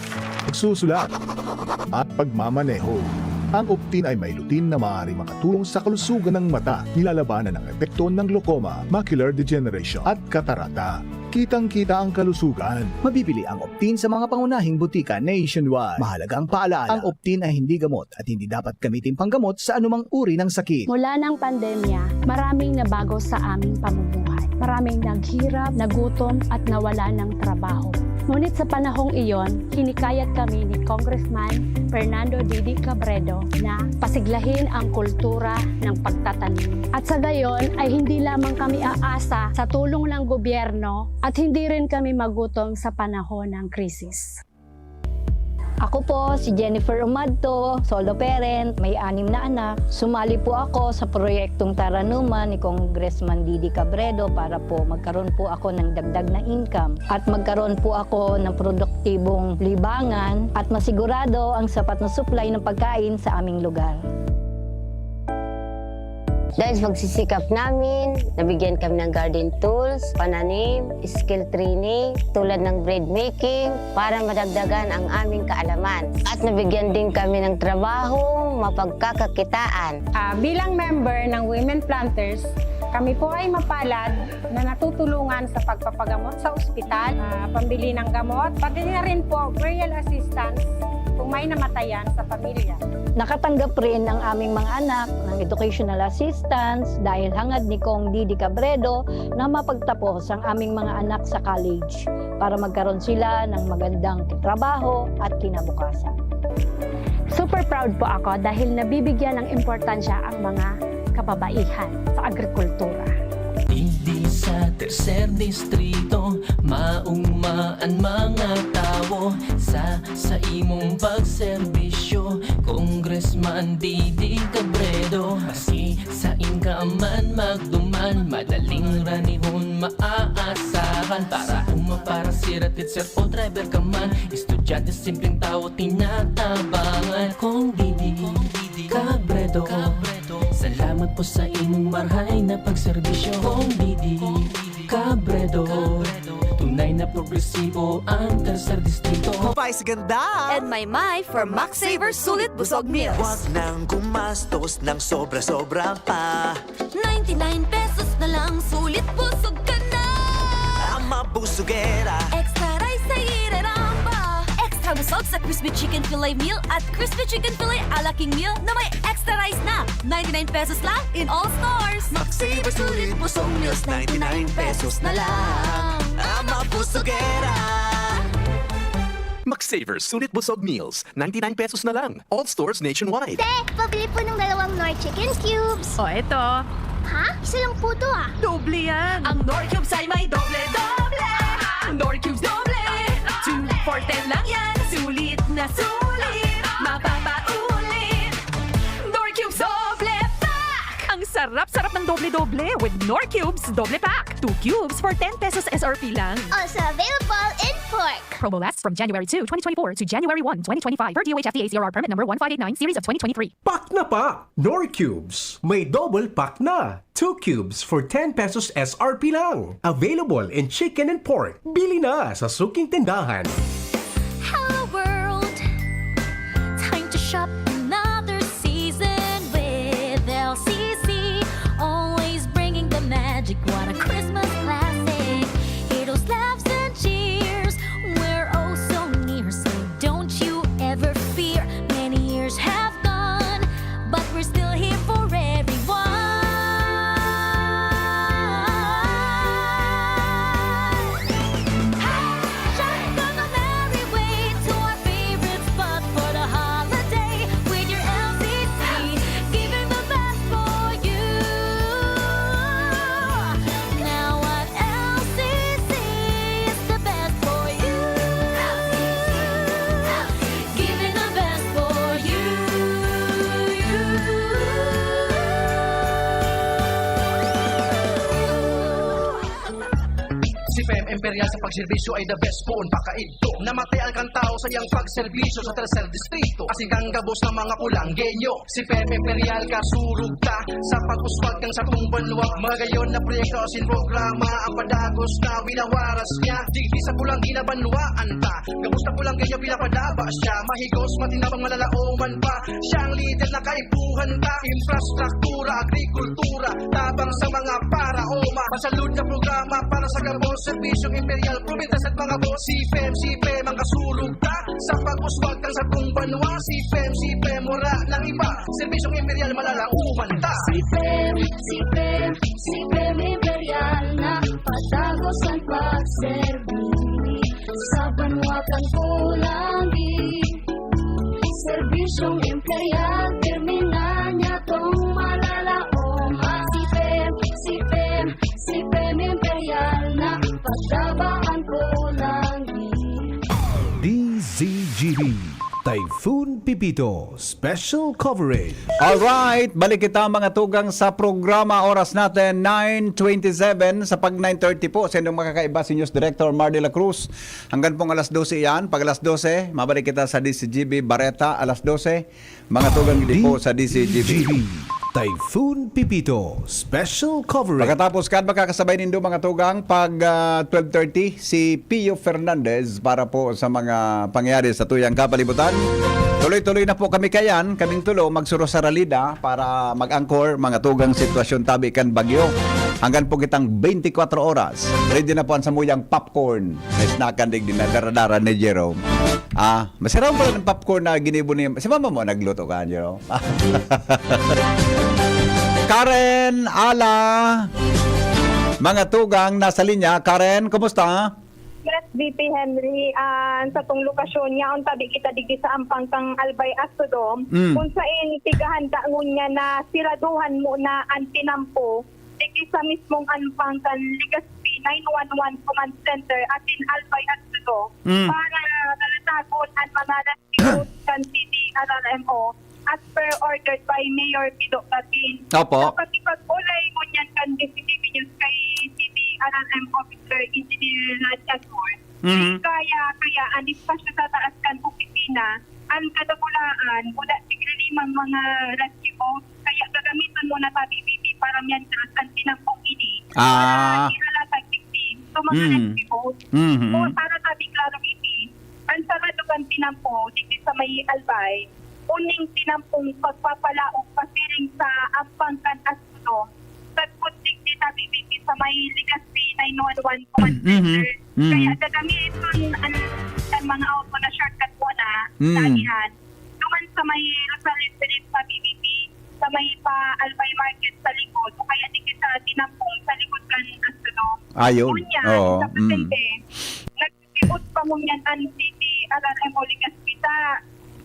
pagsusulat, at pagmamaneho. Ang Optin ay may lutein na maaaring makatulong sa kalusugan ng mata, nilalabanan ang epekto ng glaucoma, macular degeneration, at katarata. Kitang-kita ang kalusugan. Mabibili ang Optin sa mga pangunahing butika nationwide. Mahalagang paalaala, ang Optin ay hindi gamot at hindi dapat gamitin panggamot sa anumang uri ng sakit. Mula ng pandemya, maraming nabago sa aming pamumuhay. Maraming naghirap, nagutom, at nawala ng trabaho. Ngunit sa panahong iyon, hinikayat kami ni Congressman Fernando Didi Cabredo na pasiglahin ang kultura ng pagtatanim. At sa gayon ay hindi lamang kami aasa sa tulong ng gobyerno at hindi rin kami magutom sa panahon ng krisis. Ako po si Jennifer Umadto, solo parent, may anim na anak. Sumali po ako sa proyektong Taranuman ni Congressman Didi Cabredo para po magkaroon po ako ng dagdag na income at magkaroon po ako ng produktibong libangan at masigurado ang sapat na supply ng pagkain sa aming lugar. Dahil sa pagsisikap namin, nabigyan kami ng garden tools, pananim, skill training, tulad ng bread making, para madagdagan ang aming kaalaman. At nabigyan din kami ng trabaho, mapagkakakitaan. Ah, bilang member ng Women Planters, kami po ay mapalad na natutulungan sa pagpapagamot sa ospital, ah, pambili ng gamot, pati na rin po burial assistance kung may namatayan sa pamilya. Nakatanggap rin ang aming mga anak ng educational assistance dahil hangad ni Cong Didi Cabredo na mapagtapos ang aming mga anak sa college para magkaroon sila ng magandang trabaho at kinabukasan. Super proud po ako dahil nabibigyan ng importansya ang mga kababaihan sa agrikultura. Digdi sa tercer distrito, mauma an mga tawo sa, sa imong pagserbisyo, Congressman Didi Cabredo. Maski sain ka man magduman, madaling ranihon maaasahan. Para uma, para sira, teacher o driver ka man, estudyante, simpleng tawo, tinatabangan. Cong Didi Cabredo, salamat po sa imong marhay na pagserbisyo. Cong Didi Cabredo, tunay na progresibo ang tercer distrito. Pais ganda! And may may for Max Saver Sulit Busog Meals. Wag nang gumastos ng sobra-sobra pa. Ninety-nine pesos na lang, sulit busog ka na. Ama Busugera. Extra rice sa ireramba. Extra busog sa crispy chicken fillet meal at crispy chicken fillet a la King meal na may extra rice na. Ninety-nine pesos lang in all stores. Max Saver Sulit Busog Meals, ninety-nine pesos na lang. Ama Busugera. Max Saver Sulit Busog Meals, ninety-nine pesos na lang. All stores nationwide. Te, pabili po ng dalawang Knorr Chicken Cubes. O, eto. Ha? Isa lang po to, ah. Doble yan. Ang Knorr Cubes ay may doble-doble. Knorr Cubes doble. Two for ten lang yan. Sulit na sulit. Mapapaulit. Knorr Cubes Doble Pack! Ang sarap-sarap ng doble-doble with Knorr Cubes Doble Pack. Two cubes for ten pesos S R P lang. Also available in pork. Promo lasts from January two, twenty twenty-four to January one, twenty twenty-five, per D O H F D A C R R permit number one five eight nine, series of twenty twenty-three. Pack na pa! Knorr Cubes, may double pack na! Two cubes for ten pesos S R P lang. Available in chicken and pork. Bili na sa suking tindahan. Hello world! Time to shop another season with L C C. Always bringing the Si P M Imperial sa pagserbisyo ay the best poon pakaidto. Namatay ang kantao sa iyang pagserbisyo sa Tercer Distrito. Asin kang gabos ng mga Pulanggenyo. Si P M Imperial kasurog ta sa pag-uswag kan satong banwa. Magayon na proyekto asin programa ang padagos na winawaras niya. Digdi sa Pulanggenyo banwaan ta. Gabos na Pulanggenyo pinapadaba siya. Mahigos, matinabang, malalaoman pa. Siya ang lider na kaipuhan ta. Infrastruktura, agrikultura, tabang sa mga paraoma. Masalud na programa para sa gabos, serbisyong imperial, probinsya sa mga boss. Si P M, si P M ang kasurog ta sa pag-uswag kan satong banwa. Si P M, si P M, wala nang iba. Serbisyong imperial, malalaoman ta. Si P M, si P M, si P M Imperial na padagos ang pagserbi sa banwa kan Pulanggi. Serbisyong imperial, terminal niya tong malalaom. Ah, si P M, si P M, si P M Imperial na pagdabaan ko lang. D Z G B, Typhoon Pepito, Special Coverage. Alright, balik kita, mga tugang, sa programa. Oras natin, nine twenty-seven. Sa pag nine thirty po, sa inyong makakaiba, si News Director Mar de la Cruz. Hanggang pong alas dose yan. Pag alas dose, mabalik kita sa D Z G B Bareta, alas dose. Mga tugang, di po sa D Z G B. Typhoon Pepito, Special Coverage. Pagkatapos kan, makakasabay nindo, mga tugang, pag, ah, twelve thirty, si Pio Fernandez para po sa mga pangyayari sa tuyang kapalibutan. Tuloy-tuloy na po kami kayan, kaming tulo, magsurusaralida para mag-anchor, mga tugang, sitwasyon tabi kan bagyo. Hanggang po kitang twenty-four oras. Ready na po ang samuyang popcorn. May snackan digdi na daradara ni Jerome. Ah, masarap pala ng popcorn na ginibo ni, si mama mo nagluto ka, Jerome? Karen, Ala, mga tugang, nasa linya. Karen, kumusta? Yes, V P Henry, ah, sa tong lokasyon niya, ang tabi kita digdi sa ampang kang Albay Astrodome, Mm. kung sain tigahanda ngunyan na siraduhan mo na ang tinampo, digdi sa mismong ampang kan Legazpi nine one one Command Center asin Albay Astrodome, Mm. para kalatagon ang mga rescue kan C D R R M O as per ordered by Mayor Pido Garbin. Opo. Sa pakikipag-ulay ngunyan kan D Z G B News kay C D R R M Officer Engineer Nadia Sur, Mhm. kaya, kaya ang espasyo sa taas kan opisina, ang kadakulaan, wala tigrilimang mga rescue boat, kaya gagamiton mo na sa B B B para miyan sa kan tinampong ini. Ah. Para ihalatag digdi sa mga Mm. rescue boat. Mhm. O para sa klaro ini, ang sarado kan tinampo, digdi sa may Albay, uning tinampong pagpapalaog pasiring sa ampang kan Astrodome, sagkod digdi sa B B B sa may Legazpi nine one one Command Mhm. Center. Mhm. Kaya gagamiton an, an mga auto na shortcut muna Mm. sa agihan. Duman sa may Rosales Street sa B B B, sa may pa Albay Market sa likod, o kaya digdi sa tinampong sa likod kan Astrodome. Ayun. Ngunyan, Oo. sa presente, Mm. nagtitibot pa ngunyan an C D R R M o Legazpi ta.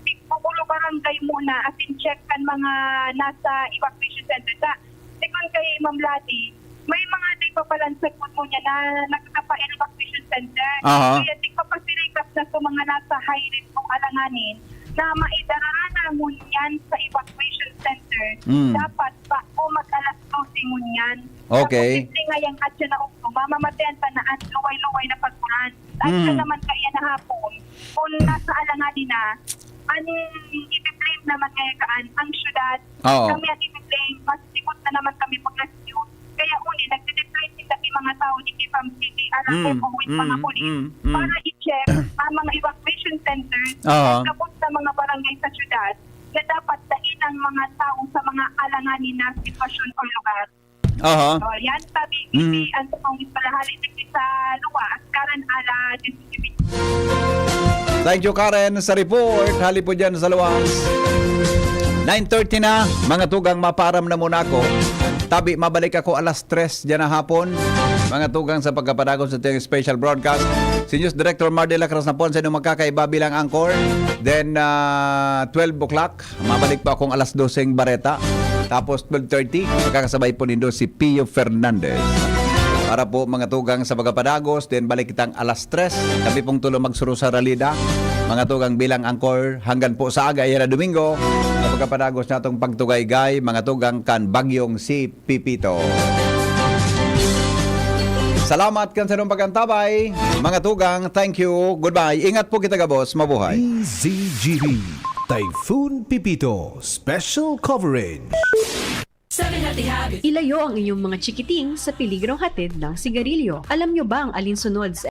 Tigbubulo barangay muna, asin check kan mga nasa evacuation center ta. Sigon kay Ma'am Lati, may mga di pa palan sagkod ngunyan na nagkapa-evacuation center. Aha. Kaya tigpapasirikas na sa mga nasa high risk o alanganin na maidarara na ngunyan sa evacuation center. Mm. Dapat ba o mag alas dose ngunyan. Okay. Sa posible ngayang atya na ugto, mamamatean ta na an luway-luway na pagkuran. At Mm. siya naman kaya na hapon, kung nasa alanganin na, an ibi-blame naman ngayon kaan, ang syudad. Oo. Kami ang ibi-blame, mas sikot na naman kami pag-rescue. Kaya uni, nagde-deploy sinda ki mga tao digdi from C D R R M Mm, o with mga mm, pulis mm, mm. para i-check ang mga evacuation centers Oo. sa gabos na mga barangay sa syudad na dapat dain ang mga tao sa mga alanganin na sitwasyon o lugar. Aha. So, yan, sabi, Mm. ang tukong istorya hali digdi sa luwas, Karen Ala, D Z G B. Thank you, Karen, sa report. Hali po dyan sa luwas. Nine thirty na, mga tugang, mapaaram na muna ako. Tabi, mabalik ako alas tres dyan na hapon. Mga tugang, sa pagkapadagon sa ating special broadcast, si News Director Mar de la Cruz na po sa inyong magkakaiba bilang anchor. Then, ah, twelve o'clock, mabalik pa akong alas doseng bareta. Tapos twelve thirty, magkakasabay po nindo si Pio Fernandez. Para po, mga tugang, sa pagkapadagos, then balik kitang alas tres. Kami pong tulo magsurusaralida. Mga tugang, bilang anchor, hanggang po sa aga, yan na Domingo. Sa pagkapadagos natong pagtugaygay, mga tugang, kan bagyong si Pipito. Salamat kan sarong pag-antabay. Mga tugang, thank you. Goodbye. Ingat po kita gabos. Mabuhay. D Z G B, Typhoon Pepito, Special Coverage. Seven Healthy Habits. Ilayo ang inyong mga chikiting sa peligrong hatid ng sigarilyo. Alam nyo ba ang alinsunod sa